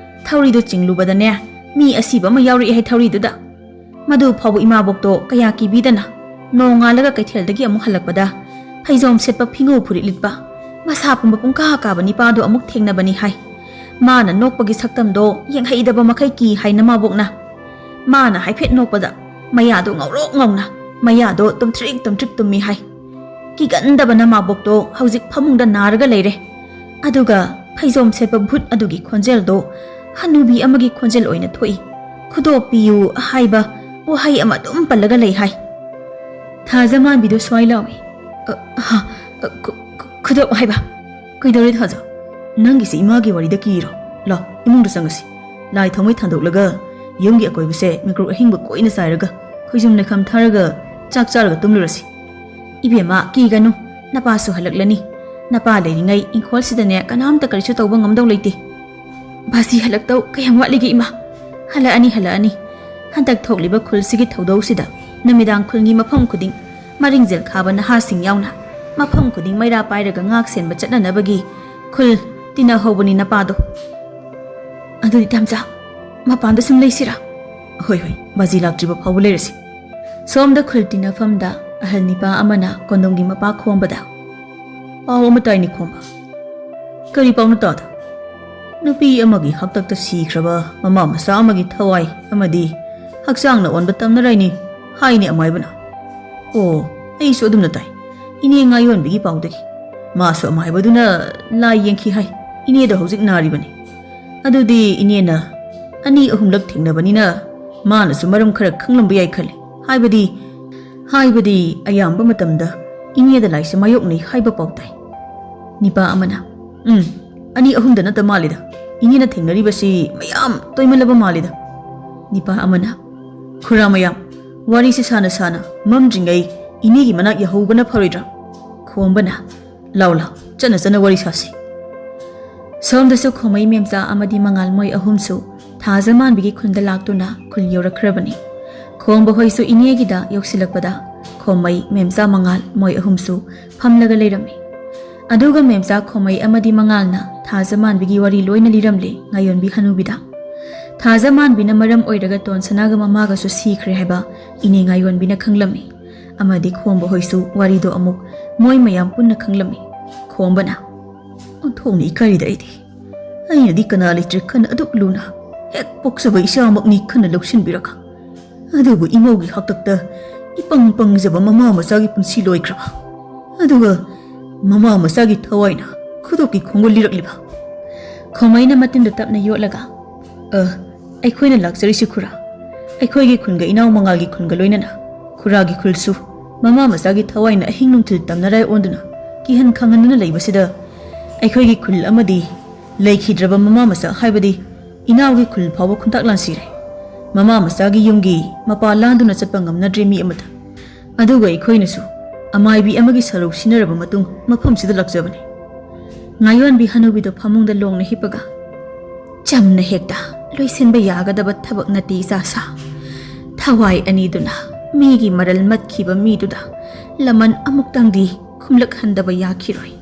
ꯊꯧꯔꯤꯗꯣ ꯆꯤꯡꯂꯨꯕꯗꯅꯦ, ꯃꯤ ꯑꯁꯤꯕ ꯑꯃ ꯌꯥꯎꯔꯛꯑꯦ ꯍꯥꯏ ꯊꯧꯔꯤꯗꯨꯗ꯫ ꯃꯗꯨ ꯐꯥꯎꯕ ꯏꯃꯥꯕꯣꯛꯇꯣ ꯀꯌꯥ ꯀꯤꯕꯤꯗꯅ ꯅꯣꯡꯉꯥꯜꯂꯒ ꯀꯩꯊꯦꯜꯗꯒꯤ ꯑꯃꯨꯛ ꯍꯜꯂꯛꯄꯗ ꯐꯩꯖꯣꯝ ꯁꯦꯠꯄ ꯐꯤꯉꯨ ꯐꯨꯔꯤꯠ ꯂꯤꯠꯄ ꯃꯁꯥ ꯄꯨꯝꯕ ꯄꯨꯡꯀꯥ ꯀꯥꯕ ꯅꯤꯄꯥꯗꯣ ꯑꯃꯨꯛ ꯊꯦꯡꯅꯕꯅꯤ ꯍꯥꯏ꯫ ꯃꯥꯅ ꯅꯣꯛꯄꯒꯤ ꯁꯛꯇꯝꯗꯣ ꯌꯦꯡꯍꯩꯗꯕ ꯃꯈꯩ ꯀꯤ ꯍꯥꯏ ꯅꯃꯥꯕꯣꯛꯅ꯫ ꯃꯥꯅ ꯍꯥꯏꯐꯦꯠ ꯅꯣꯛꯄꯗ ꯃꯌꯥꯗꯣ ꯉꯧꯔꯣꯛ ꯉꯧꯅ, ꯃꯌꯥꯗꯣ ꯇꯨꯝꯊ꯭ꯔꯤꯛ ꯇꯨꯝꯊ꯭ꯔꯤꯛ ꯇꯨꯝꯃꯤ ꯍꯥꯏ꯫ ꯀꯤꯒꯟꯗꯕ ꯅꯃꯥꯕꯣꯛꯇꯣ ꯍꯧꯖꯤꯛ ꯐꯃꯨꯡꯗ ꯅꯥꯔꯒ ꯂꯩꯔꯦ꯫ ꯑꯗꯨꯒ ꯐꯩꯖꯣꯝ ꯁꯦꯠꯄ ꯚꯨꯠ ꯑꯗꯨꯒꯤ ꯈꯣꯟꯖꯦꯜꯗꯣ ꯍꯅꯨꯕꯤ ꯑꯃꯒꯤ ꯈꯣꯟꯖꯦꯜ ꯑꯣꯏꯅ ꯊꯣꯛꯏ꯫ "ꯈꯨꯗꯣꯞ ꯄꯤꯌꯨ" ꯍꯥꯏꯕ ꯋꯥꯍꯩ ꯑꯃ ꯑꯗꯨꯝ ꯄꯜꯂꯒ ꯂꯩ ꯍꯥꯏ꯫ ꯊꯥꯖ ꯃꯥꯟꯕꯤꯗꯣ ꯁ꯭ꯋꯥꯏ ꯂꯥꯎꯏ꯫ "ꯑ, ꯍꯥ, ꯑ, ꯈꯨ-, ꯈꯨ-, ꯈꯨꯗꯣꯞ ꯍꯥꯏꯕ? ꯀꯩꯗꯧꯔꯦ ꯊꯥꯖ? ꯅꯪꯒꯤꯁꯤ ꯏꯃꯥꯒꯤ ꯋꯥꯔꯤꯗ ꯀꯤꯔꯣ? ꯂꯥꯎ, ꯏꯃꯨꯡꯗ ꯆꯪꯉꯁꯤ꯫ ꯂꯥꯏ ꯊꯥꯎꯃꯩ ꯊꯥꯟꯗꯣꯛꯂꯒ ꯌꯨꯝꯒꯤ ꯑꯀꯣꯏꯕꯁꯦ ꯃꯤꯀ꯭ꯔꯨꯛ ꯑꯍꯤꯡꯕ ꯀꯣꯏꯅ ꯆꯥꯏꯔꯒ ꯈꯣꯏꯖꯨꯝ ꯂꯩꯈꯥꯝ ꯊꯥꯔꯒ ꯆꯥꯛ ꯆꯥꯔꯒ ꯇꯨꯝꯂꯨꯔꯁꯤ꯫" "ꯏꯕꯦꯝꯃ, ꯀꯤꯒꯅꯨ, ꯅꯄꯥꯁꯨ ꯍꯜꯂꯛꯂꯅꯤ꯫ ꯅꯄꯥ ꯂꯩꯔꯤꯉꯩ ꯏꯪꯈꯣꯜꯁꯤꯗꯅꯦ ꯀꯅꯥꯝꯇ ꯀꯔꯤꯁꯨ ꯇꯧꯕ ꯉꯝꯗꯧ ꯂꯩꯇꯦ꯫" "ꯕꯥꯖꯤ ꯍꯜꯂꯛꯇꯧ ꯀꯌꯥꯝ ꯋꯥꯠꯂꯤꯒꯦ ꯏꯃꯥ?" "ꯍꯜꯂꯛꯑꯅꯤ, ꯍꯜꯂꯛꯑꯅꯤ꯫ ꯍꯟꯗꯛ ꯊꯣꯛꯂꯤꯕ ꯈꯨꯜꯁꯤꯒꯤ ꯊꯧꯗꯧꯁꯤꯗ ꯅꯨꯃꯤꯗꯥꯡ ꯈꯨꯜꯒꯤ ꯃꯐꯝ ꯈꯨꯗꯤꯡ ꯃꯔꯤꯡꯖꯦꯜ ꯈꯥꯕ ꯅꯍꯥꯁꯤꯡ ꯌꯥꯎꯅ ꯃꯐꯝ ꯈꯨꯗꯤꯡ ꯃꯩꯔꯥ ꯄꯥꯏꯔꯒ ꯉꯥꯛ ꯁꯦꯟꯕ ꯆꯠꯅꯅꯕꯒꯤ ꯈꯨꯜ ꯇꯤꯟꯅꯍꯧꯕꯅꯤ ꯅꯄꯥꯗꯣ꯫" "ꯑꯗꯨꯗꯤ ꯇꯥꯝꯆꯥ, ꯃꯄꯥꯟꯗ ꯁꯨꯝ ꯂꯩꯁꯤꯔꯥ?" "ꯍꯣꯏ, ꯍꯣꯏ, ꯕꯥꯖꯤ ꯂꯥꯛꯇ꯭ꯔꯤꯕ ꯐꯥꯎꯕ ꯂꯩꯔꯁꯤ꯫" ꯁꯣꯝꯗ ꯈꯨꯜ ꯇꯤꯟꯅꯐꯝꯗ ꯑꯍꯜ ꯅꯤꯄꯥ ꯑꯃꯅ ꯀꯣꯟꯗꯣꯝꯒꯤ ꯃꯄꯥ ꯈꯣꯝꯕꯗ, "ꯄꯥꯎ ꯑꯃ ꯇꯥꯏꯅꯦ ꯈꯣꯝꯕ꯫ ꯀꯔꯤ ꯄꯥꯎꯅꯣ ꯇꯥꯗ? ꯅꯨꯄꯤ ꯑꯃꯒꯤ ꯍꯥꯛꯇꯛꯇ ꯁꯤꯈ꯭ꯔꯕ ꯃꯃꯥ ꯃꯆꯥ ꯑꯃꯒꯤ ꯊꯋꯥꯏ ꯑꯃꯗꯤ ꯍꯛꯆꯥꯡꯅ ꯑꯣꯟꯕ ꯇꯝꯅꯔꯥꯏꯅꯤ ꯍꯥꯏꯅꯦ ꯑꯃꯥꯏꯕꯅ꯫ ꯑꯣ, ꯑꯩꯁꯨ ꯑꯗꯨꯝꯅ ꯇꯥꯏ꯫ ꯏꯅꯦ ꯉꯥꯌꯣꯟꯕꯤꯒꯤ ꯄꯥꯎꯗꯒꯤ꯫ ꯃꯥꯁꯨ ꯑꯃꯥꯏꯕꯗꯨꯅ ꯂꯥꯏ ꯌꯦꯡꯈꯤ ꯍꯥꯏ꯫ ꯏꯅꯦꯗꯣ ꯍꯧꯖꯤꯛ ꯅꯥꯔꯤꯕꯅꯤ꯫ ꯑꯗꯨꯗꯤ ꯏꯅꯦꯅ ꯑꯅꯤ ꯑꯍꯨꯝꯂꯛ ꯊꯦꯡꯅꯕꯅꯤꯅ ꯃꯥꯅꯁꯨ ꯃꯔꯝ ꯈꯔ ꯈꯪꯂꯝꯕ ꯌꯥꯏ ꯈꯜꯂꯤ꯫ ꯍꯥꯏꯕꯗꯤ, ꯍꯥꯏꯕꯗꯤ ꯑꯌꯥꯝꯕ ꯃꯇꯝꯗ ꯏꯅꯦꯗ ꯂꯥꯏꯁꯦ ꯃꯥꯌꯣꯛꯅꯩ ꯍꯥꯏꯕ ꯄꯥꯎ ꯇꯥꯏ"꯫ ꯅꯤꯄꯥ ꯑꯃꯅ, "ꯎꯝ, ꯑꯅꯤ ꯑꯍꯨꯝꯗ ꯅꯠꯇ ꯃꯥꯜꯂꯤꯗ꯫ ꯏꯅꯦꯅ ꯊꯦꯡꯅꯔꯤꯕꯁꯤ ꯃꯌꯥꯝ ꯇꯣꯏꯃꯜꯂꯕ ꯃꯥꯜꯂꯤꯗ"꯫ ꯅꯤꯄꯥ ꯑꯃꯅ, "ꯈꯨꯔꯥ ꯃꯌꯥꯝ, ꯋꯥꯔꯤꯁꯦ ꯁꯥꯅ ꯁꯥꯅ ꯃꯝꯗ꯭ꯔꯤꯉꯩ ꯏꯅꯦꯒꯤ ꯃꯅꯥꯛ ꯌꯧꯍꯧꯕꯅ ꯐꯔꯣꯏꯗ꯭ꯔꯥ?" ꯈꯣꯝꯕꯅ, "ꯂꯥꯎ ꯂꯥꯎ, ꯆꯠꯅ ꯆꯠꯅ ꯋꯥꯔꯤ ꯁꯥꯁꯤ"꯫ ꯁꯣꯝꯗꯁꯨ ꯈꯣꯃꯩ ꯃꯦꯝꯆꯥ ꯑꯃꯗꯤ ꯃꯉꯥꯜ ꯃꯣꯏ ꯑꯍꯨꯝꯁꯨ ꯊꯥꯖ ꯃꯥꯟꯕꯤꯒꯤ ꯈꯨꯟꯗ ꯂꯥꯛꯇꯨꯅ ꯈꯨꯜ ꯌꯧꯔꯛꯈ꯭ꯔꯕꯅꯤ꯫ ꯈꯣꯝꯕ ꯍꯣꯏꯁꯨ ꯏꯅꯦꯒꯤꯗ ꯌꯧꯁꯤꯜꯂꯛꯄꯗ ꯈꯣꯃꯩ, ꯃꯦꯝꯆꯥ, ꯃꯉꯥꯜ ꯃꯣꯏ ꯑꯍꯨꯝꯁꯨ ꯐꯝꯂꯒ ꯂꯩꯔꯝꯃꯤ꯫ ꯑꯗꯨꯒ ꯃꯦꯝꯆꯥ ꯈꯣꯃꯩ ꯑꯃꯗꯤ ꯃꯉꯥꯜꯅ ꯊꯥꯖ ꯃꯥꯟꯕꯤꯒꯤ ꯋꯥꯔꯤ ꯂꯣꯏꯅ ꯂꯤꯔꯝꯂꯦ ꯉꯥꯌꯣꯟꯕꯤ ꯍꯅꯨꯕꯤꯗ꯫ ꯊꯥꯖ ꯃꯥꯟꯕꯤꯅ ꯃꯔꯝ ꯑꯣꯏꯔꯒ ꯇꯣꯟꯁꯅꯥꯒ ꯃꯃꯥꯒꯁꯨ ꯁꯤꯈ꯭ꯔꯦ ꯍꯥꯏꯕ ꯏꯅꯦ ꯉꯥꯌꯣꯟꯕꯤꯅ ꯈꯪꯂꯝꯃꯤ꯫ ꯑꯃꯗꯤ ꯈꯣꯝꯕ ꯍꯣꯏꯁꯨ ꯋꯥꯔꯤꯗꯣ ꯑꯃꯨꯛ ꯃꯣꯏ ꯃꯌꯥꯝ ꯄꯨꯟꯅ ꯈꯪꯂꯝꯃꯤ꯫ ꯈꯣꯝꯕꯅ, "ꯑꯣꯟꯊꯣꯛꯅ ꯏꯀꯥꯏꯔꯤꯗ ꯑꯩꯗꯤ꯫ ꯑꯩꯅꯗꯤ ꯀꯅꯥ ꯂꯩꯇ꯭ꯔꯦ ꯈꯟꯅ ꯑꯗꯨꯛ ꯂꯨꯅ ꯍꯦꯛ ꯄꯣꯛꯆꯕ ꯏꯆꯥꯃꯛꯅꯤ ꯈꯟꯅ ꯂꯧꯁꯤꯟꯕꯤꯔꯒ, ꯑꯗꯨꯕꯨ ꯏꯃꯧꯒꯤ ꯍꯥꯛꯇꯛꯇ ꯏꯄꯪ ꯄꯪꯖꯕ ꯃꯃꯥ ꯃꯆꯥꯒꯤ ꯄꯨꯟꯁꯤ ꯂꯣꯏꯈ꯭ꯔꯕ꯫ ꯑꯗꯨꯒ ꯃꯃꯥ ꯃꯆꯥꯒꯤ ꯊꯋꯥꯏꯅ ꯈꯨꯗꯣꯞꯀꯤ ꯈꯣꯡꯒꯨꯜ ꯂꯤꯔꯛꯂꯤꯕ"꯫ ꯈꯣꯃꯩꯅ ꯃꯇꯤꯟꯗ ꯇꯞꯅ ꯌꯣꯠꯂꯒ, "ꯑ, ꯑꯩꯈꯣꯏꯅ ꯂꯥꯛꯆꯔꯤꯁꯤ ꯈꯨꯔꯥ, ꯑꯩꯈꯣꯏꯒꯤ ꯈꯨꯟꯒ ꯏꯅꯥꯎ ꯃꯉꯥꯜꯒꯤ ꯈꯨꯟꯒ ꯂꯣꯏꯅꯅ ꯈꯨꯔꯥꯒꯤ ꯈꯨꯜꯁꯨ ꯃꯃꯥ ꯃꯆꯥꯒꯤ ꯊꯋꯥꯏꯅ ꯑꯍꯤꯡ ꯅꯨꯡꯊꯤꯜ ꯇꯝꯅꯔꯥꯏ ꯑꯣꯟꯗꯨꯅ ꯀꯤꯍꯟ ꯈꯪꯍꯟꯗꯨꯅ ꯂꯩꯕꯁꯤꯗ ꯑꯩꯈꯣꯏꯒꯤ ꯈꯨꯜ ꯑꯃꯗꯤ ꯂꯩꯈꯤꯗ꯭ꯔꯕ ꯃꯃꯥ ꯃꯆꯥ ꯍꯥꯏꯕꯗꯤ ꯏꯅꯥꯎꯒꯤ ꯈꯨꯜ ꯐꯥꯎꯕ ꯈꯨꯟꯇꯥꯛ ꯂꯥꯟꯁꯤꯔꯦ꯫ ꯃꯃꯥ ꯃꯆꯥꯒꯤ ꯌꯨꯝꯒꯤ ꯃꯄꯥ ꯂꯥꯟꯗꯨꯅ ꯆꯠꯄ ꯉꯝꯅꯗ꯭ꯔꯦ ꯃꯤ ꯑꯃꯠꯇ꯫ ꯑꯗꯨꯒ ꯑꯩꯈꯣꯏꯅꯁꯨ ꯑꯃꯥꯏꯕꯤ ꯑꯃꯒꯤ ꯁꯔꯨꯛ ꯁꯤꯟꯅꯔꯕ ꯃꯇꯨꯡ ꯃꯐꯝꯁꯤꯗ ꯂꯥꯛꯆꯕꯅꯤ"꯫ ꯉꯥꯌꯣꯟꯕꯤ ꯍꯅꯨꯕꯤꯗꯣ ꯐꯃꯨꯡꯗ ꯂꯣꯡꯅ ꯍꯤꯞꯄꯒ, "ꯆꯝꯅ ꯍꯦꯛꯇ ꯂꯣꯏꯁꯤꯟꯕ ꯌꯥꯒꯗꯕ ꯊꯕꯛ ꯅꯠꯇꯦ ꯏꯆꯥꯁꯥ꯫ ꯊꯋꯥꯏ ꯑꯅꯤꯗꯨꯅ ꯃꯤꯒꯤ ꯃꯔꯜ ꯃꯠꯈꯤꯕ ꯃꯤꯗꯨꯗ ꯂꯃꯟ ꯑꯃꯨꯛꯇꯪꯗꯤ ꯈꯨꯝꯂꯛꯍꯟꯗꯕ ꯌꯥꯈꯤꯔꯣꯏ꯫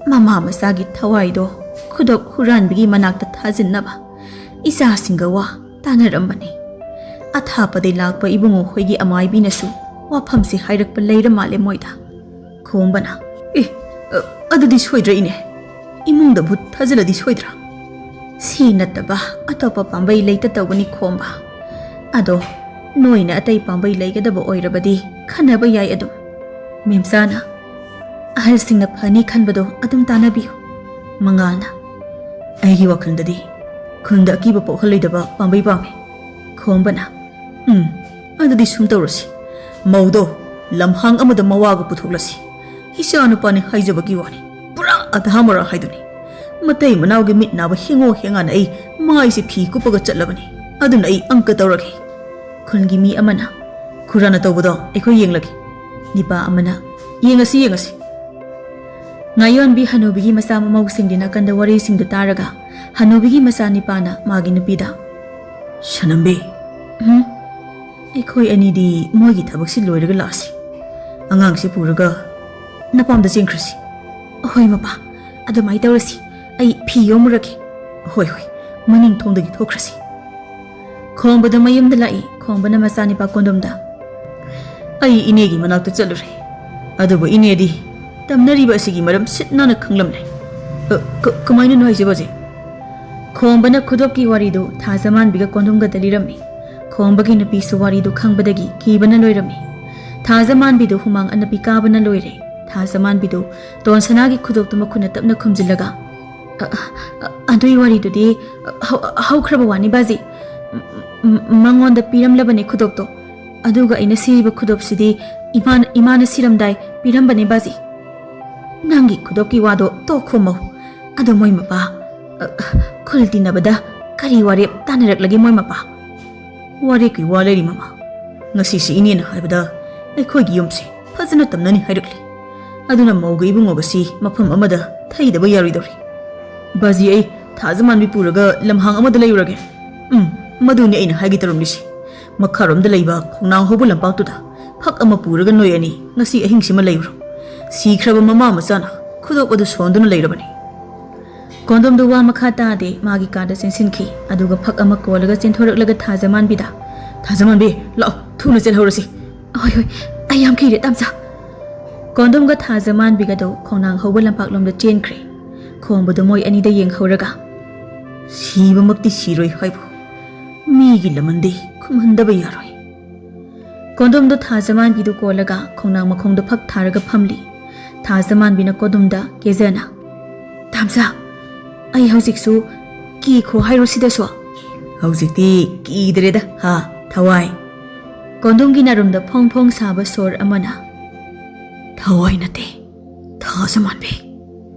ꯃꯃꯥ ꯃꯆꯥꯒꯤ ꯊꯋꯥꯏꯗꯣ ꯈꯨꯗꯣꯞ ꯍꯨꯔꯥꯟꯕꯤꯒꯤ ꯃꯅꯥꯛꯇ ꯊꯥꯖꯤꯟꯅꯕ ꯏꯆꯥꯁꯤꯡꯒ ꯋꯥ ꯇꯥꯟꯅꯔꯝꯕꯅꯤ꯫ ꯑꯊꯥꯞꯄꯗꯩ ꯂꯥꯛꯄ ꯏꯕꯨꯡꯉꯣ ꯈꯣꯏꯒꯤ ꯑꯃꯥꯏꯕꯤꯅꯁꯨ ꯋꯥꯐꯝꯁꯤ ꯍꯥꯏꯔꯛꯄ ꯂꯩꯔ ꯃꯥꯜꯂꯦ ꯃꯣꯏꯗ꯫ ꯈꯣꯝꯕꯅ, "ꯑꯦ, ꯑ, ꯑꯗꯨꯗꯤ ꯁꯣꯏꯗ꯭ꯔꯥ ꯏꯅꯦ? ꯏꯃꯨꯡꯗ ꯚꯨꯠ ꯊꯥꯖꯤꯜꯂꯗꯤ ꯁꯣꯏꯗ꯭ꯔꯥ? ꯁꯤ ꯅꯠꯇꯕ ꯑꯇꯣꯞꯄ ꯄꯥꯝꯕꯩ ꯂꯩꯇ ꯇꯧꯒꯅꯤ ꯈꯣꯝꯕ꯫ ꯑꯗꯣ ꯅꯣꯏꯅ ꯑꯇꯩ ꯄꯥꯝꯕꯩ ꯂꯩꯒꯗꯕ ꯑꯣꯏꯔꯕꯗꯤ ꯈꯟꯅꯕ ꯌꯥꯏ ꯑꯗꯨꯝ꯫" ꯃꯦꯝꯆꯥꯅ, "ꯑꯍꯜꯁꯤꯡꯅ ꯐꯅꯤ ꯈꯟꯕꯗꯣ ꯑꯗꯨꯝ ꯇꯥꯟꯅꯕꯤꯌꯨ꯫" ꯃꯉꯥꯜꯅ, "ꯑꯩꯒꯤ ꯋꯥꯈꯜꯗꯗꯤ ꯈꯨꯟꯗ ꯑꯀꯤꯕ ꯄꯣꯛꯍꯜꯂꯣꯏꯗꯕ ꯄꯥꯝꯕꯩ ꯄꯥꯝꯃꯤ꯫" ꯈꯣꯝꯕꯅ, "ꯎꯝ, ꯑꯗꯨꯗꯤ ꯁꯨꯝ ꯇꯧꯔꯁꯤ꯫ ꯃꯧꯗꯣ ꯂꯝꯍꯥꯡ ꯑꯃꯗ ꯃꯋꯥꯒ ꯄꯨꯊꯣꯛꯂꯁꯤ꯫ ꯏꯆꯥ ꯅꯨꯄꯥꯅꯤ ꯍꯥꯏꯖꯕꯒꯤ ꯋꯥꯅꯤ, ꯄꯨꯔꯥ ꯑꯙꯥ ꯃꯣꯔꯥ ꯍꯥꯏꯗꯨꯅꯤ꯫ ꯃꯇꯩ ꯃꯅꯥꯎꯒꯤ ꯃꯤꯠ ꯅꯥꯕ ꯍꯤꯡꯉꯣ ꯍꯦꯡꯉꯥꯅ ꯑꯩ ꯃꯥꯏꯁꯦ ꯐꯤ ꯀꯨꯞꯄꯒ ꯆꯠꯂꯕꯅꯤ꯫ ꯑꯗꯨꯅ ꯑꯩ ꯑꯪꯀ ꯇꯧꯔꯒꯦ꯫" ꯈꯨꯟꯒꯤ ꯃꯤ ꯑꯃꯅ, "ꯈꯨꯔꯥꯅ ꯇꯧꯕꯗꯣ ꯑꯩꯈꯣꯏ ꯌꯦꯡꯂꯒꯦ꯫" ꯅꯤꯄꯥ ꯑꯃꯅ, "ꯌꯦꯡꯉꯁꯤ, ꯌꯦꯡꯉꯁꯤ꯫" ꯉꯥꯌꯣꯟꯕꯤ ꯍꯅꯨꯕꯤꯒꯤ ꯃꯆꯥ ꯃꯃꯧꯁꯤꯡꯒꯤ ꯅꯥꯀꯟꯗ ꯋꯥꯔꯤꯁꯤꯡꯗꯨ ꯇꯥꯔꯒ, ꯍꯅꯨꯕꯤꯒꯤ ꯃꯆꯥ ꯅꯤꯄꯥꯅ ꯃꯥꯒꯤ ꯅꯨꯄꯤꯗ, "ꯁꯅꯝꯕꯤ, ꯎꯝ? ꯑꯩꯈꯣꯏ ꯑꯅꯤꯗꯤ ꯃꯣꯏꯒꯤ ꯊꯕꯛꯁꯤ ꯂꯣꯏꯔꯒ ꯂꯥꯛꯑꯁꯤ꯫ ꯑꯉꯥꯡꯁꯤ ꯄꯨꯔꯒ ꯅꯄꯥꯝꯗ ꯆꯦꯟꯈ꯭ꯔꯁꯤ꯫" "ꯍꯣꯏ ꯃꯄꯥ, ꯑꯗꯨꯃꯥꯏꯅ ꯇꯧꯔꯁꯤ꯫ ꯑꯩ ꯐꯤ ꯌꯣꯝꯃꯨꯔꯒꯦ꯫" "ꯍꯣꯏ, ꯍꯣꯏ, ꯃꯅꯤꯡ ꯊꯣꯡꯗꯒꯤ ꯊꯣꯛꯈ꯭ꯔꯁꯤ꯫" ꯈꯣꯝꯕꯗ ꯃꯌꯨꯝꯗ ꯂꯥꯛꯏ꯫ ꯈꯣꯝꯕꯅ ꯃꯆꯥꯅꯤꯄꯥ ꯀꯣꯟꯗꯣꯝꯗ, "ꯑꯩ ꯏꯅꯦꯒꯤ ꯃꯅꯥꯛꯇ ꯆꯠꯂꯨꯔꯦ꯫ ꯑꯗꯨꯕꯨ ꯏꯅꯦꯗꯤ ꯇꯝꯅꯔꯤꯕ ꯑꯁꯤꯒꯤ ꯃꯔꯝ ꯁꯤꯠ ꯅꯥꯟꯅ ꯈꯪꯂꯝꯂꯦ꯫" "ꯑ, ꯀ-, ꯀꯃꯥꯏꯅꯅꯣ ꯍꯥꯏꯁꯤꯕꯣ, ꯑꯖꯦ?" ꯈꯣꯝꯕꯅ ꯈꯨꯗꯣꯞꯀꯤ ꯋꯥꯔꯤꯗꯨ ꯊꯥꯖꯃꯥꯟꯕꯤꯒ ꯀꯣꯟꯗꯣꯝꯒꯗ ꯂꯤꯔꯝꯃꯤ꯫ ꯈꯣꯝꯕꯒꯤ ꯅꯨꯄꯤꯁꯨ ꯋꯥꯔꯤꯗꯨ ꯈꯪꯕꯗꯒꯤ ꯀꯤꯕꯅ ꯂꯣꯏꯔꯝꯃꯤ꯫ ꯊꯥꯖꯃꯥꯟꯕꯤꯗꯨ ꯍꯨꯃꯥꯡ ꯑꯅꯞꯄꯤ ꯀꯥꯕꯅ ꯂꯣꯏꯔꯦ꯫ ꯊꯥꯖꯃꯥꯟꯕꯤꯗꯨ ꯇꯣꯟꯁꯅꯥꯒꯤ ꯈꯨꯗꯣꯞꯇꯨ ꯃꯈꯨꯠꯅ ꯇꯞꯅ ꯈꯨꯝꯖꯤꯜꯂꯒ, "ꯑ, ꯑ, ꯑ, ꯑꯗꯨꯏ ꯋꯥꯔꯤꯗꯨꯗꯤ ꯍꯧ-, ꯍꯧꯈ꯭ꯔꯕ ꯋꯥꯅꯤ ꯕꯥꯖꯤ꯫ ꯃ-, ꯃ-, ꯃꯉꯣꯟꯗ ꯄꯤꯔꯝꯂꯕꯅꯤ ꯈꯨꯗꯣꯞꯇꯣ꯫ ꯑꯗꯨꯒ ꯑꯩꯅ ꯁꯤꯔꯤꯕ ꯈꯨꯗꯣꯞꯁꯤꯗꯤ ꯏꯃꯥꯅ, ꯏꯃꯥꯅ ꯁꯤꯔꯝꯗꯥꯏ ꯄꯤꯔꯝꯕꯅꯤ ꯕꯥꯖꯤ꯫" "ꯅꯪꯒꯤ ꯈꯨꯗꯣꯞꯀꯤ ꯋꯥꯗꯣ ꯇꯣꯛꯈꯣ ꯃꯧ꯫ ꯑꯗꯣ ꯃꯣꯏ ꯃꯄꯥ, ꯑ, ꯈꯨꯜ ꯇꯤꯟꯅꯕꯗ ꯀꯔꯤ ꯋꯥꯔꯦꯞ ꯇꯥꯅꯔꯛꯂꯒꯦ ꯃꯣꯏ ꯃꯄꯥ?" "ꯋꯥꯔꯦꯞꯀꯤ ꯋꯥ ꯂꯩꯔꯤ ꯃꯃꯥ꯫ ꯉꯁꯤꯁꯤ ꯏꯅꯦꯅ ꯍꯥꯏꯕꯗ ꯑꯩꯈꯣꯏꯒꯤ ꯌꯨꯝꯁꯦ ꯐꯖꯅ ꯇꯝꯅꯅꯤ ꯍꯥꯏꯔꯛꯂꯤ꯫ ꯑꯗꯨꯅ ꯃꯧꯒ ꯏꯕꯨꯡꯉꯣꯒꯁꯤ ꯃꯐꯝ ꯑꯃꯗ ꯊꯩꯗꯕ ꯌꯥꯔꯣꯏꯗꯧꯔꯤ꯫ ꯕꯥꯖꯤ, ꯑꯩ ꯊꯥꯖꯃꯥꯟꯕꯤ ꯄꯨꯔꯒ ꯂꯝꯍꯥꯡ ꯑꯃꯗ ꯂꯩꯔꯨꯔꯒꯦ꯫ ꯎꯝ, ꯃꯗꯨꯅꯤ ꯑꯩꯅ ꯍꯥꯏꯒꯦ ꯇꯧꯔꯝꯂꯤꯁꯤ꯫ ꯃꯈꯥꯔꯣꯝꯗ ꯂꯩꯕ ꯈꯣꯡꯅꯥꯡ ꯍꯧꯕ ꯂꯝꯄꯥꯛꯇꯨꯗ ꯐꯛ ꯑꯃ ꯄꯨꯔꯒ ꯅꯣꯏ ꯑꯅꯤ ꯉꯁꯤ ꯑꯍꯤꯡꯁꯤꯃ ꯂꯩꯔꯨꯔꯣ꯫ ꯁꯤꯈ꯭ꯔꯕ ꯃꯃꯥ ꯃꯆꯥꯅ ꯈꯨꯗꯣꯞ ꯑꯗꯨ ꯁꯣꯟꯗꯨꯅ ꯂꯩꯔꯕꯅꯤ꯫" ꯀꯣꯟꯗꯣꯝꯗꯨ ꯋꯥ ꯃꯈꯥ ꯇꯥꯗꯦ, ꯃꯥꯒꯤ ꯀꯥꯗ ꯆꯦꯟꯁꯤꯟꯈꯤ꯫ ꯑꯗꯨꯒ ꯐꯛ ꯑꯃ ꯀꯣꯜꯂꯒ ꯆꯦꯟꯊꯣꯔꯛꯂꯒ ꯊꯥꯖꯃꯥꯟꯕꯤꯗ, "ꯊꯥꯖꯃꯥꯟꯕꯤ, ꯂꯥꯛꯑꯣ, ꯊꯨꯅ ꯆꯦꯜꯍꯧꯔꯁꯤ꯫" "ꯍꯣꯏ, ꯍꯣꯏ, ꯑꯩ ꯌꯥꯝ ꯀꯤꯔꯦ, ꯇꯥꯝꯆꯥ!" ꯀꯣꯟꯗꯨꯝꯒ ꯊꯥꯖꯃꯥꯟꯕꯤꯒꯗꯣ ꯈꯣꯡꯅꯥꯡ ꯍꯧꯕ ꯂꯝꯄꯥꯛꯂꯣꯝꯗ ꯆꯦꯟꯈ꯭ꯔꯦ꯫ ꯈꯣꯡꯕꯗꯣ ꯃꯣꯏ ꯑꯅꯤꯗ ꯌꯦꯡꯍꯧꯔꯒ, "ꯁꯤꯕꯃꯛꯇꯤ ꯁꯤꯔꯣꯏ ꯍꯥꯏꯕꯨ ꯃꯤꯒꯤ ꯂꯃꯟꯗꯤ ꯈꯨꯝꯍꯟꯗꯕ ꯌꯥꯔꯣꯏ"꯫ ꯀꯣꯟꯗꯨꯝꯗꯣ ꯊꯥꯖꯃꯥꯟꯕꯤꯗꯨ ꯀꯣꯜꯂꯒ ꯈꯣꯡꯅꯥꯡ ꯃꯈꯣꯡꯗ ꯐꯛ ꯊꯥꯔꯒ ꯐꯝꯂꯤ꯫ ꯊꯥꯖꯃꯥꯟꯕꯤꯅ ꯀꯣꯟꯗꯨꯝꯗ ꯀꯦꯖꯅ, "ꯇꯥꯝꯆꯥ, ꯑꯩ ꯍꯧꯖꯤꯛꯁꯨ ꯀꯤꯈꯣ ꯍꯥꯏꯔꯣ ꯁꯤꯗꯁꯨ?" "ꯍꯧꯖꯤꯛꯇꯤ ꯀꯤꯗ꯭ꯔꯦꯗ, ꯍꯥ, ꯊꯋꯥꯏ?" ꯀꯣꯟꯗꯨꯝꯒꯤ ꯅꯥꯔꯨꯝꯗ ꯐꯣꯡ ꯐꯣꯡ ꯁꯥꯕ ꯁꯣꯔ ꯑꯃꯅ, "ꯊꯋꯥꯏ ꯅꯠꯇꯦ, ꯊꯥꯖꯃꯥꯟꯕꯤ"꯫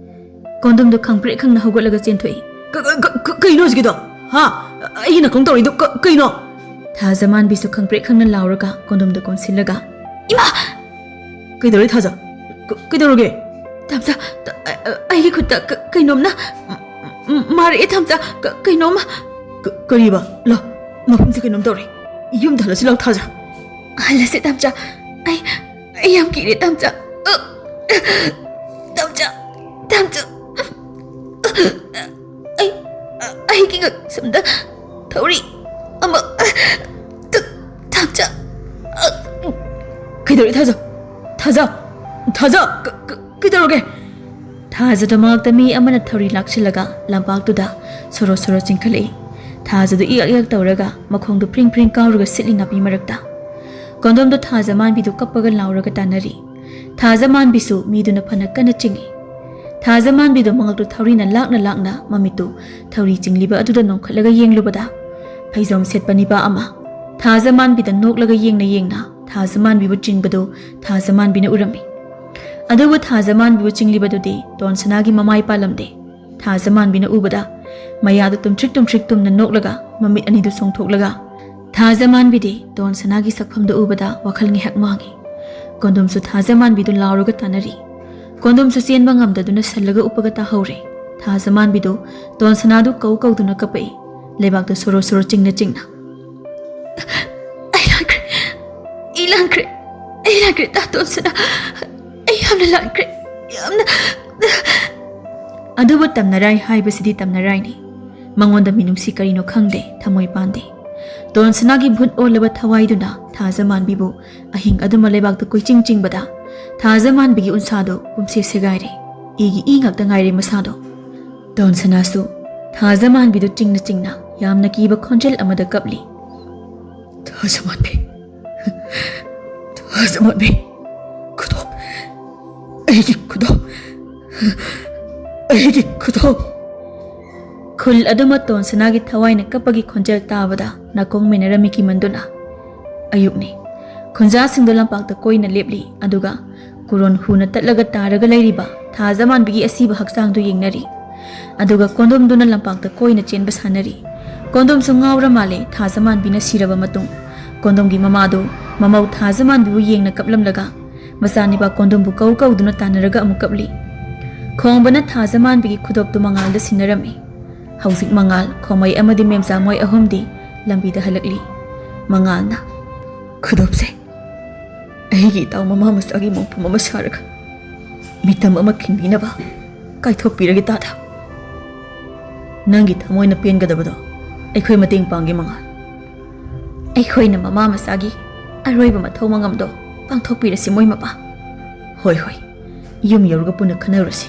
ꯀꯣꯟꯗꯨꯝꯗꯣ ꯈꯪꯄ꯭ꯔꯦꯛ ꯈꯪꯅ ꯍꯧꯒꯠꯂꯒ ꯆꯦꯟꯊꯣꯛꯏ꯫ "ꯀ-, ꯀ-, ꯀ-, ꯀ-, ꯀꯩꯅꯣ ꯍꯧꯖꯤꯛꯀꯤꯗꯣ? ꯍꯥ? ꯑꯩꯒꯤ ꯅꯥꯀꯣꯡ ꯇꯧꯔꯤꯗꯣ ꯀ-, ꯀꯩꯅꯣ?" ꯊꯥꯖꯃꯥꯟꯕꯤꯁꯨ ꯈꯪꯄ꯭ꯔꯦꯛ ꯈꯪꯅ ꯂꯥꯎꯔꯒ ꯀꯣꯟꯗꯨꯝꯗ ꯀꯣꯟꯁꯤꯜꯂꯒ, "ꯏꯃꯥ!" "ꯀꯩꯗꯧꯔꯦ ꯊꯥꯖ? ꯀ-, ꯀꯩꯗꯧꯔꯒꯦ?" "ꯇꯥꯝꯆꯥ, ꯇ-, ꯑ-, ꯑ-, ꯑꯩꯒꯤ ꯈꯨꯠꯇ ꯀ-, ꯀꯩꯅꯣꯝꯅ ꯃ-, ꯃ-, ꯃꯥꯔꯛꯑꯦ ꯇꯥꯝꯆꯥ, ꯀ-, ꯀꯩꯅꯣꯝꯃ"꯫ "ꯀ-, ꯀꯔꯤꯕ? ꯂꯥ, ꯃꯐꯝꯁꯦ ꯀꯩꯅꯣꯝ ꯇꯧꯔꯦ꯫ ꯌꯨꯝꯗ ꯍꯜꯂꯁꯤ ꯂꯥꯎ ꯊꯥꯖ"꯫ "ꯍꯜꯂꯁꯤ ꯇꯥꯝꯆꯥ꯫ ꯑꯩ, ꯑꯩ ꯌꯥꯝ ꯀꯤꯔꯦ ꯇꯥꯝꯆꯥ꯫ ꯑ, ꯇꯥꯝꯆꯥ, ꯇꯥꯝꯆꯥ꯫ ꯑꯩ, ꯑꯩꯒꯤ ꯉꯛꯁꯝꯗ ꯊꯧꯔꯤ ꯑꯃ, ꯇ-, ꯇꯥꯝꯆꯥ꯫ ꯀꯩꯗꯧꯔꯦ ꯊꯥꯖ? ꯊꯥꯖ? ꯊꯥꯖ? ꯀ-, ꯀ-, ꯀꯩꯗꯧꯔꯒꯦ?" ꯊꯥꯖꯗ ꯃꯉꯛꯇ ꯃꯤ ꯑꯃꯅ ꯊꯧꯔꯤ ꯂꯥꯛꯁꯤꯜꯂꯒ ꯂꯝꯄꯥꯛꯇꯨꯗ ꯁꯣꯔꯣ ꯁꯣꯔꯣ ꯆꯤꯡꯈꯠꯂꯛꯏ꯫ ꯊꯥꯖꯗꯨ ꯏꯌꯛ ꯏꯌꯛ ꯇꯧꯔꯒ ꯃꯈꯣꯡꯗꯨ ꯐ꯭ꯔꯤꯡ ꯐ꯭ꯔꯤꯡ ꯀꯥꯎꯔꯒ ꯁꯤꯠꯂꯤ ꯅꯥꯄꯤ ꯃꯔꯛꯇ꯫ ꯀꯣꯟꯗꯣꯝꯗꯣ ꯊꯥꯖ ꯃꯥꯟꯕꯤꯗꯨ ꯀꯞꯄꯒ ꯂꯥꯎꯔꯒ ꯇꯥꯟꯅꯔꯤ꯫ ꯊꯥꯖ ꯃꯥꯟꯕꯤꯁꯨ ꯃꯤꯗꯨꯅ ꯐꯅ ꯀꯟꯅ ꯆꯤꯡꯏ꯫ ꯊꯥꯖ ꯃꯥꯟꯕꯤꯗꯨ ꯃꯉꯛꯇꯨ ꯊꯧꯔꯤꯅ ꯂꯥꯛꯅ ꯂꯥꯛꯅ ꯃꯃꯤꯠꯇꯨ ꯊꯧꯔꯤ ꯆꯤꯡꯂꯤꯕ ꯑꯗꯨꯗ ꯅꯣꯡꯈꯠꯂꯒ ꯌꯦꯡꯂꯨꯕꯗ, ꯐꯩꯖꯣꯝ ꯁꯦꯠꯄ ꯅꯤꯄꯥ ꯑꯃ ꯊꯥꯖ ꯃꯥꯟꯕꯤꯗ ꯅꯣꯛꯂꯒ ꯌꯦꯡꯅ ꯌꯦꯡꯅ ꯊꯥꯖ ꯃꯥꯟꯕꯤꯕꯨ ꯆꯤꯡꯕꯗꯨ ꯊꯥꯖ ꯃꯥꯟꯕꯤꯅ ꯎꯔꯝꯃꯤ꯫ ꯑꯗꯨꯕꯨ ꯊꯥꯖ ꯃꯥꯟꯕꯤꯕꯨ ꯆꯤꯡꯂꯤꯕꯗꯨꯗꯤ ꯗꯣꯟ ꯁꯅꯥꯒꯤ ꯃꯃꯥꯏ ꯄꯥꯜꯂꯝꯗꯦ꯫ ꯊꯥꯖ ꯃꯥꯟꯕꯤꯅ ꯎꯕꯗ ꯃꯌꯥꯗꯨ ꯇꯨꯝꯊ꯭ꯔꯤꯛ ꯇꯨꯝꯊ꯭ꯔꯤꯛ ꯇꯨꯝꯅ ꯅꯣꯛꯂꯒ ꯃꯃꯤꯠ ꯑꯅꯤꯗꯨ ꯁꯣꯡꯊꯣꯛꯂꯒ, ꯊꯥꯖ ꯃꯥꯟꯕꯤꯗꯤ ꯗꯣꯟ ꯁꯅꯥꯒꯤ ꯁꯛꯐꯝꯗꯨ ꯎꯕꯗ ꯋꯥꯈꯜ ꯉꯥꯏꯍꯥꯛ ꯃꯥꯡꯏ꯫ ꯀꯣꯟꯗꯣꯝꯁꯨ ꯊꯥꯖ ꯃꯥꯟꯕꯤꯗꯨ ꯂꯥꯎꯔꯒ ꯇꯥꯟꯅꯔꯤ꯫ ꯀꯣꯟꯗꯣꯝꯁꯨ ꯆꯦꯟꯕ ꯉꯝꯗꯗꯨꯅ ꯁꯜꯂꯒ ꯎꯞꯄꯒ ꯇꯥꯍꯧꯔꯦ꯫ ꯊꯥꯖ ꯃꯥꯟꯕꯤꯗꯨ ꯗꯣꯟ ꯁꯅꯥꯗꯨ ꯀꯧ ꯀꯧꯗꯨꯅ ꯀꯞꯄꯛꯏ꯫ ꯂꯩꯕꯥꯛꯇ ꯁꯣꯔꯣ ꯁꯣꯔꯣ ꯆꯤꯡꯅ ꯆꯤꯡꯅ꯫ "ꯑꯩ ꯂꯥꯟꯈ꯭ꯔꯦ, ꯑꯩ ꯂꯥꯟꯈ꯭ꯔꯦ, ꯑꯩ ꯂꯥꯟꯈ꯭ꯔꯦ, ꯇꯥ ꯗꯣꯟ ꯁꯅꯥ꯫ ꯑꯩ ꯌꯥꯝꯅ ꯂꯥꯟꯈ꯭ꯔꯦ, ꯌꯥꯝꯅ"꯫ ꯑꯗꯨꯕꯨ ꯇꯝꯅꯔꯥꯏ ꯍꯥꯏꯕꯁꯤꯗꯤ ꯇꯝꯅꯔꯥꯏꯅꯤ꯫ ꯃꯉꯣꯟꯗ ꯃꯤꯅꯨꯡꯁꯤ ꯀꯔꯤꯅꯣ ꯈꯪꯗꯦ, ꯊꯃꯣꯏ ꯄꯥꯟꯗꯦ꯫ ꯗꯣꯟ ꯁꯅꯥꯒꯤ ꯚꯨꯠ ꯑꯣꯜꯂꯕ ꯊꯋꯥꯏꯗꯨꯅ ꯊꯥꯖꯃꯥꯟꯕꯤꯕꯨ ꯑꯍꯤꯡ ꯑꯗꯨꯃ ꯂꯩꯕꯥꯛꯇ ꯀꯣꯏꯆꯤꯡ ꯆꯤꯡꯕꯗ ꯊꯥꯖꯃꯥꯟꯕꯤꯒꯤ ꯎꯟꯁꯥꯗꯣ ꯄꯨꯝꯁꯦ ꯁꯦꯒꯥꯏꯔꯦ꯫ ꯏꯒꯤ ꯏ ꯉꯥꯛꯇ ꯉꯥꯏꯔꯦ ꯃꯁꯥꯗꯣ꯫ ꯇꯣꯟꯁꯅꯥꯁꯨ ꯊꯥꯖꯃꯥꯟꯕꯤꯗꯨ ꯆꯤꯡꯅ ꯆꯤꯡꯅ ꯌꯥꯝꯅ ꯀꯤꯕ ꯈꯣꯟꯖꯦꯜ ꯑꯃꯗ ꯀꯞꯂꯤ꯫ "ꯊꯥꯖꯃꯥꯟꯕꯤ, ꯊꯥꯖꯃꯥꯟꯕꯤ, ꯈꯨꯗꯣꯞ, ꯑꯩꯒꯤ ꯈꯨꯗꯣꯞ, ꯑꯩꯒꯤ ꯈꯨꯗꯣꯞ!" ꯈꯨꯜ ꯑꯗꯨꯃ ꯇꯣꯟꯁꯅꯥꯒꯤ ꯊꯋꯥꯏꯅ ꯀꯞꯄꯒꯤ ꯈꯣꯟꯖꯦꯜ ꯇꯥꯕꯗ ꯅꯥꯀꯣꯡ ꯃꯦꯟꯅꯔꯝꯃꯤ ꯀꯤꯃꯟꯗꯨꯅ꯫ ꯑꯌꯨꯛꯅꯤ꯫ ꯈꯨꯟꯖꯥꯁꯤꯡꯗꯣ ꯂꯝꯄꯥꯛꯇ ꯀꯣꯏꯅ ꯂꯦꯞꯂꯤ, ꯑꯗꯨꯒ ꯀꯨꯔꯣꯟ ꯍꯨꯅ ꯇꯠꯂꯒ ꯇꯥꯔꯒ ꯂꯩꯔꯤꯕ ꯊꯥꯖꯃꯥꯟꯕꯤꯒꯤ ꯑꯁꯤꯕ ꯍꯛꯆꯥꯡꯗꯨ ꯌꯦꯡꯅꯔꯤ꯫ ꯑꯗꯨꯒ ꯀꯣꯟꯗꯣꯝꯗꯨꯅ ꯂꯝꯄꯥꯛꯇ ꯀꯣꯏꯅ ꯆꯦꯟꯕ ꯁꯥꯟꯅꯔꯤ꯫ ꯀꯣꯟꯗꯣꯝꯁꯨ ꯉꯥꯎꯔ ꯃꯥꯜꯂꯦ ꯊꯥꯖꯃꯥꯟꯕꯤꯅ ꯁꯤꯔꯕ ꯃꯇꯨꯡ꯫ ꯀꯣꯟꯗꯣꯝꯒꯤ ꯃꯃꯥꯗꯨ ꯃꯃꯧ ꯊꯥꯖꯃꯥꯟꯕꯤꯕꯨ ꯌꯦꯡꯅ ꯀꯞꯂꯝꯂꯒ ꯃꯆꯥꯅꯤꯄꯥ ꯀꯣꯟꯗꯣꯝꯕꯨ ꯀꯧ ꯀꯧꯗꯨꯅ ꯇꯥꯟꯅꯔꯒ ꯑꯃꯨꯛ ꯀꯞꯂꯤ꯫ ꯈꯣꯡꯕꯅ ꯊꯥꯖꯃꯥꯟꯕꯤꯒꯤ ꯈꯨꯗꯣꯞꯇꯨ ꯃꯉꯥꯜꯗ ꯁꯤꯟꯅꯔꯝꯃꯤ꯫ ꯍꯧꯖꯤꯛ ꯃꯉꯥꯜ, ꯈꯣꯃꯩ ꯑꯃꯗꯤ ꯃꯦꯝꯆꯥ ꯃꯣꯏ ꯑꯍꯨꯝꯗꯤ ꯂꯝꯕꯤꯗ ꯍꯜꯂꯛꯂꯤ꯫ ꯃꯉꯥꯜꯅ, "ꯈꯨꯗꯣꯞꯁꯦ ꯑꯩꯒꯤ ꯏꯇꯥꯎ ꯃꯃꯥ ꯃꯆꯥꯒꯤ ꯃꯣꯡꯐꯝ ꯑꯃ ꯁꯥꯔꯒ ꯃꯤꯇꯝ ꯑꯃ ꯈꯤꯟꯕꯤꯅꯕ ꯀꯥꯏꯊꯣꯛꯄꯤꯔꯒꯦ ꯇꯥꯗ꯫ ꯅꯪꯒꯤ ꯊꯃꯣꯏꯅ ꯄꯦꯟꯒꯗꯕꯗꯣ ꯑꯩꯈꯣꯏ ꯃꯇꯦꯡ ꯄꯥꯡꯒꯦ ꯃꯉꯥꯜ꯫ ꯑꯩꯈꯣꯏꯅ ꯃꯃꯥ ꯃꯆꯥꯒꯤ ꯑꯔꯣꯏꯕ ꯃꯊꯧ ꯃꯉꯝꯗꯣ ꯄꯥꯡꯊꯣꯛꯄꯤꯔꯁꯤ ꯃꯣꯏ ꯃꯄꯥ꯫ ꯍꯣꯏ, ꯍꯣꯏ, ꯌꯨꯝ ꯌꯧꯔꯒ ꯄꯨꯟꯅ ꯈꯟꯅꯔꯨꯁꯤ꯫"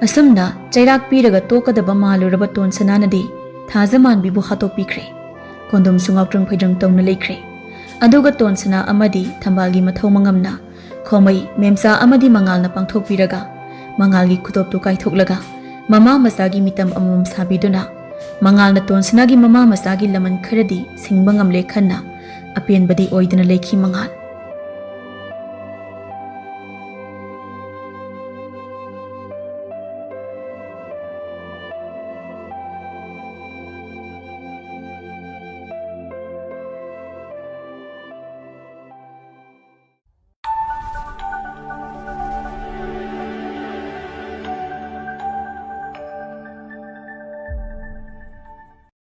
ꯑꯁꯨꯝꯅ ꯆꯩꯔꯥꯛ ꯄꯤꯔꯒ ꯇꯣꯛꯀꯗꯕ ꯃꯥꯜꯂꯨꯔꯕ ꯇꯣꯟꯁꯅꯥꯅꯗꯤ ꯊꯥꯖꯃꯥꯟꯕꯤꯕꯨ ꯍꯥꯠꯇꯣꯛꯄꯤꯈ꯭ꯔꯦ꯫ ꯀꯣꯟꯗꯣꯝꯁꯨ ꯉꯥꯎꯇ꯭ꯔꯪ ꯐꯩꯗ꯭ꯔꯪ ꯇꯧꯅ ꯂꯩꯈ꯭ꯔꯦ꯫ ꯑꯗꯨꯒ ꯇꯣꯟꯁꯅꯥ ꯑꯃꯗꯤ ꯊꯝꯕꯥꯜꯒꯤ ꯃꯊꯧ ꯃꯉꯝꯅ ꯈꯣꯃꯩ, ꯃꯦꯝꯆꯥ ꯑꯃꯗꯤ ꯃꯉꯥꯜꯅ ꯄꯥꯡꯊꯣꯛꯄꯤꯔꯒ ꯃꯉꯥꯜꯒꯤ ꯈꯨꯗꯣꯞꯇꯨ ꯀꯥꯏꯊꯣꯛꯂꯒ ꯃꯃꯥ ꯃꯆꯥꯒꯤ ꯃꯤꯇꯝ ꯑꯃꯃꯝ ꯁꯥꯕꯤꯗꯨꯅ ꯃꯉꯥꯜꯅ ꯇꯣꯟꯁꯅꯥꯒꯤ ꯃꯃꯥ ꯃꯆꯥꯒꯤ ꯂꯃꯟ ꯈꯔꯗꯤ ꯁꯤꯡꯕ ꯉꯝꯂꯦ ꯈꯟꯅ ꯑꯄꯦꯟꯕꯗꯤ ꯑꯣꯏꯗꯅ ꯂꯩꯈꯤ ꯃꯉꯥꯜ꯫